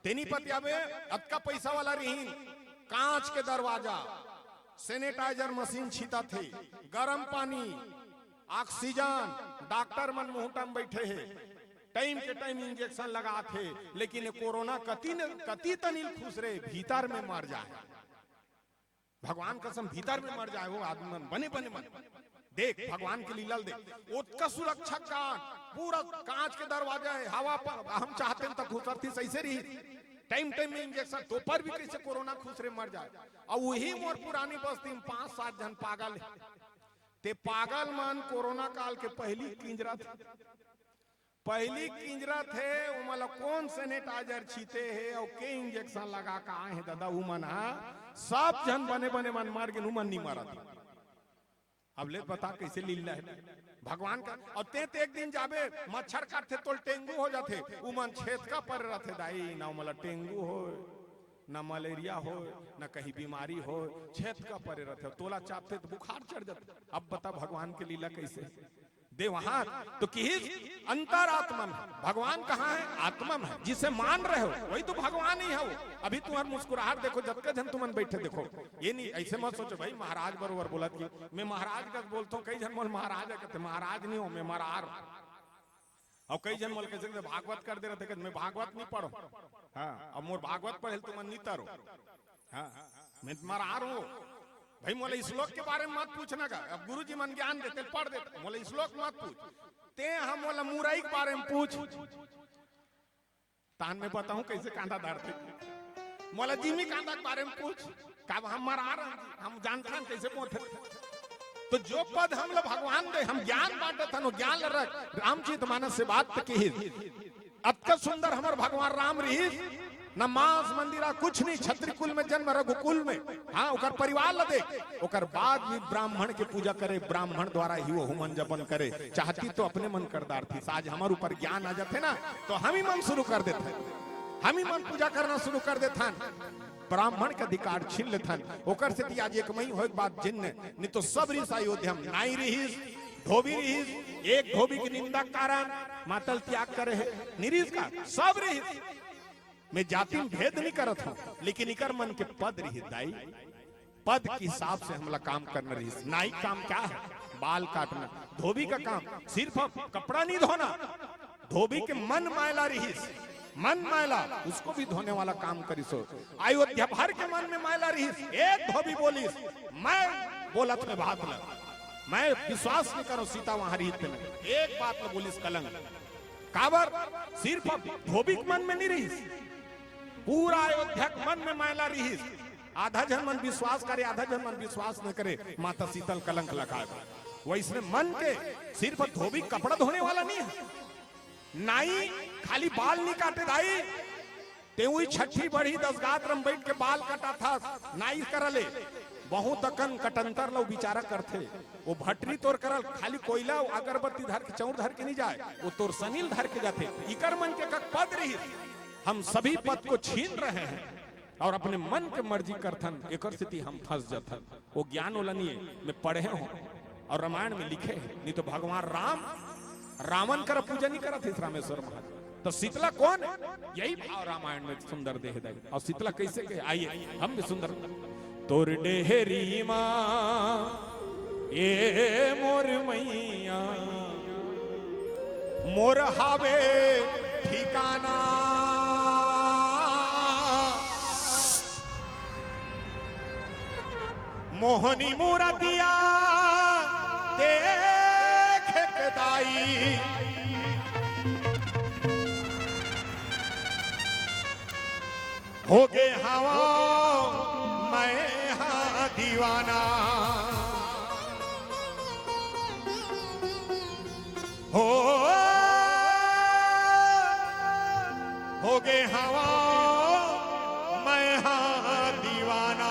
तेनी पतिया में अतका पैसा वाला रहीन, कांच के दरवाजा, सैनिटाइजर मशीन छीता थे, गरम पानी, ऑक्सीजन, डॉक्टर मन मुहूटा में बैठे हे, टाइम के टाइम इंजेक्शन लगात हे, लेकिन ये कोरोना कति न, कति तनिल खुसरे, भीतर में मर जाए। भगवान कसम, भीतर में मर जाए वो आदमी मन, बने बने मन। देख, भगवान के लीला ल देख, ओतका सुरक्षा गार्ड, पूरा कांच के दरवाजा हे, हवा पर हम चाहतेन त घुसरतिस, ऐसे रही। टाइम टाइम में इंजेक्शन, तो पर भी कैसे कोरोना खुसरे मर जाए। और वही मोर पुरानी बस्ती में पांच सात झन पागल हे। ते पागल मन कोरोना काल के पहिली किंजरत, पहिली किंजरत हे, ओमन ला कोन सैनिटाइजर छीते हे अउ के इंजेक्शन लगा के आए हे ददा, उमन हा सब झन बने बने मन मर गेन, उमन नी मरत। अब ले बता कैसे लीला हे भगवान का। अउ ते, ते एक दिन जाबे, मच्छर काटथे तोल डेंगू हो जाथे, उमन छेतका परे रथे दाई, ना ओमन ला डेंगू होय, ना मलेरिया होय, ना कहीं बीमारी होय, छेतका परे रथे, तोला चापथे त बुखार चढ़ जाथे। अब बता भगवान के लीला कैसे? देवहार तो किहिस अंतरात्मा में। भगवान कहाँ हे? आत्मा में। जिसे मान रहे हो, वही तो भगवान ही हे वो। अभी तुम्हार मुस्कुराहट देखो, जतका झन तुमन बैठे देखो, ये नहीं, ऐसे मत सोचो भाई महाराज बरोबर बोलत कि मैं महाराज कस बोलथों, कई झन मोला महाराज हे कहथे, महाराज नहीं हों, मैं मरार हों। अउ कई झन मोला कहिथे भागवत कर दे रथे, कहथे मैं भागवत नहीं पढ़ों। हाँ, अब मोर भागवत पढ़े ल तुमन नहीं तरो। हाँ, मैं मरार हों। भाई मोला श्लोक के बारे में मत पूछना का, अब गुरुजी मन ज्ञान देथे, पढ़ देथे, मोला श्लोक मत पूछ। ते हा मोला मुरई के बारे में पूछ, तहान मैं बताहूं कैसे कांदा डारथे। मोला जिमी कांदा के बारे में पूछ, का हम मरार हन, हम जानथन कैसे बोथे। तो जो पद हमला भगवान दे, हम ज्ञान बांटत हन, वो ज्ञान ल रख। रामचरित मानस से बात त किहिस, अतका सुंदर हमर भगवान राम रिहिस, न मांस मंदिरा कुछ नहीं, छत्री कुल में जन्म, रघुकुल में। हाँ, ओकर परिवार ला देख, ओकर बाद भी ब्राह्मण के पूजा करे, ब्राह्मण द्वारा ही वो होमन जपन करे। चाहती तो अपने मन कर डारतिस। आज हमर ऊपर ज्ञान आ जाथे ना, तो हम ही मन शुरू कर देथन, हम ही मन पूजा करना शुरू कर देथन। ब्राह्मण के अधिकार छीन लेथन। ओकर सेती आज एक मई होए के बाद जिन, नहीं तो सब रिहिस अयोध्या में नाई रिहिस, धोबी रिहिस, एक धोबी के निंदा के कारण माता ल त्याग करे हे, नी रिहिस का? सब रिहिस। मैं जाति में भेद नहीं करत हूँ, लेकिन इकर मन के पद रिहिस दाई। पद के हिसाब से हमला काम करना रिहिस। नाई काम क्या हे? बाल काटना। धोबी का काम सिर्फ कपड़ा नहीं धोना, धोबी के मन मैला रिहिस, मन मैला, उसको भी धोने वाला काम करिस हो। अयोध्या भर के मन में मैला रिहिस, एक धोबी बोलिस, मैं बोलत में बात ल, मैं विश्वास नहीं करों सीता वहां रिहिस तेन। एक बात ल बोलिस कलंक। काबर? सिर्फ धोबी के मन में नहीं रिहिस, पूरा अयोध्या के मन में मैला रिहिस। आधा झन मन विश्वास करे, आधा झन मन विश्वास न करे, माता सीता ल कलंक लगाए। वैसने मन के सिर्फ धोबी कपड़ा धोने वाला नहीं हे। नाई खाली बाल नहीं काटे दाई, ते उही छठी बरही दस गात्र में बैठ के बाल कटाथस, नाई करा ले। बहुत अकन कटंतर ल बिचारा करथे। वो भटरी तोर करा ल खाली कोयला, अगरबत्ती धर के, चौर धर के नहीं जाए, वो तोर सनील धर के जाथे। इकर मन के कक पद रिहिस, हम सभी पद को छीन रहे हैं और अपने मन के मर्जी करथन, एकर सेती हम फंस जथन। वो ज्ञान ओला नहीं हे, मैं पढ़े हूँ और रामायण में लिखे हे, नहीं तो भगवान राम रावण कर पूजा नहीं करत हे रामेश्वर महादेव। तो शीतला कौन? यही भाव रामायण में सुंदर देह दे। और शीतला कैसे कहे? आइए, हम भी सुंदर। तोर डेहरी माँ, ए मोर मैया, मोर हावे ठीक काना। मोहनी मूरतिया देख के दाई, होगे हवा मैं हा दीवाना। हो, होगे हवा मैं हा दीवाना।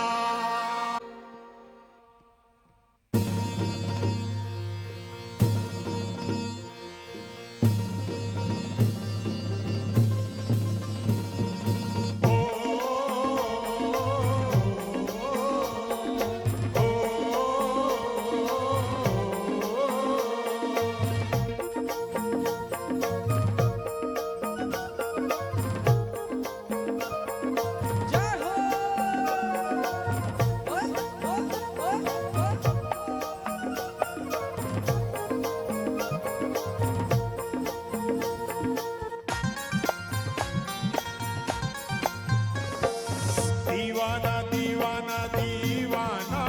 दीवाना, दीवाना, दीवाना,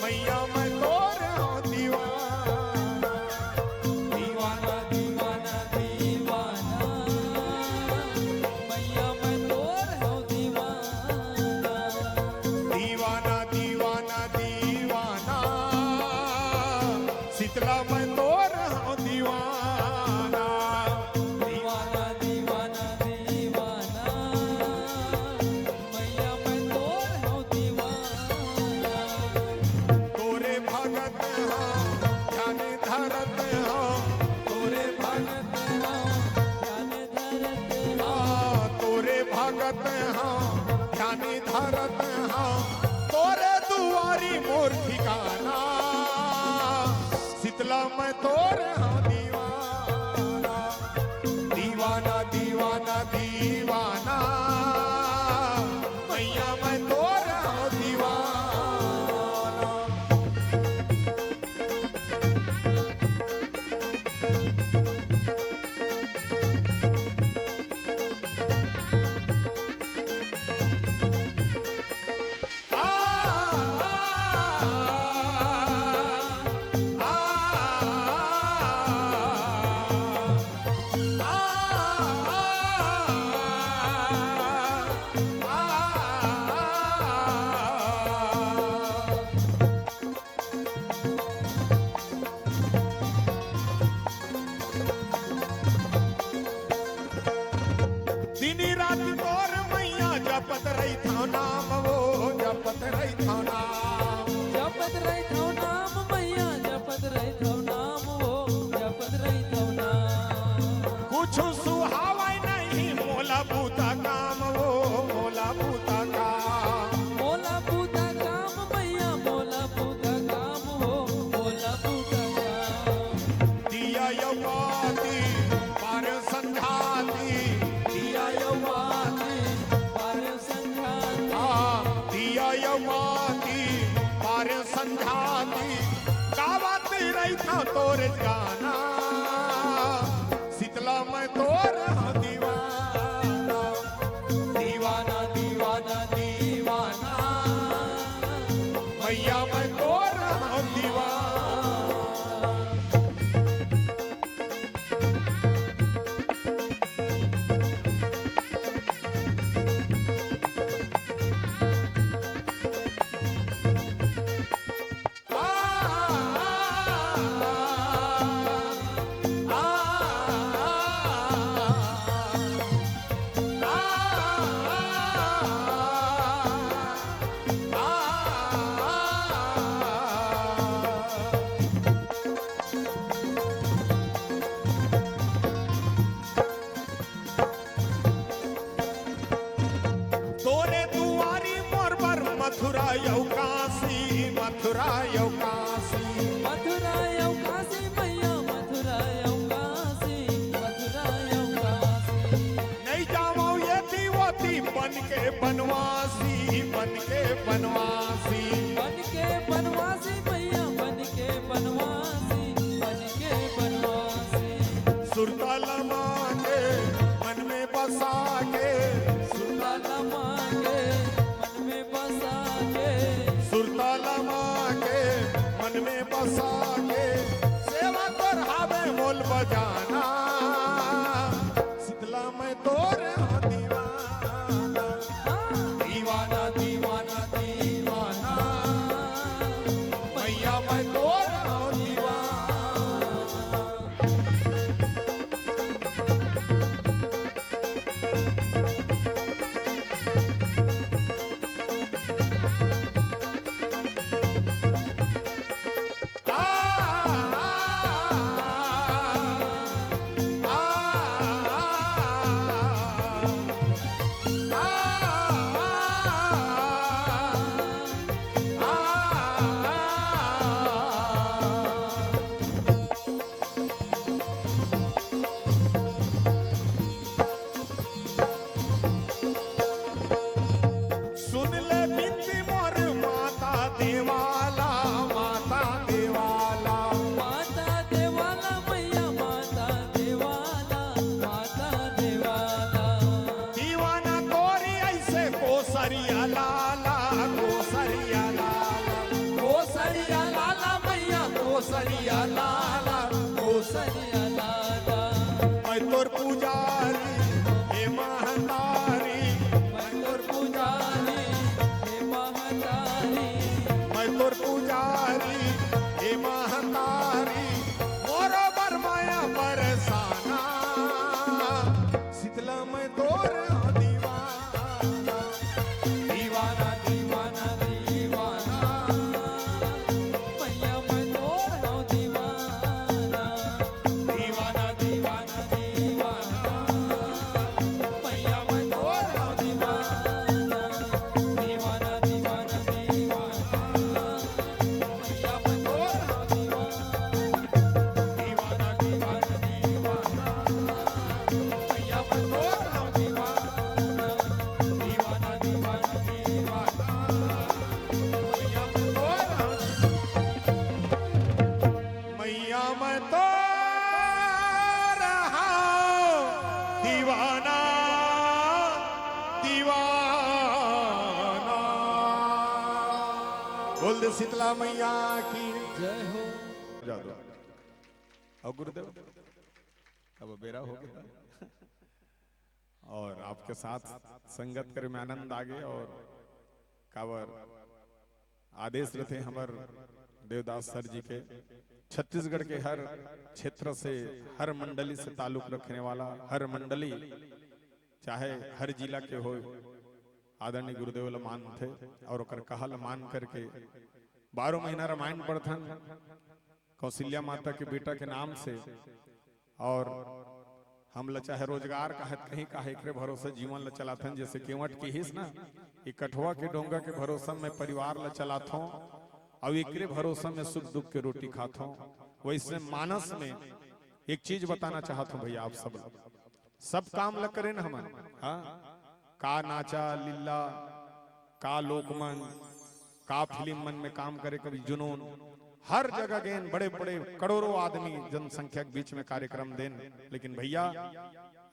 मैया मैं तोर हूँ दीवाना। दीवाना, दीवाना, दीवाना, मैया मैं तोर हूँ दीवाना। दीवाना, दीवाना, दीवाना, शीतला मैं तोर हूँ दीवाना। दीवाना, दीवाना, दीवाना, मैया मैं तोर हूँ दीवाना। तोरे भगत हूँ, ध्यान धरत हूँ, तोरे भगत हूँ, ध्यान धरत हूँ। हाँ, तोरे भगत हूँ, ध्यान धरत हूँ, तोरे दुआरी मोर ठिकाना। शीतला मैं तोर हूँ दीवाना। दीवाना, दीवाना, दीवाना, मैया मैं तोर हूँ दीवाना। दिन रात तोर मैया जपत रहिथव नाम वो, जपत रहिथव नाम। जपत रहिथव नाम मैया, जपत रहिथव नाम वो, जपत रहिथव नाम। कुछु सुहावय नहीं मोला बूता काम वो, मोला बूता काम। मोला बूता काम मैया, मोला बूता काम वो, मोला बूता काम। दिया यो बाती पार संझाती, दिया यो बाती पार संझाती। आ, दिया यो बाती पार संझाती, गावत रहिथव तोर गाना। शीतला मैं तोर हूँ दीवाना, दीवाना, दीवाना, दीवाना, मैया मैं तोर हूँ दीवाना। तोरे दुआरी मोर बर मथुरा अउ काशी, मथुरा अउ काशी। मथुरा अउ काशी मैया, मथुरा अउ काशी, मथुरा अउ काशी। नइ जावंव एती ओती बन के बनवासी, बन के बनवासी। बन के बनवासी मैया, बन के बनवासी, बन के बनवासी। सुरता ल मान सुरता लमा के मन में बसा के, सेवा तोर हावे मोल बजाना। शीतला मैं तोर हूँ दीवाना, दीवाना, दीवाना, दीवाना। मैया मैं तोर हूँ दीवाना। सुन ले बिनती मोर माता देवाला, माता देवाला। माता देवाला मैया, माता देवाला, माता देवाला। दीवाना तोरी ऐसे कोसरिया लाला, कोसरिया लाला, कोसरिया लाला मैया, कोसरिया लाला, कोसरिया लाला। मैं तोर पुजारी, हे महतारी, मैं तोर पुजारी, हे महतारी। मैं तोर पुजारी, हे महतारी, मोरो बर मया बरसाना। शीतला मैं तोर दीवाना, दीवाना, दीवाना, दीवाना। मैया मैं तोर दीवाना। दीवाना, दीवाना, दीवाना। मैया मैं तोर हूँ दीवाना। दीवाना, दीवाना, दीवाना। मैया मैं तोर हूँ दीवाना। दीवाना, दीवाना, दीवाना। मैया मैं तोर हूँ दीवाना। दीवाना, दीवाना, दीवाना। मैया मैं तोर हूँ मैया मैं तोर हूँ दीवाना, दीवाना। बोल दे शीतला मैया की। जय हो। जादू। और गुरुदेव, अब बेरा हो गया। और आपके साथ संगत करे में आनंद आगे। और काबर आदेश रथे हमर देवदास सर जी के, छत्तीसगढ़ के हर क्षेत्र से, हर मंडली से ताल्लुक रखने वाला, हर मंडली चाहे हर जिला के हो, आदरणीय गुरुदेव ल मानथे और ओकर कहा ल मान करके बारह महीना रामायण पढ़थन कौशल्या माता के बेटा के नाम से। और हमला चाहे रोजगार कहत कहीं काहे, एकरे भरोसे जीवन ल चलाथन। जैसे केवट किहिस ना, "ई कठवा के डोंगा के भरोसा में परिवार ल चलाथों, अउ एकरे भरोसा में सुख दुख के रोटी खाथों।" वैसे मानस में एक चीज बताना चाहत हूँ भैया आप सब ल, सब काम ल करेन हमन, हाँ, का नाचा लीला, का लोकमंच, का फिल्म मन में काम करे, कभी जुनून, हर जगह गेन, बड़े बड़े करोड़ों आदमी जनसंख्या के बीच में कार्यक्रम देन। लेकिन भैया,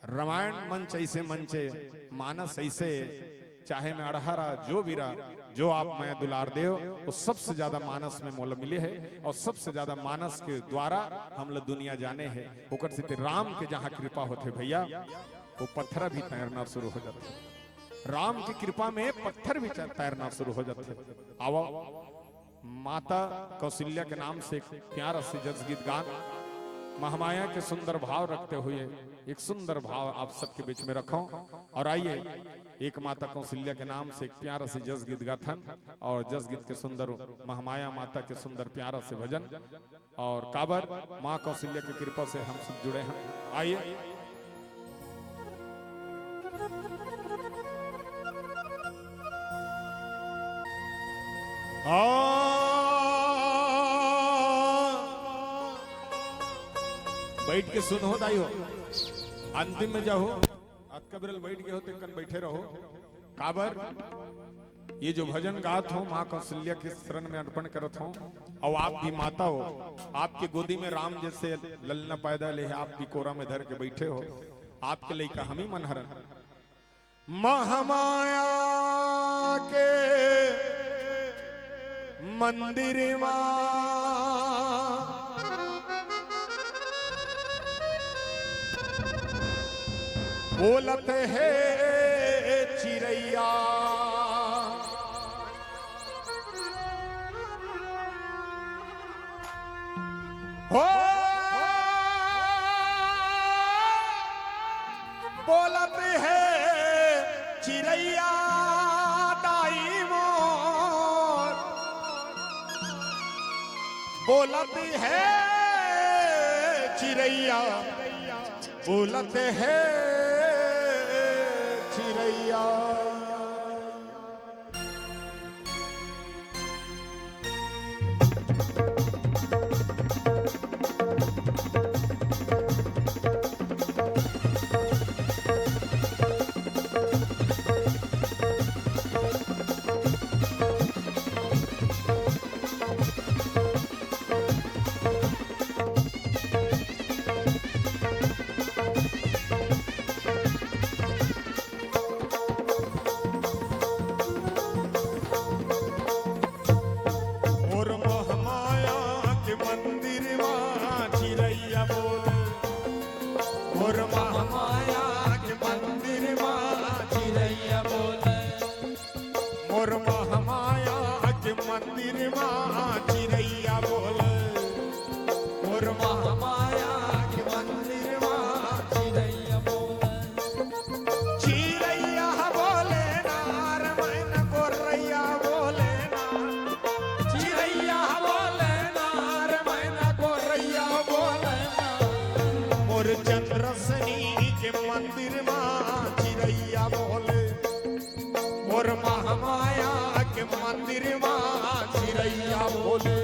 रामायण मंच ऐसे मंचे, मानस ऐसे, चाहे मैं अड़हरा जो भी रहा, जो आप मैं दुलार देव, वो सबसे ज्यादा मानस में मोला मिले है और सबसे ज्यादा मानस के द्वारा हम लोग दुनिया जाने हैं। ओकर सेती राम के जहाँ कृपा होथे भैया, वो पत्थर भी तैरना शुरू हो जाथे। राम की कृपा में पत्थर भी च-, तैरना शुरू हो जाथे। आवा, माता कौशल्या के नाम से एक प्यारा से जस गीत गान, महामाया के सुंदर भाव रखते हुए एक सुंदर भाव आप सबके बीच में रखो। और आइए, एक माता कौशल्या के नाम से एक प्यारा से जस गीत गाथन और जस गीत के सुंदर महामाया माता के सुंदर प्यारा से भजन। और काबर माँ कौशल्या की कृपा से हम सब जुड़े हैं। आइए। हाँ। बैठ के सुनो दाई हो, अंतिम में जाओ, अतका बेरल बैठ गए हो, तेकन बैठे रहो। काबर ये जो भजन गात हो, माँ कौशल्या के शरण में अर्पण करत हो, और आप भी माता हो, आपके गोदी में राम जैसे ललना पैदा ले है, आप भी कोरा में धर के बैठे हो, आपके लइका हम ही मन हरन। महामाया के मंदिर मा बोलत हे चिरैया। हो बोलत हे चिरैया दाई मोर, बोलत हे चिरैया, बोलत हे चिरैया। मोर महमाया के मंदिर मा चिरैया बोले, मोर महमाया के मंदिर मा चिरैया बोले, मोर महमाया के मंदिर मा चिरैया बोले, मोर महमाया के मंदिर मा चिरैया बोले। चिरैया बोले ना रे मैना गोरैया बोले ना, चिरैया बोले ना रे मैना गोरैया बोले ना। मोर चंद्रसनी के मंदिर मा चिरैया बोले, मोर महामाया के मंदिर मा चिरैया बोले।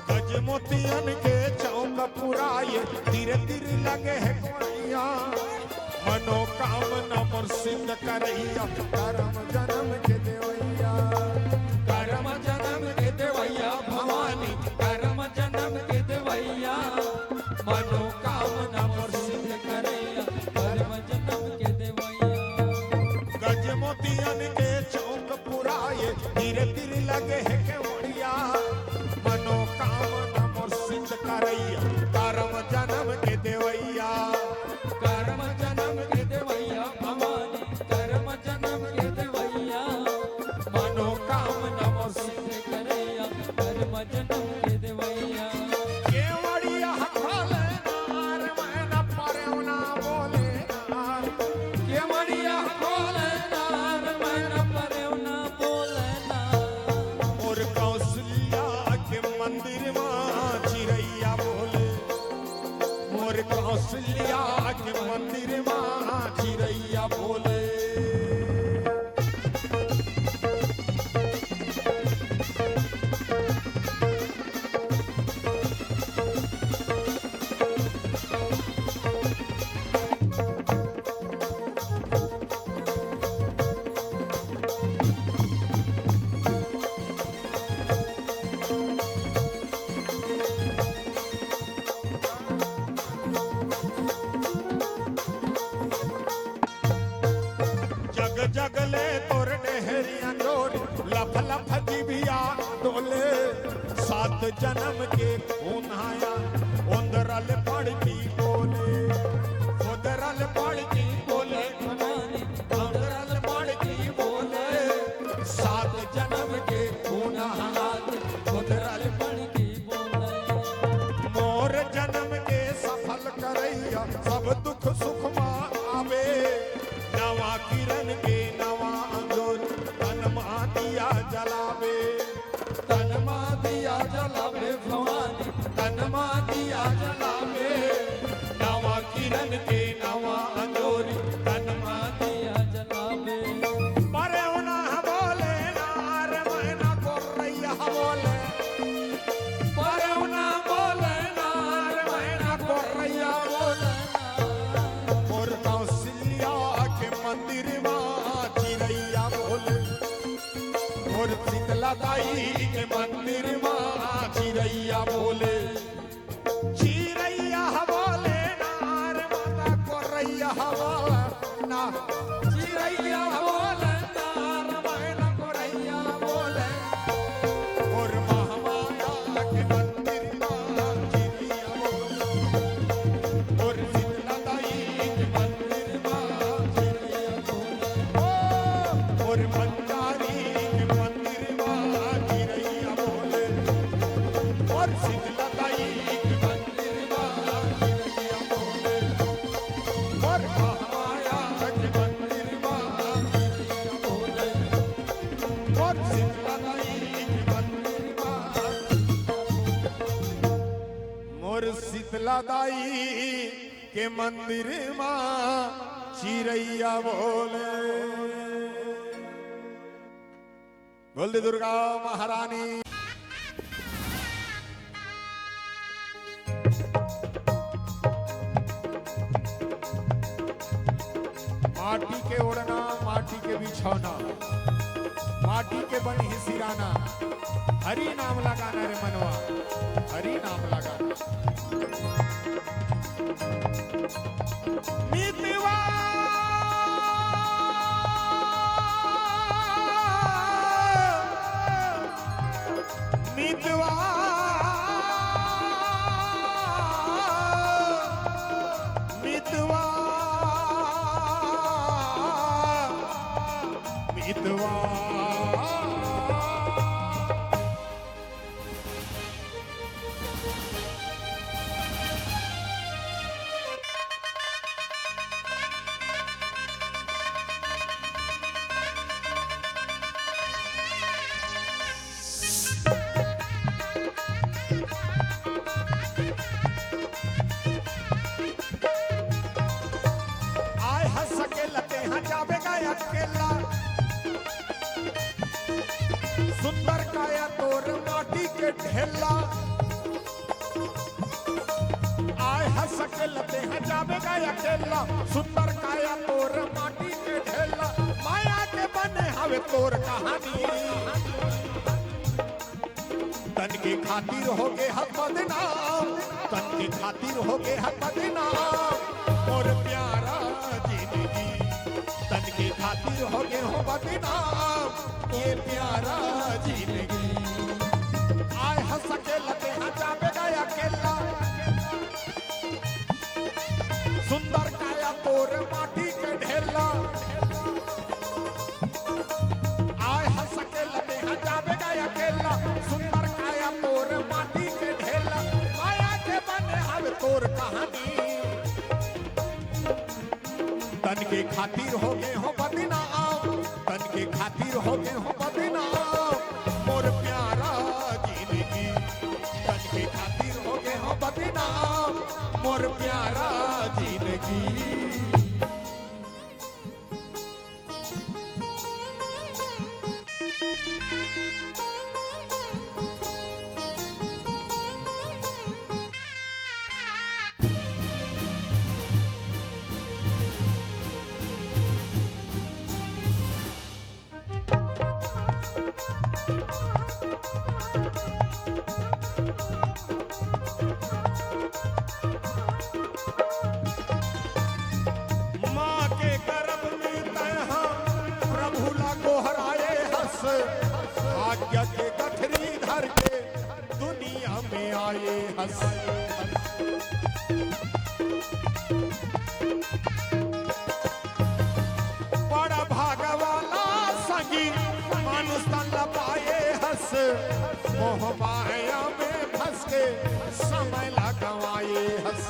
गज मोतियन के चौक पुराए, तीर तीर लगे हे कोड़िया। मनोकामना मोर सिद्ध करैया, करम जनम के देवैया। करम जनम के देवैया भवानी, करम जनम के देवैया। मनोकामना मोर सिद्ध करैया, करम जनम के देवैया। गज मोतियन के चौक पुराए, तीर तीर लगे हे केवड़िया। मनोकामना मोर सिद्ध करैया, करम जनम के देवैया। करम जनम के देवैया भवानी, करम जनम के देवैया। मनोकामना मोर सिद्ध करैया, करम जनम के देवैया। केवड़िया खोले ना रे मैना परेव ना बोले ना। केवड़िया खोले ना रे मैना परेव ना बोले ना। मोर कौशल्या के मंदिर मा चिरैया बोले, मोर कौशल्या के मंदिर मा चिरैया बोले। जग जग ले तोर डेहरिया जोर, लफ लफ जिभिया डोले। सात जनम के खून आया, ओंदरल पड़ती बोले। ओंदरल पड़ती बोले, ओंदरल पड़ती बोले। सात जनम के खून हाथ, ओंदरल पड़ती बोले। मोर जनम के सफल करैया, सब दुख सुख मा आवे। नवा किरण के नवा अंजोर, तन मा दिया जलावे। तन मा दिया जलावे भवानी, तन मा दिया जलावे। नवा शीतला दाई के मंदिर मा चिरैया बोले, चिरैया बोले ना रे माता कोरैया बोले ना, चिरैया बोले ना रे मैना कोरैया बोले। मोर महामाया के मंदिर मा चिरैया बोले, मोर शीतला दाई के मंदिर मा चिरैया बोले, ओ मोर भंडारी के मंदिर मा चिरैया बोले, मोर शीतला दाई के मंदिर मा चिरैया बोले, मोर महामाया के मंदिर मा चिरैया बोले, मोर शीतला दाई के मंदिर मा, मोर शीतला दाई के मंदिर मा चिरैया बोले। बोल दे दुर्गा महारानी। माटी के ओढ़ना, माटी के बिछौना, माटी के बनी ही सिराना। हरि नाम लगाना रे मनवा, हरि नाम लगाना। मितवा, मितवा, मितवा, मितवा। आय हंस के लते हाँ जाबे गा अकेला, सुंदर काया तोर माटी के ढेला। आय हंस के लते हाँ जाबे गा अकेला, सुंदर काया तोर माटी के ढेला। माया के बने हवे तोर कहानी। तन के खातिर हो गे हक बदनाम, तन के खातिर हो गे हक बदनाम, मोर प्यारा जिंदगी। तन के खातिर हो गे हो बदनाम, ये प्यारा जिंदगी। आय हंस के लते हाँ जाबे गा अकेला, सुंदर काया तोर माटी के ढेला। आय हंस के लते हाँ जाबे गा अकेला, सुंदर काया तोर माटी के ढेला। माया के बने हवे तोर कहानी। तन के खातिर हो गे हो बदनाम, तन के खातिर हो गे हो बदनाम, मोर प्यारा जिंदगी। तन के खातिर हो गे हो बदनाम, मोर प्यारा जिंदगी। माँ के गर्भ में तैं हा प्रभु ला गोहराए हस, आज्ञा के गठरी धर के दुनिया में आए हस। बड़ा भाग वाला संगी मानुष तन ला पाए हस, मोह माया में फंस के समय ला गंवाए हस।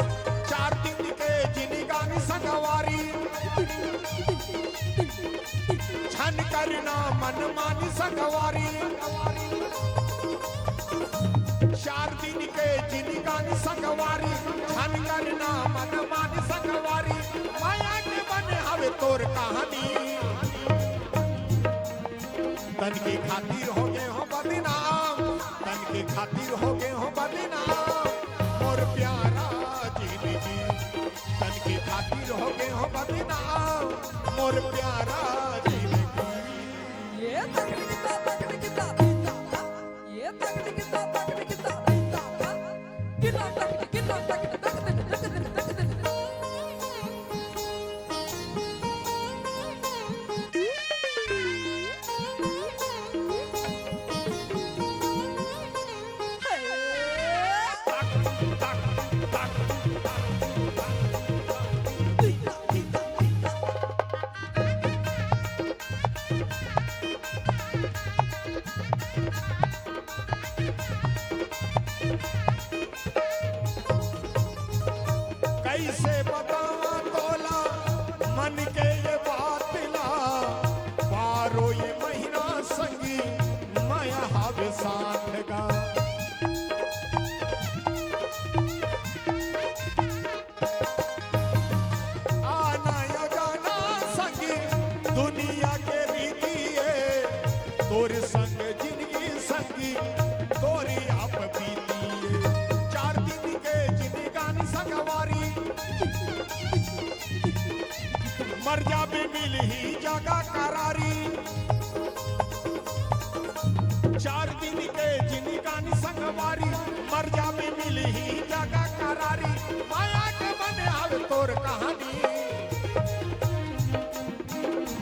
चार दिन के जिनगानी संगवारी, छन करना मन मानी संगवारी। चार दिन के जिनगानी संगवारी, छन करना मन मानी संगवारी। माया के बने हवे तोर कहानी। तन के खातिर हो गे हो बदनाम, तन के खातिर हो गे हो बदनाम, मोर प्यारा जिंदगी। तन के खातिर हो गे हो बदनाम, मोर प्यारा जिंदगी। ये तकनीक तो तकनीक के साथ गा। आना या जाना संगी, दुनिया के रीति ये, तोर संग जिंदगी संगी, तोरी आप बीती ये। चार दिन के जिंदगान संगवारी, मर जाबे मिलही जगह करारी। चार दिन के जिनगान संगवारी, मर जाबे मिलही जगह करारी। माया के बने हवे तोर कहानी।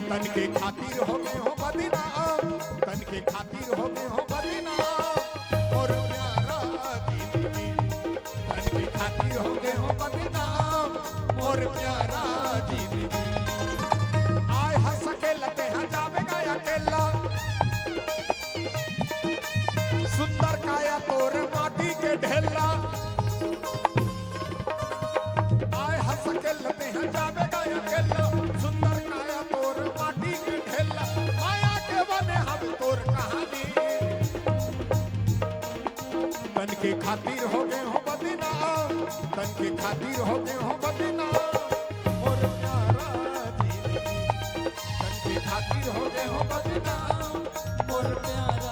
तन के खातिर हो गे हो बदनाम, तन के खातिर हो गे हो बदनाम। मोर प्यारा जिंदगी, तन के खातिर हो गे हो बदनाम। मोर प्यारा जिंदगी, आय हंस के लगे हाँ जावेगा अकेला। सुंदर काया तोर माटी के ढेला। आय हंस के लगे हाँ जावेगा अकेला। सुंदर काया तोर माटी के ढेला। माया के बने हम तोर कहानी। तन के खातिर हो गे हो बदनाम, तन के खातिर हो गे हो बदनाम। मोर प्यारा जिंदगी, तन के खातिर हो गे हो बदनाम। मोर प्यारा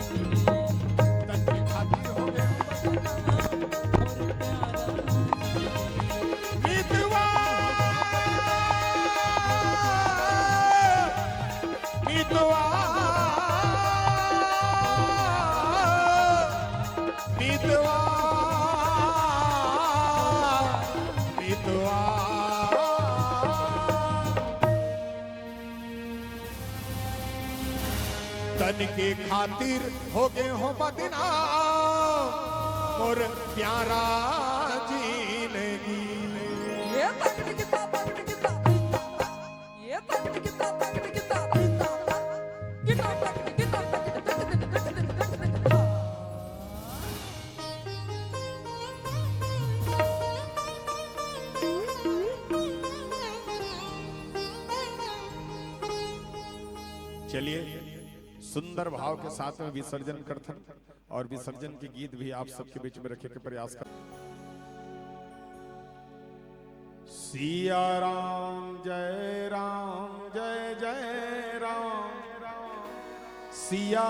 जिंदगी, तन के खातिर हो गे हो बदनाम। मोर प्यारा जिंदगी। मितवा, मितवा, मितवा, मितवा। तन के खातिर हो गे हो बदनाम, मोर प्यारा जिंदगी। ये पकड़ के पा, पकड़ के पा, पा, पा, पा। ये पकड़ के पा, पकड़ के पा, पा, पा, पा। ये पकड़ के पा, पकड़ के पा, पकड़ के पा। चलिए, सुंदर भाव के साथ में विसर्जन करथन और विसर्जन के गीत भी आप सबके बीच में रखे के प्रयास कर। सिया राम जय राम जय जय राम, सिया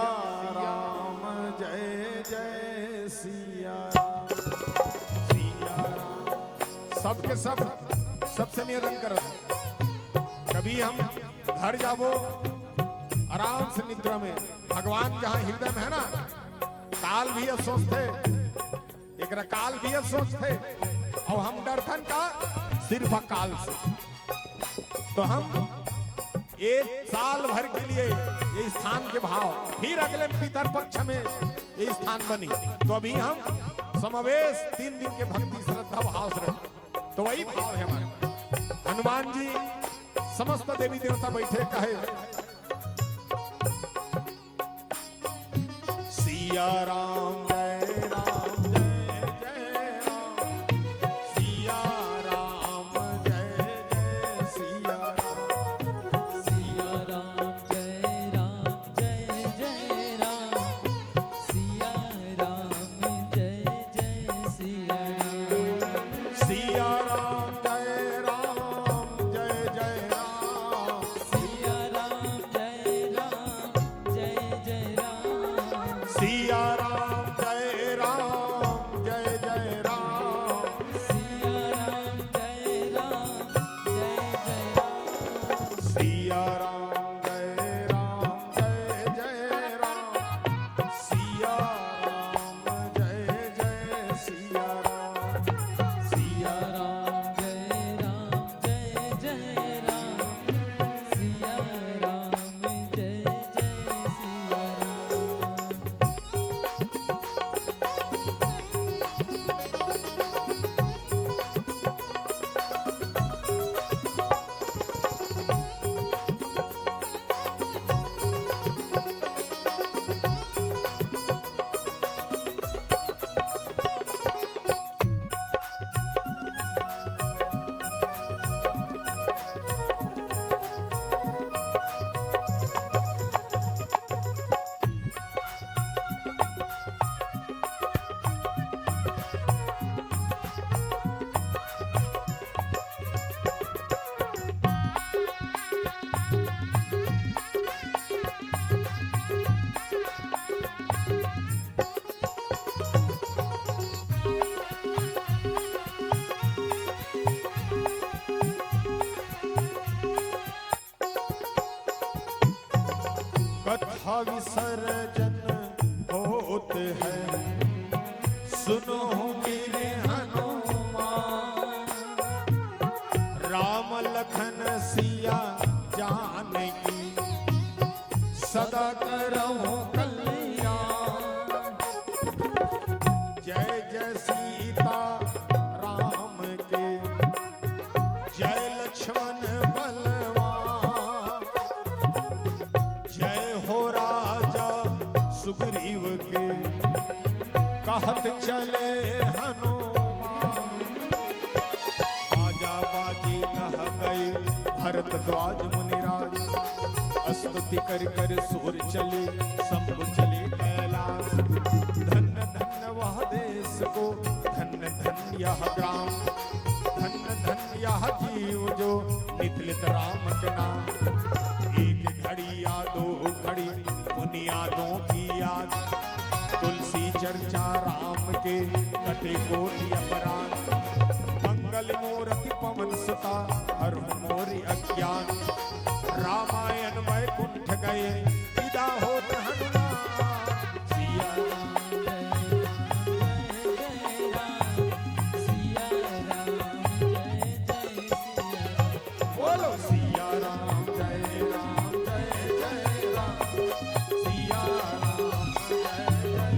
राम जय जय सिया राम, सिया राम। सबके सब, सबसे निवेदन करत, कभी हम घर जाबो आराम से निद्रा में, भगवान जहाँ हृदय में है ना, काल भी ये सोचथे, एकरा काल भी ये सोचथे, और हम डरथन का सिर्फ काल से। तो हम एक साल भर के लिए ये स्थान के भाव, फिर अगले पितर पक्ष में ये स्थान बनी। तो अभी हम समावेश तीन दिन के भक्ति श्रद्धा भाव से रखें। तो वही भाव है हमारे। हनुमान जी, समस्त देवी देवता बैठे कहे, सिया राम जय राम जय जय राम, सिया राम जय जय सिया राम, सिया राम जय राम जय जय राम, सिया राम जय जय सिया राम। सिया राम जय राम जय जय राम। सिया राम जय राम जय जय राम। सिया राम जय राम जय जय राम। सिया राम जय राम जय जय राम। सिया राम जय राम जय जय राम। सिया राम जय जय सिया राम। सिया राम जय राम जय जय राम। सिया राम जय जय सिया राम। विसर्जन होत है, सुनो मेरे हनुमान। राम लखन सिया जानकी, सदा करहु कल्याण। जय जय सीता राम के, जय लक्ष्मण बलवान। जय हो राजा सुग्रीव के, कहत चले हनुमान। बाजा बाजी कह गए भरद्वाज मुनिराज, स्तुति कर कर सुर चले, शंभु चले कैलाश। धन्य धन्य वह देश को, धन्य धन्य यह ग्राम, धन्य धन्य यह जीव जो नित नित राम के नाम। एक घड़ी या दो घड़ी पुनि यादों की याद, तुलसी चर्चा राम के, कटे कोटि अपराध। मंगल मूरति पवन सुता, हरहु मोरि अज्ञान। रामायण वैकुंठ गए, विदा होत हनुमान। सिया राम जय राम जय जय राम, सिया राम जय जय सिया राम। बोलो सिया राम जय राम जय जय राम, सिया राम जय जय।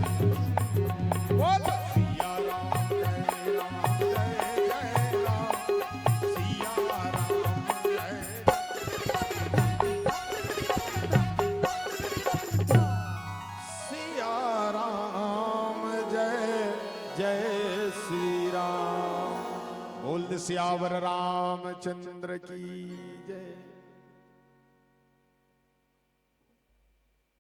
बोलो सिया राम जय राम जय जय राम, सिया राम जय सिया राम जय जय श्री राम। बोल दे सियावर रामचंद्र की जय।